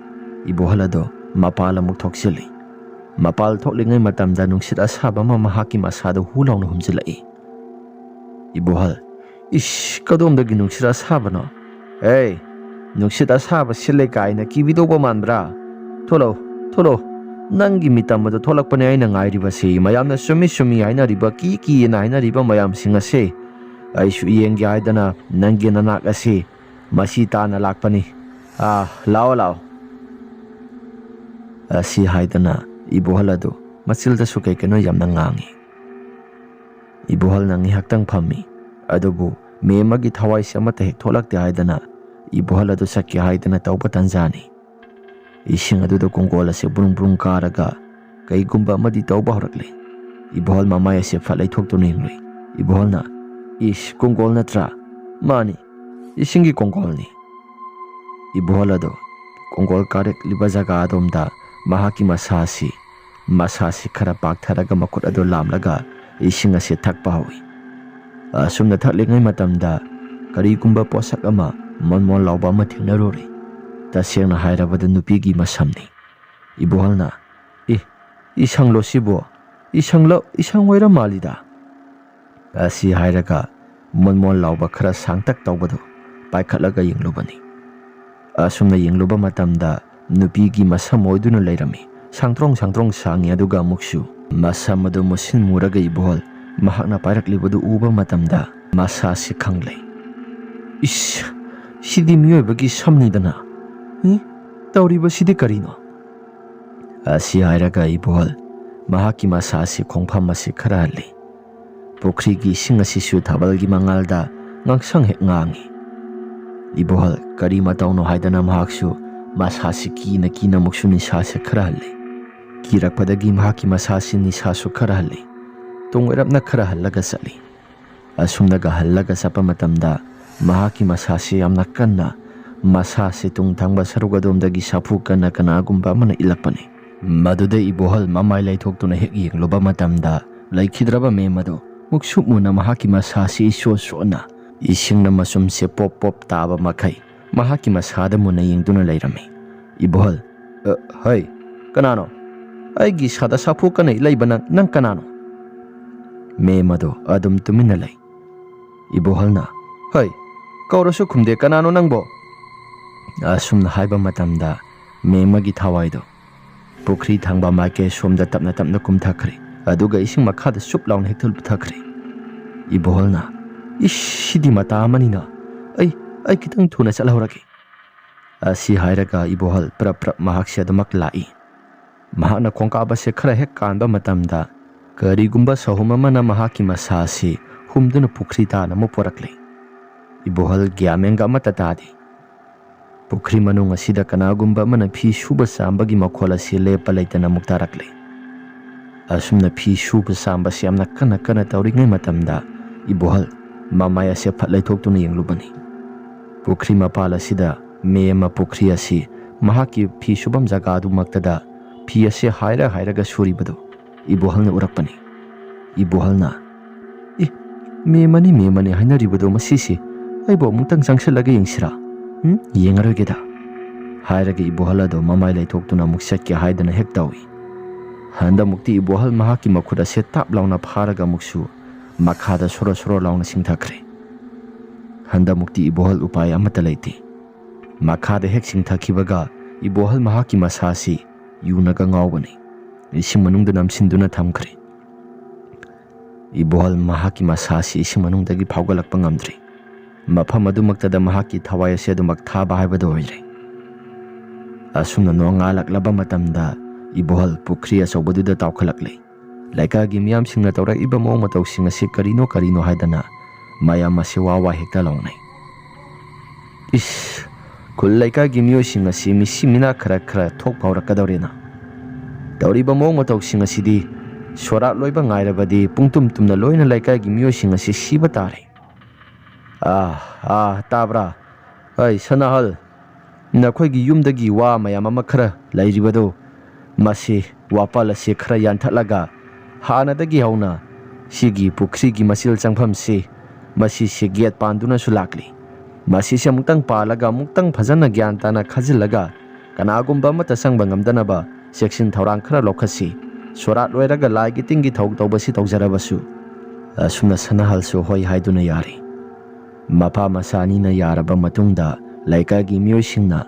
ꯏꯕꯣꯍꯜ ꯑꯗꯨ ꯃꯄꯥꯜ ꯑꯃꯨꯛ ꯊꯣꯛꯆꯤꯜꯂꯤ꯫ ꯃꯄꯥꯜ ꯊꯣꯛꯂꯤꯉꯩ ꯃꯇꯝꯗ ꯅꯨꯡꯁꯤꯠ ꯑꯁꯥꯕ ꯑꯃ ꯃꯍꯥꯛꯀꯤ ꯃꯁꯥꯗ ꯍꯨ ꯂꯥꯎꯅ ꯍꯨꯝꯖꯤꯜꯂꯛꯏ꯫ ꯏꯕꯣꯍꯜ, "ꯏꯁ, ꯀꯗꯣꯝꯗꯒꯤ ꯅꯨꯡꯁꯤꯠ ꯑꯁꯥꯕꯅꯣ? ꯑꯦ, ꯅꯨꯡꯁꯤꯠ ꯑꯁꯥꯕ ꯁꯤꯠꯂꯦ ꯀꯥꯏꯅ ꯀꯤꯕꯤꯗꯧꯕ ꯃꯥꯟꯕ꯭ꯔꯥ? ꯊꯣꯛꯂꯛꯎ, ꯊꯣꯛꯂꯛꯎ꯫ ꯅꯪꯒꯤ ꯃꯤꯇꯝ ꯑꯗꯨ ꯊꯣꯛꯂꯛꯄꯅꯦ ꯑꯩꯅ ꯉꯥꯏꯔꯤꯕꯁꯤ꯫ ꯃꯌꯥꯝꯅ ꯆꯨꯝꯃꯤ ꯆꯨꯝꯃꯤ ꯍꯥꯏꯅꯔꯤꯕ, ꯀꯤ ꯀꯤꯌꯦꯅ ꯍꯥꯏꯅꯔꯤꯕ ꯃꯌꯥꯝꯁꯤꯡ ꯑꯁꯦ ꯑꯩꯁꯨ ꯌꯦꯡꯒꯦ ꯍꯥꯏꯗꯅ ꯅꯪꯒꯤ ꯅꯅꯥꯛ ꯑꯁꯤ ꯃꯁꯤ ꯇꯥꯟꯅ ꯂꯥꯛꯄꯅꯤ꯫ ꯑꯥ, ꯂꯥꯛꯑꯣ, ꯂꯥꯛꯑꯣ"꯫ ꯑꯁꯤ ꯍꯥꯏꯗꯅ ꯏꯕꯣꯍꯜ ꯑꯗꯨ ꯃꯆꯤꯜꯗꯁꯨ ꯀꯩ ꯀꯩꯅꯣ ꯌꯥꯝꯅ ꯉꯥꯡꯏ꯫ ꯏꯕꯣꯍꯜꯅ ꯉꯥꯏꯍꯥꯛꯇꯪ ꯐꯝꯃꯤ꯫ ꯑꯗꯨꯕꯨ ꯃꯦ ꯑꯃꯒꯤ ꯊꯋꯥꯏꯁꯦ ꯑꯃꯠꯇ ꯍꯦꯛ ꯊꯣꯛꯂꯛꯇꯦ ꯍꯥꯏꯗꯅ ꯏꯕꯣꯍꯜ ꯑꯗꯨ ꯆꯠꯀꯦ ꯍꯥꯏꯗꯅ ꯇꯧꯕ ꯇꯥꯟꯖꯥꯅꯤ꯫ ꯏꯁꯤꯡ ꯑꯗꯨꯗ ꯀꯣꯡꯒꯣꯜ ꯑꯁꯦ ꯕ꯭ꯔꯨꯡ ꯕ꯭ꯔꯨꯡ ꯀꯥꯔꯒ ꯀꯩꯒꯨꯝꯕ ꯑꯃꯗꯤ ꯇꯧꯕ ꯍꯧꯔꯛꯂꯦ꯫ ꯏꯕꯣꯍꯜ ꯃꯃꯥꯏ ꯑꯁꯦ ꯐꯠ ꯂꯩꯊꯣꯛꯇꯨꯅ ꯌꯦꯡꯂꯨꯏ꯫ ꯏꯕꯣꯍꯜꯅ, "ꯏꯁ, ꯀꯣꯡꯒꯣꯜ ꯅꯠꯇ꯭ꯔꯥ? ꯃꯥꯅꯤ, ꯏꯁꯤꯡꯒꯤ ꯀꯣꯡꯒꯣꯜꯅꯤ"꯫ ꯏꯕꯣꯍꯜ ꯑꯗꯨ ꯀꯣꯡꯒꯣꯜ ꯀꯥꯔꯛꯂꯤꯕ ꯖꯒꯥ ꯑꯗꯣꯝꯗ ꯃꯍꯥꯛꯀꯤ ꯃꯁꯥ ꯑꯁꯤ, ꯃꯁꯥ ꯑꯁꯤ ꯈꯔ ꯄꯥꯛꯊꯔꯒ ꯃꯈꯨꯠ ꯑꯗꯨ ꯂꯥꯝꯂꯒ ꯏꯁꯤꯡ ꯑꯁꯤ ꯊꯛꯄ ꯍꯧꯏ꯫ ꯑꯁꯨꯝꯅ ꯊꯛꯂꯤꯉꯩ ꯃꯇꯝꯗ ꯀꯔꯤꯒꯨꯝꯕ ꯄꯣꯠꯁꯛ ꯑꯃ ꯃꯣꯟ ꯃꯣꯟ ꯂꯥꯎꯕ ꯑꯃ ꯊꯦꯡꯅꯔꯨꯔꯦ꯫ ꯇꯁꯦꯡꯅ ꯍꯥꯏꯔꯕꯗ ꯅꯨꯄꯤꯒꯤ ꯃꯁꯝꯅꯤ꯫ ꯏꯕꯣꯍꯜꯅ, "ꯑꯦ, ꯏꯁꯪꯂꯣ ꯁꯤꯕꯣ? ꯏꯁꯪꯂ-, ꯏꯁꯪ ꯑꯣꯏꯔ ꯃꯥꯜꯂꯤꯗ"꯫ ꯑꯁꯤ ꯍꯥꯏꯔꯒ ꯃꯣꯟ ꯃꯣꯟ ꯂꯥꯎꯕ ꯈꯔ ꯁꯥꯡꯇꯛ ꯇꯧꯕꯗꯨ ꯄꯥꯏꯈꯠꯂꯒ ꯌꯦꯡꯂꯨꯕꯅꯤ꯫ ꯑꯁꯨꯝꯅ ꯌꯦꯡꯂꯨꯕ ꯃꯇꯝꯗ ꯅꯨꯄꯤꯒꯤ ꯃꯁꯝ ꯑꯣꯏꯗꯨꯅ ꯂꯩꯔꯝꯃꯤ꯫ ꯁꯥꯡꯇ꯭ꯔꯣꯡ ꯁꯥꯡꯇ꯭ꯔꯣꯡ ꯁꯥꯡꯉꯤ, ꯑꯗꯨꯒ ꯑꯃꯨꯛꯁꯨ ꯃꯁꯝ ꯑꯗꯨ ꯃꯨꯁꯤꯟ ꯃꯨꯔꯒ ꯏꯕꯣꯍꯜ ꯃꯍꯥꯛꯅ ꯄꯥꯏꯔꯛꯂꯤꯕꯗꯨ ꯎꯕ ꯃꯇꯝꯗ ꯃꯁꯥꯁꯤ ꯈꯪꯂꯦ꯫ "ꯏꯁ, ꯁꯤꯗꯤ ꯃꯤꯑꯣꯏꯕꯒꯤ ꯁꯝꯅꯤꯗꯅ꯫ ꯏ, ꯇꯧꯔꯤꯕꯁꯤꯗꯤ ꯀꯔꯤꯅꯣ?" ꯑꯁꯤ ꯍꯥꯏꯔꯒ ꯏꯕꯣꯍꯜ ꯃꯍꯥꯛꯀꯤ ꯃꯁꯥꯁꯤ ꯈꯣꯡꯐꯝ ꯑꯁꯤ ꯈꯔ ꯍꯜꯂꯤ꯫ ꯄꯨꯈ꯭ꯔꯤꯒꯤ ꯏꯁꯤꯡ ꯑꯁꯤꯁꯨ ꯊꯥꯕꯜꯒꯤ ꯃꯉꯥꯜꯗ ꯉꯥꯡꯁꯪ ꯍꯦꯛ ꯉꯥꯡꯏ꯫ ꯏꯕꯣꯍꯜ ꯀꯔꯤ ꯃꯇꯧꯅꯣ ꯍꯥꯏꯗꯅ ꯃꯍꯥꯛꯁꯨ ꯃꯁꯥꯁꯤ ꯀꯤꯅ ꯀꯤꯅ ꯑꯃꯨꯛꯁꯨ ꯅꯤꯁꯥꯁꯤ ꯈꯔ ꯍꯜꯂꯤ꯫ ꯀꯤꯔꯛꯄꯗꯒꯤ ꯃꯍꯥꯛꯀꯤ ꯃꯁꯥꯁꯤ ꯅꯤꯁꯥꯁꯨ ꯈꯔ ꯍꯜꯂꯤ꯫ ꯇꯨꯡ ꯑꯣꯏꯔꯞꯅ ꯈꯔ ꯍꯜꯂꯒ ꯆꯠꯂꯤ꯫ ꯑꯁꯨꯝꯅꯒ ꯍꯜꯂꯒ ꯆꯠꯄ ꯃꯇꯝꯗ ꯃꯍꯥꯛꯀꯤ ꯃꯁꯥꯁꯤ ꯌꯥꯝꯅ ꯀꯟꯅ, ꯃꯁꯥꯁꯤ ꯇꯨꯡ ꯊꯪꯕ ꯁꯔꯨꯛ ꯑꯗꯣꯝꯗꯒꯤ ꯁꯥꯐꯨ ꯀꯟꯅ ꯀꯅꯥꯒꯨꯝꯕ ꯑꯃꯅ ꯏꯜꯂꯛꯄꯅꯤ꯫ ꯃꯗꯨꯗ ꯏꯕꯣꯍꯜ ꯃꯃꯥꯏ ꯂꯩꯊꯣꯛꯇꯨꯅ ꯍꯦꯛ ꯌꯦꯡꯂꯨꯕ ꯃꯇꯝꯗ ꯂꯩꯈꯤꯗ꯭ꯔꯕ ꯃꯦꯝ ꯑꯗꯨ ꯃꯨꯛꯁꯨꯛ ꯃꯨꯅ ꯃꯍꯥꯛꯀꯤ ꯃꯁꯥꯁꯤ ꯏꯁꯣ ꯁꯣꯟꯅ ꯏꯁꯤꯡꯅ ꯃꯆꯨꯝꯁꯦ ꯄꯣꯞ ꯄꯣꯞ ꯇꯥꯕ ꯃꯈꯩ ꯃꯍꯥꯛꯀꯤ ꯃꯁꯥꯗ ꯃꯨꯟꯅ ꯌꯦꯡꯗꯨꯅ ꯂꯩꯔꯝꯃꯤ꯫ ꯏꯕꯣꯍꯜ, "ꯑ, ꯍꯩ, ꯀꯅꯥꯅꯣ? ꯑꯩꯒꯤ ꯏꯁꯥꯗ ꯁꯥꯐꯨ ꯀꯟꯅ ꯏꯜꯂꯛꯏꯕ ꯅꯪ, ꯅꯪ ꯀꯅꯥꯅꯣ?" ꯃꯦꯝ ꯑꯗꯣ ꯑꯗꯨꯝ ꯇꯨꯃꯤꯟꯅ ꯂꯩ꯫ ꯏꯕꯣꯍꯜꯅ, "ꯍꯩ, ꯀꯧꯔꯁꯨ ꯈꯨꯝꯗꯦ, ꯀꯅꯥꯅꯣ ꯅꯪꯕꯣ?" ꯑꯁꯨꯝꯅ ꯍꯥꯏꯕ ꯃꯇꯝꯗ ꯃꯦꯝ ꯑꯃꯒꯤ ꯊꯋꯥꯏꯗꯣ ꯄꯨꯈ꯭ꯔꯤ ꯊꯪꯕ ꯃꯥꯏꯀꯩ ꯁꯣꯝꯗ ꯇꯞꯅ ꯇꯞꯅ ꯀꯨꯝꯊꯈ꯭ꯔꯦ, ꯑꯗꯨꯒ ꯏꯁꯤꯡ ꯃꯈꯥꯗ ꯆꯨꯞ ꯂꯥꯎꯅ ꯍꯦꯛꯇ ꯂꯨꯞꯊꯈ꯭ꯔꯦ꯫ ꯏꯕꯣꯍꯜꯅ, "ꯏꯁ, ꯁꯤꯗꯤ ꯃꯇꯥ ꯑꯃꯅꯤꯅ꯫ ꯑꯩ, ꯑꯩ ꯈꯤꯇꯪ ꯊꯨꯅ ꯆꯠꯍꯧꯔꯒꯦ꯫" ꯑꯁꯤ ꯍꯥꯏꯔꯒ ꯏꯕꯣꯍꯜ ꯄ꯭ꯔꯞ ꯄ꯭ꯔꯞ ꯃꯍꯥꯛꯁꯦ ꯑꯗꯨꯃꯛ ꯂꯥꯛꯏ꯫ ꯃꯍꯥꯛꯅ ꯈꯣꯡꯀꯥꯞ ꯑꯁꯦ ꯈꯔ ꯍꯦꯛ ꯀꯥꯟꯕ ꯃꯇꯝꯗ ꯀꯔꯤꯒꯨꯝꯕ ꯁꯍꯨꯝ ꯑꯃꯅ ꯃꯍꯥꯛꯀꯤ ꯃꯁꯥ ꯑꯁꯤ ꯍꯨꯝꯗꯨꯅ ꯄꯨꯈ꯭ꯔꯤ ꯇꯥꯅ ꯑꯃꯨꯛ ꯄꯣꯔꯛꯂꯦ꯫ ꯏꯕꯣꯍꯜ ꯒ꯭ꯌꯥꯟ ꯃꯦꯟꯒ ꯑꯃꯠꯇ ꯇꯥꯗꯦ꯫ ꯄꯨꯈ꯭ꯔꯤ ꯃꯅꯨꯡ ꯑꯁꯤꯗ ꯀꯅꯥꯒꯨꯝꯕ ꯑꯃꯅ ꯐꯤ ꯁꯨꯕ ꯆꯥꯝꯕꯒꯤ ꯃꯈꯣꯜ ꯑꯁꯤ ꯂꯦꯞꯄ ꯂꯩꯇꯅ ꯑꯃꯨꯛ ꯇꯥꯔꯛꯂꯦ꯫ ꯑꯁꯨꯝꯅ ꯐꯤ ꯁꯨꯕ ꯆꯥꯝꯕꯁꯤ ꯌꯥꯝꯅ ꯀꯟꯅ ꯀꯟꯅ ꯇꯧꯔꯤꯉꯩ ꯃꯇꯝꯗ ꯏꯕꯣꯍꯜ ꯃꯃꯥꯏ ꯑꯁꯦ ꯐꯠ ꯂꯩꯊꯣꯛꯇꯨꯅ ꯌꯦꯡꯂꯨꯕꯅꯤ꯫ ꯄꯨꯈ꯭ꯔꯤ ꯃꯄꯥꯜ ꯑꯁꯤꯗ ꯃꯦꯝ ꯑꯃ ꯄꯨꯈ꯭ꯔꯤ ꯑꯁꯤ ꯃꯍꯥꯛꯀꯤ ꯐꯤ ꯁꯨꯐꯝ ꯖꯒꯥꯗꯨꯃꯛꯇꯗ ꯐꯤ ꯑꯁꯤ ꯍꯥꯏꯔ ꯍꯥꯏꯔꯒ ꯁꯨꯔꯤꯕꯗꯨ ꯏꯕꯣꯍꯜꯅ ꯎꯔꯛꯄꯅꯤ꯫ ꯏꯕꯣꯍꯜꯅ, "ꯏ, ꯃꯦꯝ ꯑꯅꯤ, ꯃꯦꯝ ꯑꯅꯤ ꯍꯥꯏꯅꯔꯤꯕꯗꯣ ꯃꯁꯤꯁꯤ, ꯑꯩꯕꯨ ꯑꯃꯨꯛꯇꯪ ꯆꯪꯁꯤꯜꯂꯒ ꯌꯦꯡꯁꯤꯔꯥ? ꯎꯝ, ꯌꯦꯡꯉꯔꯣꯏꯒꯦꯗ," ꯍꯥꯏꯔꯒ ꯏꯕꯣꯍꯜ ꯑꯗꯣ ꯃꯃꯥꯏ ꯂꯩꯊꯣꯛꯇꯨꯅ ꯑꯃꯨꯛ ꯆꯠꯀꯦ ꯍꯥꯏꯗꯅ ꯍꯦꯛ ꯇꯧꯏ꯫ ꯍꯟꯗꯃꯨꯛꯇꯤ ꯏꯕꯣꯍꯜ ꯃꯍꯥꯛꯀꯤ ꯃꯈꯨꯠ ꯑꯁꯦ ꯇꯥꯞ ꯂꯥꯎꯅ ꯐꯥꯔꯒ ꯑꯃꯨꯛꯁꯨ ꯃꯈꯥꯗ ꯁꯣꯔꯣ ꯁꯣꯔꯣ ꯂꯥꯎꯅ ꯆꯤꯡꯊꯈ꯭ꯔꯦ꯫ ꯍꯟꯗꯃꯨꯛꯇꯤ ꯏꯕꯣꯍꯜ ꯎꯄꯥꯏ ꯑꯃꯠꯇ ꯂꯩꯇꯦ꯫ ꯃꯈꯥꯗ ꯍꯦꯛ ꯆꯤꯡꯊꯈꯤꯕꯒ ꯏꯕꯣꯍꯜ ꯃꯍꯥꯛꯀꯤ ꯃꯁꯥꯁꯤ ꯌꯨꯅꯒ ꯉꯥꯎꯕꯅꯤ꯫ ꯏꯁꯤꯡ ꯃꯅꯨꯡꯗ ꯅꯝꯁꯤꯟꯗꯨꯅ ꯊꯝꯈ꯭ꯔꯦ꯫ ꯏꯕꯣꯍꯜ ꯃꯍꯥꯛꯀꯤ ꯃꯁꯥꯁꯤ ꯏꯁꯤꯡ ꯃꯅꯨꯡꯗꯒꯤ ꯐꯥꯎꯒꯠꯂꯛꯄ ꯉꯝꯗ꯭ꯔꯤ꯫ ꯃꯐꯝ ꯑꯗꯨꯃꯛꯇꯗ ꯃꯍꯥꯛꯀꯤ ꯊꯋꯥꯏ ꯑꯁꯤ ꯑꯗꯨꯃꯛ ꯊꯥꯕ ꯍꯥꯏꯕꯗꯨ ꯑꯣꯏꯔꯦ꯫ ꯑꯁꯨꯝꯅ ꯅꯣꯡꯉꯥꯜꯂꯛꯂꯕ ꯃꯇꯝꯗ ꯏꯕꯣꯍꯜ ꯄꯨꯈ꯭ꯔꯤ ꯑꯆꯧꯕꯗꯨꯗ ꯇꯥꯎꯈꯠꯂꯛꯂꯤ꯫ ꯂꯩꯀꯥꯏꯒꯤ ꯃꯤꯌꯥꯝꯁꯤꯡꯅ ꯇꯧꯔꯛꯏꯕ ꯃꯑꯣꯡ ꯃꯇꯧꯁꯤꯡ ꯑꯁꯤ ꯀꯔꯤꯅꯣ ꯀꯔꯤꯅꯣ ꯍꯥꯏꯗꯅ ꯃꯌꯥꯝ ꯑꯁꯤ ꯋꯥ ꯋꯥ ꯍꯦꯛꯇ ꯂꯥꯎꯅꯩ꯫ "ꯏꯁ, ꯈꯨꯜ ꯂꯩꯀꯥꯏꯒꯤ ꯃꯤꯑꯣꯏꯁꯤꯡ ꯑꯁꯤ ꯃꯤꯁꯤ ꯃꯤꯅꯥ ꯈꯔ ꯈꯔ ꯊꯣꯛ ꯐꯥꯎꯔꯛꯀꯗꯧꯔꯦꯅ꯫ ꯇꯧꯔꯤꯕ ꯃꯑꯣꯡ ꯃꯇꯧꯁꯤꯡ ꯑꯁꯤꯗꯤ ꯁꯣꯔꯥꯠ ꯂꯣꯏꯕ ꯉꯥꯏꯔꯕꯗꯤ ꯄꯨꯡꯇꯨꯝ ꯇꯨꯝꯅ ꯂꯣꯏꯅ ꯂꯩꯀꯥꯏꯒꯤ ꯃꯤꯑꯣꯏꯁꯤꯡ ꯑꯁꯤ ꯁꯤꯕ ꯇꯥꯔꯦ꯫ ꯑꯥ, ꯑꯥ, ꯇꯥꯕ꯭ꯔꯥ? ꯑꯩ ꯁꯅꯥꯍꯜ, ꯅꯈꯣꯏꯒꯤ ꯌꯨꯝꯗꯒꯤ ꯋꯥ ꯃꯌꯥꯝ ꯑꯃ ꯈꯔ ꯂꯩꯔꯤꯕꯗꯨ, ꯃꯁꯤ ꯋꯥꯄꯜ ꯑꯁꯤ ꯈꯔ ꯌꯥꯟꯊꯠꯂꯒ ꯍꯥꯟꯅꯗꯒꯤ ꯍꯧꯅ ꯁꯤꯒꯤ ꯄꯨꯈ꯭ꯔꯤꯒꯤ ꯃꯆꯤꯜ ꯆꯪꯐꯝꯁꯤ, ꯃꯁꯤꯁꯤ ꯒꯦꯠ ꯄꯥꯟꯗꯨꯅꯁꯨ ꯂꯥꯛꯂꯤ꯫ ꯃꯁꯤꯁꯦ ꯑꯃꯨꯛꯇꯪ ꯄꯥꯜꯂꯒ ꯑꯃꯨꯛꯇꯪ ꯐꯖꯅ ꯒ꯭ꯌꯥꯟ ꯇꯥꯅ ꯈꯥꯖꯤꯜꯂꯒ ꯀꯅꯥꯒꯨꯝꯕ ꯑꯃꯠꯇ ꯆꯪꯕ ꯉꯝꯗꯅꯕ ꯆꯦꯛꯁꯤꯟ ꯊꯧꯔꯥꯡ ꯈꯔ ꯂꯧꯈꯠꯁꯤ꯫ ꯁꯣꯔꯥꯠ ꯂꯣꯏꯔꯒ ꯂꯥꯏꯒꯤ ꯇꯤꯟꯒꯤ ꯊꯧ ꯇꯧꯕꯁꯤ ꯇꯧꯖꯔꯕꯁꯨ꯫" ꯑꯁꯨꯝꯅ ꯁꯅꯥꯍꯜꯁꯨ ꯍꯣꯏ ꯍꯥꯏꯗꯨꯅ ꯌꯥꯔꯤ꯫ ꯃꯄꯥ ꯃꯆꯥ ꯑꯅꯤꯅ ꯌꯥꯔꯕ ꯃꯇꯨꯡꯗ ꯂꯩꯀꯥꯏꯒꯤ ꯃꯤꯑꯣꯏꯁꯤꯡꯅ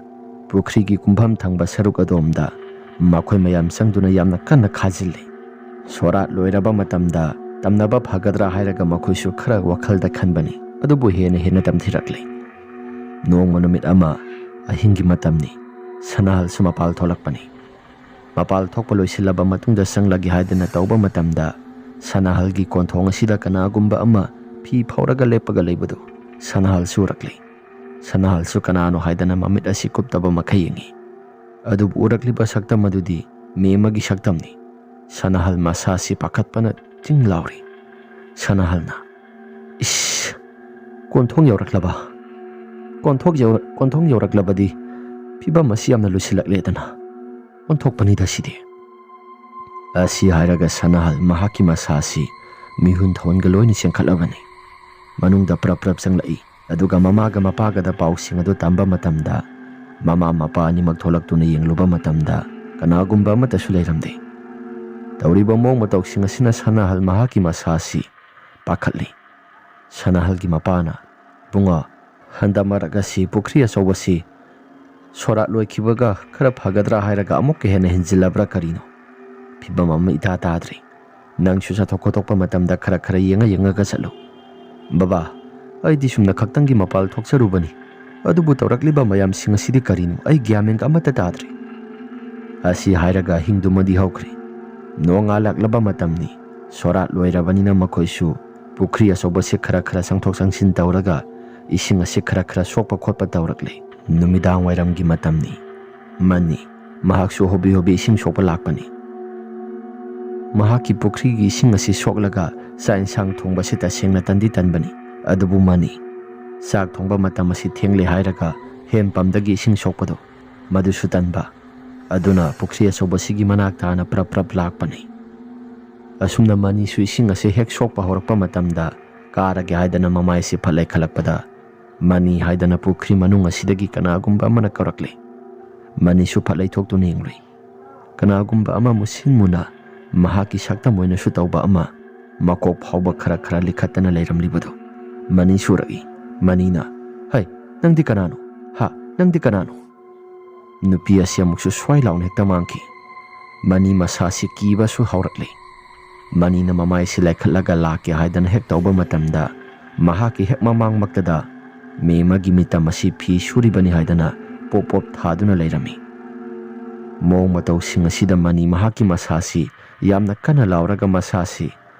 ꯄꯨꯈ꯭ꯔꯤꯒꯤ ꯀꯨꯝꯐꯝ ꯊꯪꯕ ꯁꯔꯨꯛ ꯑꯗꯣꯝꯗ ꯃꯈꯣꯏ ꯃꯌꯥꯝ ꯆꯪꯗꯨꯅ ꯌꯥꯝꯅ ꯀꯟꯅ ꯈꯥꯖꯤꯜꯂꯤ꯫ ꯁꯣꯔꯥꯠ ꯂꯣꯏꯔꯕ ꯃꯇꯝꯗ ꯇꯝꯅꯕ ꯐꯒꯗ꯭ꯔꯥ ꯍꯥꯏꯔꯒ ꯃꯈꯣꯏꯁꯨ ꯈꯔ ꯋꯥꯈꯜꯗ ꯈꯟꯕꯅꯤ, ꯑꯗꯨꯕꯨ ꯍꯦꯟꯅ ꯍꯦꯟꯅ ꯇꯝꯊꯤꯔꯛꯂꯤ꯫ ꯅꯣꯡꯃ ꯅꯨꯃꯤꯠ ꯑꯃ ꯑꯍꯤꯡꯒꯤ ꯃꯇꯝꯅꯤ꯫ ꯁꯅꯥꯍꯜꯁꯨ ꯃꯄꯥꯜ ꯊꯣꯛꯂꯛꯄꯅꯤ꯫ ꯃꯄꯥꯜ ꯊꯣꯛꯄ ꯂꯣꯏꯁꯤꯜꯂꯕ ꯃꯇꯨꯡꯗ ꯆꯪꯂꯒꯦ ꯍꯥꯏꯗꯅ ꯇꯧꯕ ꯃꯇꯝꯗ, ꯁꯅꯥꯍꯜꯒꯤ ꯀꯣꯟꯊꯣꯡ ꯑꯁꯤꯗ ꯀꯅꯥꯒꯨꯝꯕ ꯑꯃ ꯐꯤ ꯐꯧꯔꯒ ꯂꯦꯞꯄꯒ ꯂꯩꯕꯗꯨ ꯁꯅꯥꯍꯜꯁꯨ ꯎꯔꯛꯂꯤ꯫ ꯁꯅꯥꯍꯜꯁꯨ ꯀꯅꯥꯅꯣ ꯍꯥꯏꯗꯅ ꯃꯃꯤꯠ ꯑꯁꯤ ꯀꯨꯞꯇꯕ ꯃꯈꯩ ꯌꯦꯡꯉꯤ꯫ ꯑꯗꯨꯕꯨ ꯎꯔꯛꯂꯤꯕ ꯁꯛꯇꯝ ꯑꯗꯨꯗꯤ ꯃꯦꯝꯃꯒꯤ ꯁꯛꯇꯝꯅꯤ꯫ ꯁꯅꯥꯍꯜ ꯃꯁꯥꯁꯤ ꯄꯥꯈꯠꯄꯅ ꯆꯤꯡ ꯂꯥꯎꯔꯤ꯫ ꯁꯅꯥꯍꯜꯅ, "ꯏꯁ! ꯀꯣꯟꯊꯣꯡ ꯌꯧꯔꯛꯂꯕ? ꯀꯣꯟꯊꯣꯛ ꯌꯧꯔ-, ꯀꯣꯟꯊꯣꯡ ꯌꯧꯔꯛꯂꯕꯗꯤ ꯐꯤꯕꯝ ꯑꯁꯤ ꯌꯥꯝꯅ ꯂꯨꯁꯤꯜꯂꯛꯂꯦꯗꯅ꯫ ꯑꯣꯟꯊꯣꯛꯄꯅꯤꯗ ꯁꯤꯗꯤ꯫" ꯑꯁꯤ ꯍꯥꯏꯔꯒ ꯁꯅꯥꯍꯜ ꯃꯍꯥꯛꯀꯤ ꯃꯁꯥꯁꯤ ꯃꯤꯍꯨꯟ ꯊꯥꯍꯨꯟꯒ ꯂꯣꯏꯅ ꯆꯦꯟꯈꯠꯂꯕꯅꯤ꯫ ꯃꯅꯨꯡꯗ ꯄ꯭ꯔꯞ ꯄ꯭ꯔꯞ ꯆꯪꯂꯛꯏ꯫ ꯑꯗꯨꯒ ꯃꯃꯥꯒ ꯃꯄꯥꯒꯗ ꯄꯥꯎꯁꯤꯡ ꯑꯗꯨ ꯇꯝꯕ ꯃꯇꯝꯗ, ꯃꯃꯥ ꯃꯄꯥ ꯑꯅꯤꯃꯛ ꯊꯣꯛꯂꯛꯇꯨꯅ ꯌꯦꯡꯂꯨꯕ ꯃꯇꯝꯗ ꯀꯅꯥꯒꯨꯝꯕ ꯑꯃꯠꯇꯁꯨ ꯂꯩꯔꯝꯗꯦ꯫ ꯇꯧꯔꯤꯕ ꯃꯑꯣꯡ ꯃꯇꯧꯁꯤꯡ ꯑꯁꯤꯅ ꯁꯅꯥꯍꯜ ꯃꯍꯥꯛꯀꯤ ꯃꯁꯥꯁꯤ ꯄꯥꯈꯠꯂꯤ꯫ ꯁꯅꯥꯍꯜꯒꯤ ꯃꯄꯥꯅ, "ꯏꯕꯨꯡꯉꯣ, ꯍꯟꯗꯛ ꯃꯔꯛ ꯑꯁꯤ ꯄꯨꯈ꯭ꯔꯤ ꯑꯆꯧꯕꯁꯤ ꯁꯣꯔꯥꯠ ꯂꯣꯏꯈꯤꯕꯒ ꯈꯔ ꯐꯒꯗ꯭ꯔꯥ ꯍꯥꯏꯔꯒ ꯑꯃꯨꯛꯀ ꯍꯦꯟꯅ ꯍꯦꯟꯖꯤꯜꯂꯕ꯭ꯔꯥ ꯀꯔꯤꯅꯣ? ꯐꯤꯕꯝ ꯑꯃ ꯏꯇꯥ ꯇꯥꯗ꯭ꯔꯦ꯫ ꯅꯪꯁꯨ ꯆꯠꯊꯣꯛ ꯈꯣꯠꯇꯣꯛꯄ ꯃꯇꯝꯗ ꯈꯔ ꯈꯔ ꯌꯦꯡꯉ ꯌꯦꯡꯉꯒ ꯆꯠꯂꯨ꯫ ꯕꯕꯥ, ꯑꯩꯗꯤ ꯁꯨꯝꯅ ꯈꯛꯇꯪꯒꯤ ꯃꯄꯥꯜ ꯊꯣꯛꯆꯔꯨꯕꯅꯤ꯫ ꯑꯗꯨꯕꯨ ꯇꯧꯔꯛꯂꯤꯕ ꯃꯌꯥꯝꯁꯤꯡ ꯑꯁꯤꯗꯤ ꯀꯔꯤꯅꯣ? ꯑꯩ ꯒ꯭ꯌꯥꯟ ꯃꯦꯟꯒ ꯑꯃꯠꯇ ꯇꯥꯗ꯭ꯔꯦ꯫ ꯑꯁꯤ ꯍꯥꯏꯔꯒ ꯑꯍꯤꯡꯗꯨꯃꯗꯤ ꯍꯧꯈ꯭ꯔꯦ꯫ ꯅꯣꯡꯉꯥꯜꯂꯛꯂꯕ ꯃꯇꯝꯅꯤ꯫ ꯁꯣꯔꯥꯠ ꯂꯣꯏꯔꯕꯅꯤꯅ ꯃꯈꯣꯏꯁꯨ ꯄꯨꯈ꯭ꯔꯤ ꯑꯆꯧꯕꯁꯦ ꯈꯔ ꯈꯔ ꯆꯪꯊꯣꯛ ꯆꯪꯁꯤꯟ ꯇꯧꯔꯒ ꯏꯁꯤꯡ ꯑꯁꯤ ꯈꯔ ꯈꯔ ꯁꯣꯛꯄ ꯈꯣꯠꯄ ꯇꯧꯔꯛꯂꯦ꯫ ꯅꯨꯃꯤꯗꯥꯡ ꯋꯥꯏꯔꯝꯒꯤ ꯃꯇꯝꯅꯤ꯫ ꯃꯅꯤ, ꯃꯍꯥꯛꯁꯨ ꯍꯣꯕꯤ ꯍꯣꯕꯤ ꯏꯁꯤꯡ ꯁꯣꯛꯄ ꯂꯥꯛꯄꯅꯤ꯫ ꯃꯍꯥꯛꯀꯤ ꯄꯨꯈ꯭ꯔꯤꯒꯤ ꯏꯁꯤꯡ ꯑꯁꯤ ꯁꯣꯛꯂꯒ ꯆꯥꯛ ꯏꯟꯁꯥꯡ ꯊꯣꯡꯕꯁꯤ ꯇꯁꯦꯡꯅ ꯇꯟꯗꯤ ꯇꯟꯕꯅꯤ꯫ ꯑꯗꯨꯕꯨ ꯃꯅꯤ, ꯆꯥꯛ ꯊꯣꯡꯕ ꯃꯇꯝ ꯑꯁꯤ ꯊꯦꯡꯂꯦ ꯍꯥꯏꯔꯒ ꯍꯦꯟ ꯄꯝꯗꯒꯤ ꯏꯁꯤꯡ ꯁꯣꯛꯄꯗꯣ, ꯃꯗꯨꯁꯨ ꯇꯟꯕ꯫ ꯑꯗꯨꯅ ꯄꯨꯈ꯭ꯔꯤ ꯑꯆꯧꯕꯁꯤꯒꯤ ꯃꯅꯥꯛ ꯇꯥꯅ ꯄ꯭ꯔꯞ ꯄ꯭ꯔꯞ ꯂꯥꯛꯄꯅꯤ꯫ ꯑꯁꯨꯝꯅ ꯃꯅꯤꯁꯨ ꯏꯁꯤꯡ ꯑꯁꯤ ꯍꯦꯛ ꯁꯣꯛꯄ ꯍꯧꯔꯛꯄ ꯃꯇꯝꯗ ꯀꯥꯔꯒꯦ ꯍꯥꯏꯗꯅ ꯃꯃꯥꯏꯁꯤ ꯐꯠ ꯂꯩꯈꯠꯂꯛꯄꯗ, ꯃꯅꯤ ꯍꯥꯏꯗꯅ ꯄꯨꯈ꯭ꯔꯤ ꯃꯅꯨꯡ ꯑꯁꯤꯗꯒꯤ ꯀꯅꯥꯒꯨꯝꯕ ꯑꯃꯅ ꯀꯧꯔꯛꯂꯦ꯫ ꯃꯅꯤꯁꯨ ꯐꯠ ꯂꯩꯊꯣꯛꯇꯨꯅ ꯌꯦꯡꯂꯨꯏ꯫ ꯀꯅꯥꯒꯨꯝꯕ ꯑꯃ ꯃꯨꯁꯤꯟ ꯃꯨꯅ ꯃꯍꯥꯛꯀꯤ ꯁꯛꯇꯝ ꯑꯣꯏꯅꯁꯨ ꯇꯧꯕ ꯑꯃ ꯃꯀꯣꯛ ꯐꯥꯎꯕ ꯈꯔ ꯈꯔ ꯂꯤꯈꯠꯇꯅ ꯂꯩꯔꯝꯂꯤꯕꯗꯨ ꯃꯅꯤꯁꯨ ꯎꯔꯛꯏ꯫ ꯃꯅꯤꯅ, "ꯍꯩ, ꯅꯪꯗꯤ ꯀꯅꯥꯅꯣ? ꯍꯥ, ꯅꯪꯗꯤ ꯀꯅꯥꯅꯣ?" ꯅꯨꯄꯤ ꯑꯁꯤ ꯑꯃꯨꯛꯁꯨ ꯁ꯭ꯋꯥꯏ ꯂꯥꯎꯅ ꯍꯦꯛꯇ ꯃꯥꯡꯈꯤ꯫ ꯃꯅꯤ ꯃꯁꯥꯁꯤ ꯀꯤꯕꯁꯨ ꯍꯧꯔꯛꯂꯦ꯫ ꯃꯅꯤꯅ ꯃꯃꯥꯏꯁꯤ ꯂꯥꯏꯈꯠꯂꯒ ꯂꯥꯛꯀꯦ ꯍꯥꯏꯗꯅ ꯍꯦꯛ ꯇꯧꯕ ꯃꯇꯝꯗ, ꯃꯍꯥꯛꯀꯤ ꯍꯦꯛ ꯃꯃꯥꯡꯃꯛꯇꯗ ꯃꯦꯝꯃꯒꯤ ꯃꯤꯇꯝ ꯑꯁꯤ ꯐꯤ ꯁꯨꯔꯤꯕꯅꯤ ꯍꯥꯏꯗꯅ ꯄꯣꯞ ꯄꯣꯞ ꯊꯥꯗꯨꯅ ꯂꯩꯔꯝꯃꯤ꯫ ꯃꯑꯣꯡ ꯃꯇꯧꯁꯤꯡ ꯑꯁꯤꯗ ꯃꯅꯤ ꯃꯍꯥꯛꯀꯤ ꯃꯁꯥꯁꯤ ꯌꯥꯝꯅ ꯀꯟꯅ ꯂꯥꯎꯔꯒ ꯃꯁꯥꯁꯤ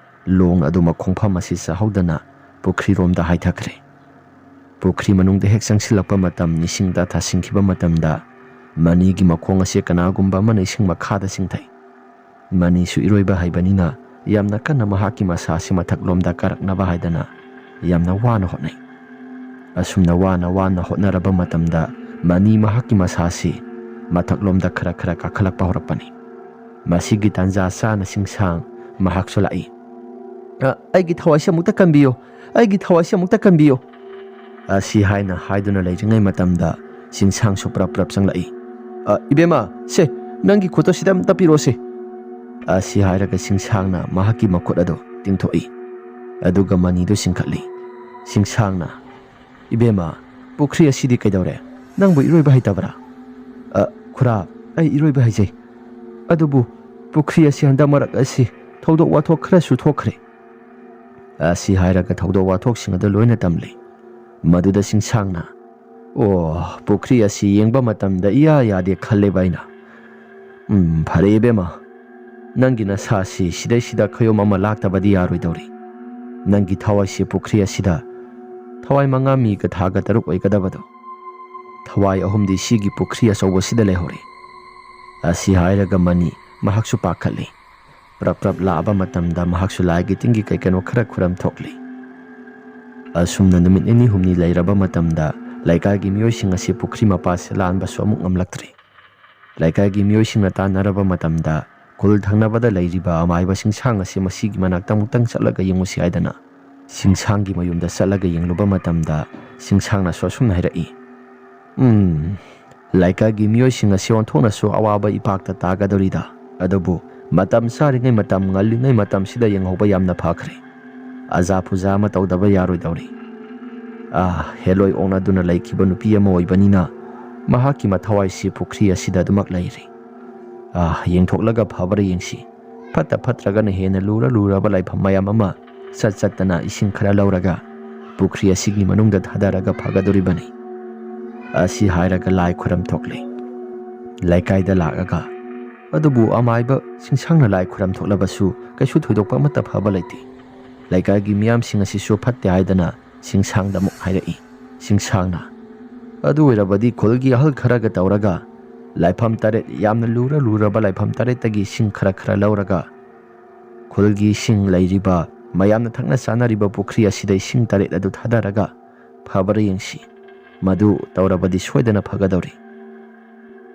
ꯂꯣꯡ ꯑꯗꯨ ꯃꯈꯣꯡꯐꯝ ꯑꯁꯤ ꯆꯥꯍꯧꯗꯅ ꯄꯨꯈ꯭ꯔꯤꯔꯣꯝꯗ ꯍꯥꯏꯊꯈ꯭ꯔꯦ꯫ ꯄꯨꯈ꯭ꯔꯤ ꯃꯅꯨꯡꯗ ꯍꯦꯛ ꯆꯪꯁꯤꯜꯂꯛꯄ ꯃꯇꯝ, ꯏꯁꯤꯡꯗ ꯊꯥꯁꯤꯟꯈꯤꯕ ꯃꯇꯝꯗ, ꯃꯅꯤꯒꯤ ꯃꯈꯣꯡ ꯑꯁꯤ ꯀꯅꯥꯒꯨꯝꯕ ꯑꯃꯅ ꯏꯁꯤꯡ ꯃꯈꯥꯗ ꯆꯤꯡꯊꯩ꯫ ꯃꯅꯤꯁꯨ ꯏꯔꯣꯏꯕ ꯍꯩꯕꯅꯤꯅ ꯌꯥꯝꯅ ꯀꯟꯅ ꯃꯍꯥꯛꯀꯤ ꯃꯁꯥ ꯑꯁꯤ ꯃꯊꯛꯂꯣꯝꯗ ꯀꯥꯔꯛꯅꯕ ꯍꯥꯏꯗꯅ ꯌꯥꯝꯅ ꯋꯥꯅ ꯍꯣꯠꯅꯩ꯫ ꯑꯁꯨꯝꯅ ꯋꯥꯅ ꯋꯥꯅ ꯍꯣꯠꯅꯔꯕ ꯃꯇꯝꯗ ꯃꯅꯤ ꯃꯍꯥꯛꯀꯤ ꯃꯁꯥ ꯑꯁꯤ ꯃꯊꯛꯂꯣꯝꯗ ꯈꯔ ꯈꯔ ꯀꯥꯈꯠꯂꯛꯄ ꯍꯧꯔꯛꯄꯅꯤ꯫ ꯃꯁꯤꯒꯤ ꯇꯥꯟꯖꯥ ꯆꯥꯅ ꯁꯤꯡꯁꯥꯡ ꯃꯍꯥꯛꯁꯨ ꯂꯥꯛꯏ꯫ "ꯑ, ꯑꯩꯒꯤ ꯊꯋꯥꯏꯁꯦ ꯑꯃꯨꯛꯇ ꯀꯟꯕꯤꯌꯨ, ꯑꯩꯒꯤ ꯊꯋꯥꯏꯁꯦ ꯑꯃꯨꯛꯇ ꯀꯟꯕꯤꯌꯨ" ꯑꯁꯤ ꯍꯥꯏꯅ ꯍꯥꯏꯗꯨꯅ ꯂꯩꯔꯤꯉꯩ ꯃꯇꯝꯗ ꯁꯤꯡꯁꯥꯡꯁꯨ ꯄ꯭ꯔꯞ ꯄ꯭ꯔꯞ ꯆꯪꯂꯛꯏ꯫ "ꯑ, ꯏꯕꯦꯝꯃ, ꯁꯦ, ꯅꯪꯒꯤ ꯈꯨꯠꯇꯣ ꯁꯤꯗ ꯑꯝꯇ ꯄꯤꯔꯣꯁꯦ" ꯑꯁꯤ ꯍꯥꯏꯔꯒ ꯁꯤꯡꯁꯥꯡꯅ ꯃꯍꯥꯛꯀꯤ ꯃꯈꯨꯠ ꯑꯗꯨ ꯇꯤꯡꯊꯣꯛꯏ꯫ ꯑꯗꯨꯒ ꯃꯅꯤꯗꯨ ꯆꯤꯡꯈꯠꯂꯤ꯫ ꯁꯤꯡꯁꯥꯡꯅ, "ꯏꯕꯦꯝꯃ, ꯄꯨꯈ꯭ꯔꯤ ꯑꯁꯤꯗꯤ ꯀꯩꯗꯧꯔꯦ? ꯅꯪꯕꯨ ꯏꯔꯣꯏꯕ ꯍꯩꯇꯕ꯭ꯔꯥ?" "ꯑ, ꯈꯨꯔꯥ, ꯑꯩ ꯏꯔꯣꯏꯕ ꯍꯩꯖꯩ꯫ ꯑꯗꯨꯕꯨ ꯄꯨꯈ꯭ꯔꯤ ꯑꯁꯤ ꯍꯟꯗꯛ ꯃꯔꯛ ꯑꯁꯤ ꯊꯧꯗꯣꯛ ꯋꯥꯊꯣꯛ ꯈꯔꯁꯨ ꯊꯣꯛꯈ꯭ꯔꯦ"꯫ ꯑꯁꯤ ꯍꯥꯏꯔꯒ ꯊꯧꯗꯣꯛ ꯋꯥꯊꯣꯛꯁꯤꯡ ꯑꯗꯨ ꯂꯣꯏꯅ ꯇꯝꯂꯤ꯫ ꯃꯗꯨꯗ ꯁꯤꯡꯁꯥꯡꯅ, "ꯑꯣ, ꯄꯨꯈ꯭ꯔꯤ ꯑꯁꯤ ꯌꯦꯡꯕ ꯃꯇꯝꯗ ꯏꯌꯥ ꯌꯥꯗꯦ ꯈꯜꯂꯦꯕ ꯑꯩꯅ꯫ ꯎꯝ, ꯐꯔꯦ ꯏꯕꯦꯝꯃ, ꯅꯪꯒꯤ ꯅꯁꯥꯁꯤ ꯁꯤꯗꯩꯁꯤꯗ ꯈꯌꯣꯝ ꯑꯃ ꯂꯥꯛꯇꯕꯗꯤ ꯌꯥꯔꯣꯏꯗꯧꯔꯤ꯫ ꯅꯪꯒꯤ ꯊꯋꯥꯏꯁꯤ ꯄꯨꯈ꯭ꯔꯤ ꯑꯁꯤꯗ ꯊꯋꯥꯏ ꯃꯉꯥ ꯃꯤꯒ ꯊꯥꯒ ꯇꯔꯨꯛ ꯑꯣꯏꯒꯗꯕꯗꯣ, ꯊꯋꯥꯏ ꯑꯍꯨꯝꯗꯤ ꯁꯤꯒꯤ ꯄꯨꯈ꯭ꯔꯤ ꯑꯆꯧꯕꯁꯤꯗ ꯂꯩꯍꯧꯔꯦ"꯫ ꯑꯁꯤ ꯍꯥꯏꯔꯒ ꯃꯅꯤ ꯃꯍꯥꯛꯁꯨ ꯄꯥꯈꯠꯂꯤ꯫ ꯄ꯭ꯔꯞ ꯄ꯭ꯔꯞ ꯂꯥꯛꯑꯕ ꯃꯇꯝꯗ ꯃꯍꯥꯛꯁꯨ ꯂꯥꯏꯒꯤ ꯇꯤꯟꯒꯤ ꯀꯩ ꯀꯩꯅꯣ ꯈꯔ ꯈꯨꯔꯝ ꯊꯣꯛꯂꯤ꯫ ꯑꯁꯨꯝꯅ ꯅꯨꯃꯤꯠ ꯅꯤꯅꯤ ꯍꯨꯝꯅꯤ ꯂꯩꯔꯕ ꯃꯇꯝꯗ ꯂꯩꯀꯥꯏꯒꯤ ꯃꯤꯑꯣꯏꯁꯤꯡ ꯑꯁꯤ ꯄꯨꯈ꯭ꯔꯤ ꯃꯄꯥꯁꯤ ꯂꯥꯟꯕꯁꯨ ꯑꯃꯨꯛ ꯉꯝꯂꯛꯇ꯭ꯔꯤ꯫ ꯂꯩꯀꯥꯏꯒꯤ ꯃꯤꯑꯣꯏꯁꯤꯡꯅ ꯇꯥꯟꯅꯔꯕ ꯃꯇꯝꯗ ꯈꯨꯜ ꯊꯪꯅꯕꯗ ꯂꯩꯔꯤꯕ ꯑꯃꯥꯏꯕ ꯁꯤꯡꯁꯥꯡ ꯑꯁꯤ ꯃꯁꯤꯒꯤ ꯃꯅꯥꯛꯇ ꯑꯃꯨꯛꯇꯪ ꯆꯠꯂꯒ ꯌꯦꯡꯉꯨꯁꯤ ꯍꯥꯏꯗꯅ ꯁꯤꯡꯁꯥꯡꯒꯤ ꯃꯌꯨꯝꯗ ꯆꯠꯂꯒ ꯌꯦꯡꯂꯨꯕ ꯃꯇꯝꯗ ꯁꯤꯡꯁꯥꯡꯅꯁꯨ ꯑꯁꯨꯝꯅ ꯍꯥꯏꯔꯛꯏ, "ꯎꯝ, ꯂꯩꯀꯥꯏꯒꯤ ꯃꯤꯑꯣꯏꯁꯤꯡ ꯑꯁꯤ ꯑꯣꯟꯊꯣꯛꯅꯁꯨ ꯑꯋꯥꯕ ꯏꯄꯥꯛꯇ ꯇꯥꯒꯗꯧꯔꯤꯗ꯫ ꯑꯗꯨꯕꯨ ꯃꯇꯝ ꯆꯥꯔꯤꯉꯩ ꯃꯇꯝ ꯉꯜꯂꯤꯉꯩ ꯃꯇꯝꯁꯤꯗ ꯌꯦꯡꯍꯧꯕ ꯌꯥꯝꯅ ꯐꯈ꯭ꯔꯦ꯫ ꯑꯖꯥ ꯄꯨꯖꯥ ꯑꯃ ꯇꯧꯗꯕ ꯌꯥꯔꯣꯏꯗꯧꯔꯤ꯫ ꯑꯥ, ꯍꯦꯂꯣꯏ ꯑꯣꯛꯅꯗꯨꯅ ꯂꯩꯈꯤꯕ ꯅꯨꯄꯤ ꯑꯃ ꯑꯣꯏꯕꯅꯤꯅ ꯃꯍꯥꯛꯀꯤ ꯃꯊꯋꯥꯏꯁꯤ ꯄꯨꯈ꯭ꯔꯤ ꯑꯁꯤꯗ ꯑꯗꯨꯃꯛ ꯂꯩꯔꯤ꯫ ꯑꯥ, ꯌꯦꯡꯊꯣꯛꯂꯒ ꯐꯕ꯭ꯔꯥ ꯌꯦꯡꯁꯤ꯫ ꯐꯠꯇ ꯐꯠꯇ꯭ꯔꯒꯅ ꯍꯦꯟꯅ ꯂꯨꯔ ꯂꯨꯔꯕ ꯂꯥꯏꯐꯝ ꯃꯌꯥꯝ ꯑꯃ ꯆꯠ ꯆꯠꯇꯅ ꯏꯁꯤꯡ ꯈꯔ ꯂꯧꯔꯒ ꯄꯨꯈ꯭ꯔꯤ ꯑꯁꯤꯒꯤ ꯃꯅꯨꯡꯗ ꯊꯥꯗꯔꯒ ꯐꯒꯗꯧꯔꯤꯕꯅꯤ"꯫ ꯑꯁꯤ ꯍꯥꯏꯔꯒ ꯂꯥꯏ ꯈꯨꯔꯝ ꯊꯣꯛꯂꯤ꯫ ꯂꯩꯀꯥꯏꯗ ꯂꯥꯛꯂꯒ, ꯑꯗꯨꯕꯨ ꯑꯃꯥꯏꯕ ꯁꯤꯡꯁꯥꯡꯅ ꯂꯥꯏ ꯈꯨꯔꯝ ꯊꯣꯛꯂꯕꯁꯨ ꯀꯩꯁꯨ ꯊꯣꯏꯗꯣꯛꯄ ꯑꯃꯠꯇ ꯐꯕ ꯂꯩꯇꯦ꯫ ꯂꯩꯀꯥꯏꯒꯤ ꯃꯤꯌꯥꯝꯁꯤꯡ ꯑꯁꯤꯁꯨ ꯐꯠꯇꯦ ꯍꯥꯏꯗꯅ ꯁꯤꯡꯁꯥꯡꯗ ꯑꯃꯨꯛ ꯍꯥꯏꯔꯛꯏ꯫ ꯁꯤꯡꯁꯥꯡꯅ, "ꯑꯗꯨ ꯑꯣꯏꯔꯕꯗꯤ ꯈꯨꯜꯒꯤ ꯑꯍꯜ ꯈꯔꯒ ꯇꯧꯔꯒ ꯂꯥꯏꯐꯝ ꯇꯔꯦꯠ, ꯌꯥꯝꯅ ꯂꯨꯔ ꯂꯨꯔꯕ ꯂꯥꯏꯐꯝ ꯇꯔꯦꯠꯇꯒꯤ ꯏꯁꯤꯡ ꯈꯔ ꯈꯔ ꯂꯧꯔꯒ ꯈꯨꯜꯒꯤ ꯏꯁꯤꯡ ꯂꯩꯔꯤꯕ, ꯃꯌꯥꯝꯅ ꯊꯛꯅ ꯆꯥꯅꯔꯤꯕ ꯄꯨꯈ꯭ꯔꯤ ꯑꯁꯤꯗ ꯏꯁꯤꯡ ꯇꯔꯦꯠ ꯑꯗꯨ ꯊꯥꯗꯔꯒ ꯐꯕ꯭ꯔꯥ ꯌꯦꯡꯁꯤ꯫ ꯃꯗꯨ ꯇꯧꯔꯕꯗꯤ ꯁꯣꯏꯗꯅ ꯐꯒꯗꯧꯔꯤ"꯫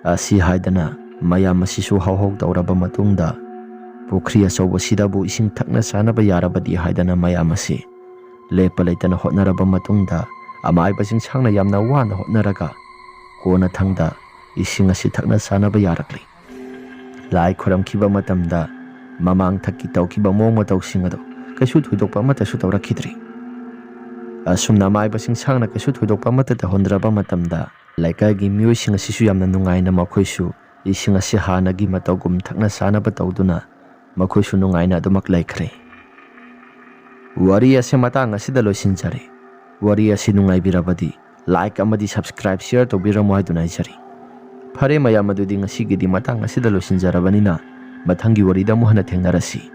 ꯑꯁꯤ ꯍꯥꯏꯗꯅ ꯃꯌꯥꯝ ꯑꯁꯤꯁꯨ ꯍꯧꯍꯧ ꯇꯧꯔꯕ ꯃꯇꯨꯡꯗ ꯄꯨꯈ꯭ꯔꯤ ꯑꯆꯧꯕꯁꯤꯗꯕꯨ ꯏꯁꯤꯡ ꯊꯛꯅ ꯆꯥꯅꯕ ꯌꯥꯔꯕꯗꯤ ꯍꯥꯏꯗꯅ ꯃꯌꯥꯝ ꯑꯁꯤ ꯂꯦꯞꯄ ꯂꯩꯇꯅ ꯍꯣꯠꯅꯔꯕ ꯃꯇꯨꯡꯗ ꯑꯃꯥꯏꯕ ꯁꯤꯡꯁꯥꯡꯅ ꯌꯥꯝꯅ ꯋꯥꯅ ꯍꯣꯠꯅꯔꯒ ꯀꯣꯟꯅꯊꯪꯗ ꯏꯁꯤꯡ ꯑꯁꯤ ꯊꯛꯅ ꯆꯥꯅꯕ ꯌꯥꯔꯛꯂꯤ꯫ ꯂꯥꯏ ꯈꯨꯔꯝꯈꯤꯕ ꯃꯇꯝꯗ ꯃꯃꯥꯡ ꯊꯛꯀꯤ ꯇꯧꯈꯤꯕ ꯃꯑꯣꯡ ꯃꯇꯧꯁꯤꯡ ꯑꯗꯨ ꯀꯩꯁꯨ ꯊꯣꯏꯗꯣꯛꯄ ꯑꯃꯠꯇꯁꯨ ꯇꯧꯔꯛꯈꯤꯗ꯭ꯔꯤ꯫ ꯑꯁꯨꯝꯅ ꯑꯃꯥꯏꯕ ꯁꯤꯡꯁꯥꯡꯅ ꯀꯩꯁꯨ ꯊꯣꯏꯗꯣꯛꯄ ꯑꯃꯠꯇ ꯇꯧꯍꯟꯗ꯭ꯔꯕ ꯃꯇꯝꯗ ꯂꯩꯀꯥꯏꯒꯤ ꯃꯤꯑꯣꯏꯁꯤꯡ ꯑꯁꯤꯁꯨ ꯌꯥꯝꯅ ꯅꯨꯡꯉꯥꯏꯅ ꯃꯈꯣꯏꯁꯨ ꯏꯁꯤꯡ ꯑꯁꯤ ꯍꯥꯟꯅꯒꯤ ꯃꯇꯧꯒꯨꯝ ꯊꯛꯅ ꯆꯥꯅꯕ ꯇꯧꯗꯨꯅ ꯃꯈꯣꯏꯁꯨ ꯅꯨꯡꯉꯥꯏꯅ ꯑꯗꯨꯃꯛ ꯂꯩꯈ꯭ꯔꯦ꯫ ꯋꯥꯔꯤ ꯑꯁꯤ ꯃꯇꯥꯡ ꯑꯁꯤꯗ ꯂꯣꯏꯁꯤꯟꯖꯔꯦ꯫ ꯋꯥꯔꯤ ꯑꯁꯤ ꯅꯨꯡꯉꯥꯏꯕꯤꯔꯕꯗꯤ like ꯑꯃꯗꯤ subscribe, share ꯇꯧꯕꯤꯔꯝꯃꯨ ꯍꯥꯏꯗꯨꯅ ꯍꯥꯏꯖꯔꯤ꯫ ꯐꯔꯦ ꯃꯌꯥꯝ, ꯑꯗꯨꯗꯤ ꯉꯁꯤꯒꯤꯗꯤ ꯃꯇꯥꯡ ꯑꯁꯤꯗ ꯂꯣꯏꯁꯤꯟꯖꯔꯕꯅꯤꯅ ꯃꯊꯪꯒꯤ ꯋꯥꯔꯤꯗ ꯑꯃꯨꯛ ꯍꯟꯅ ꯊꯦꯡꯅꯔꯁꯤ꯫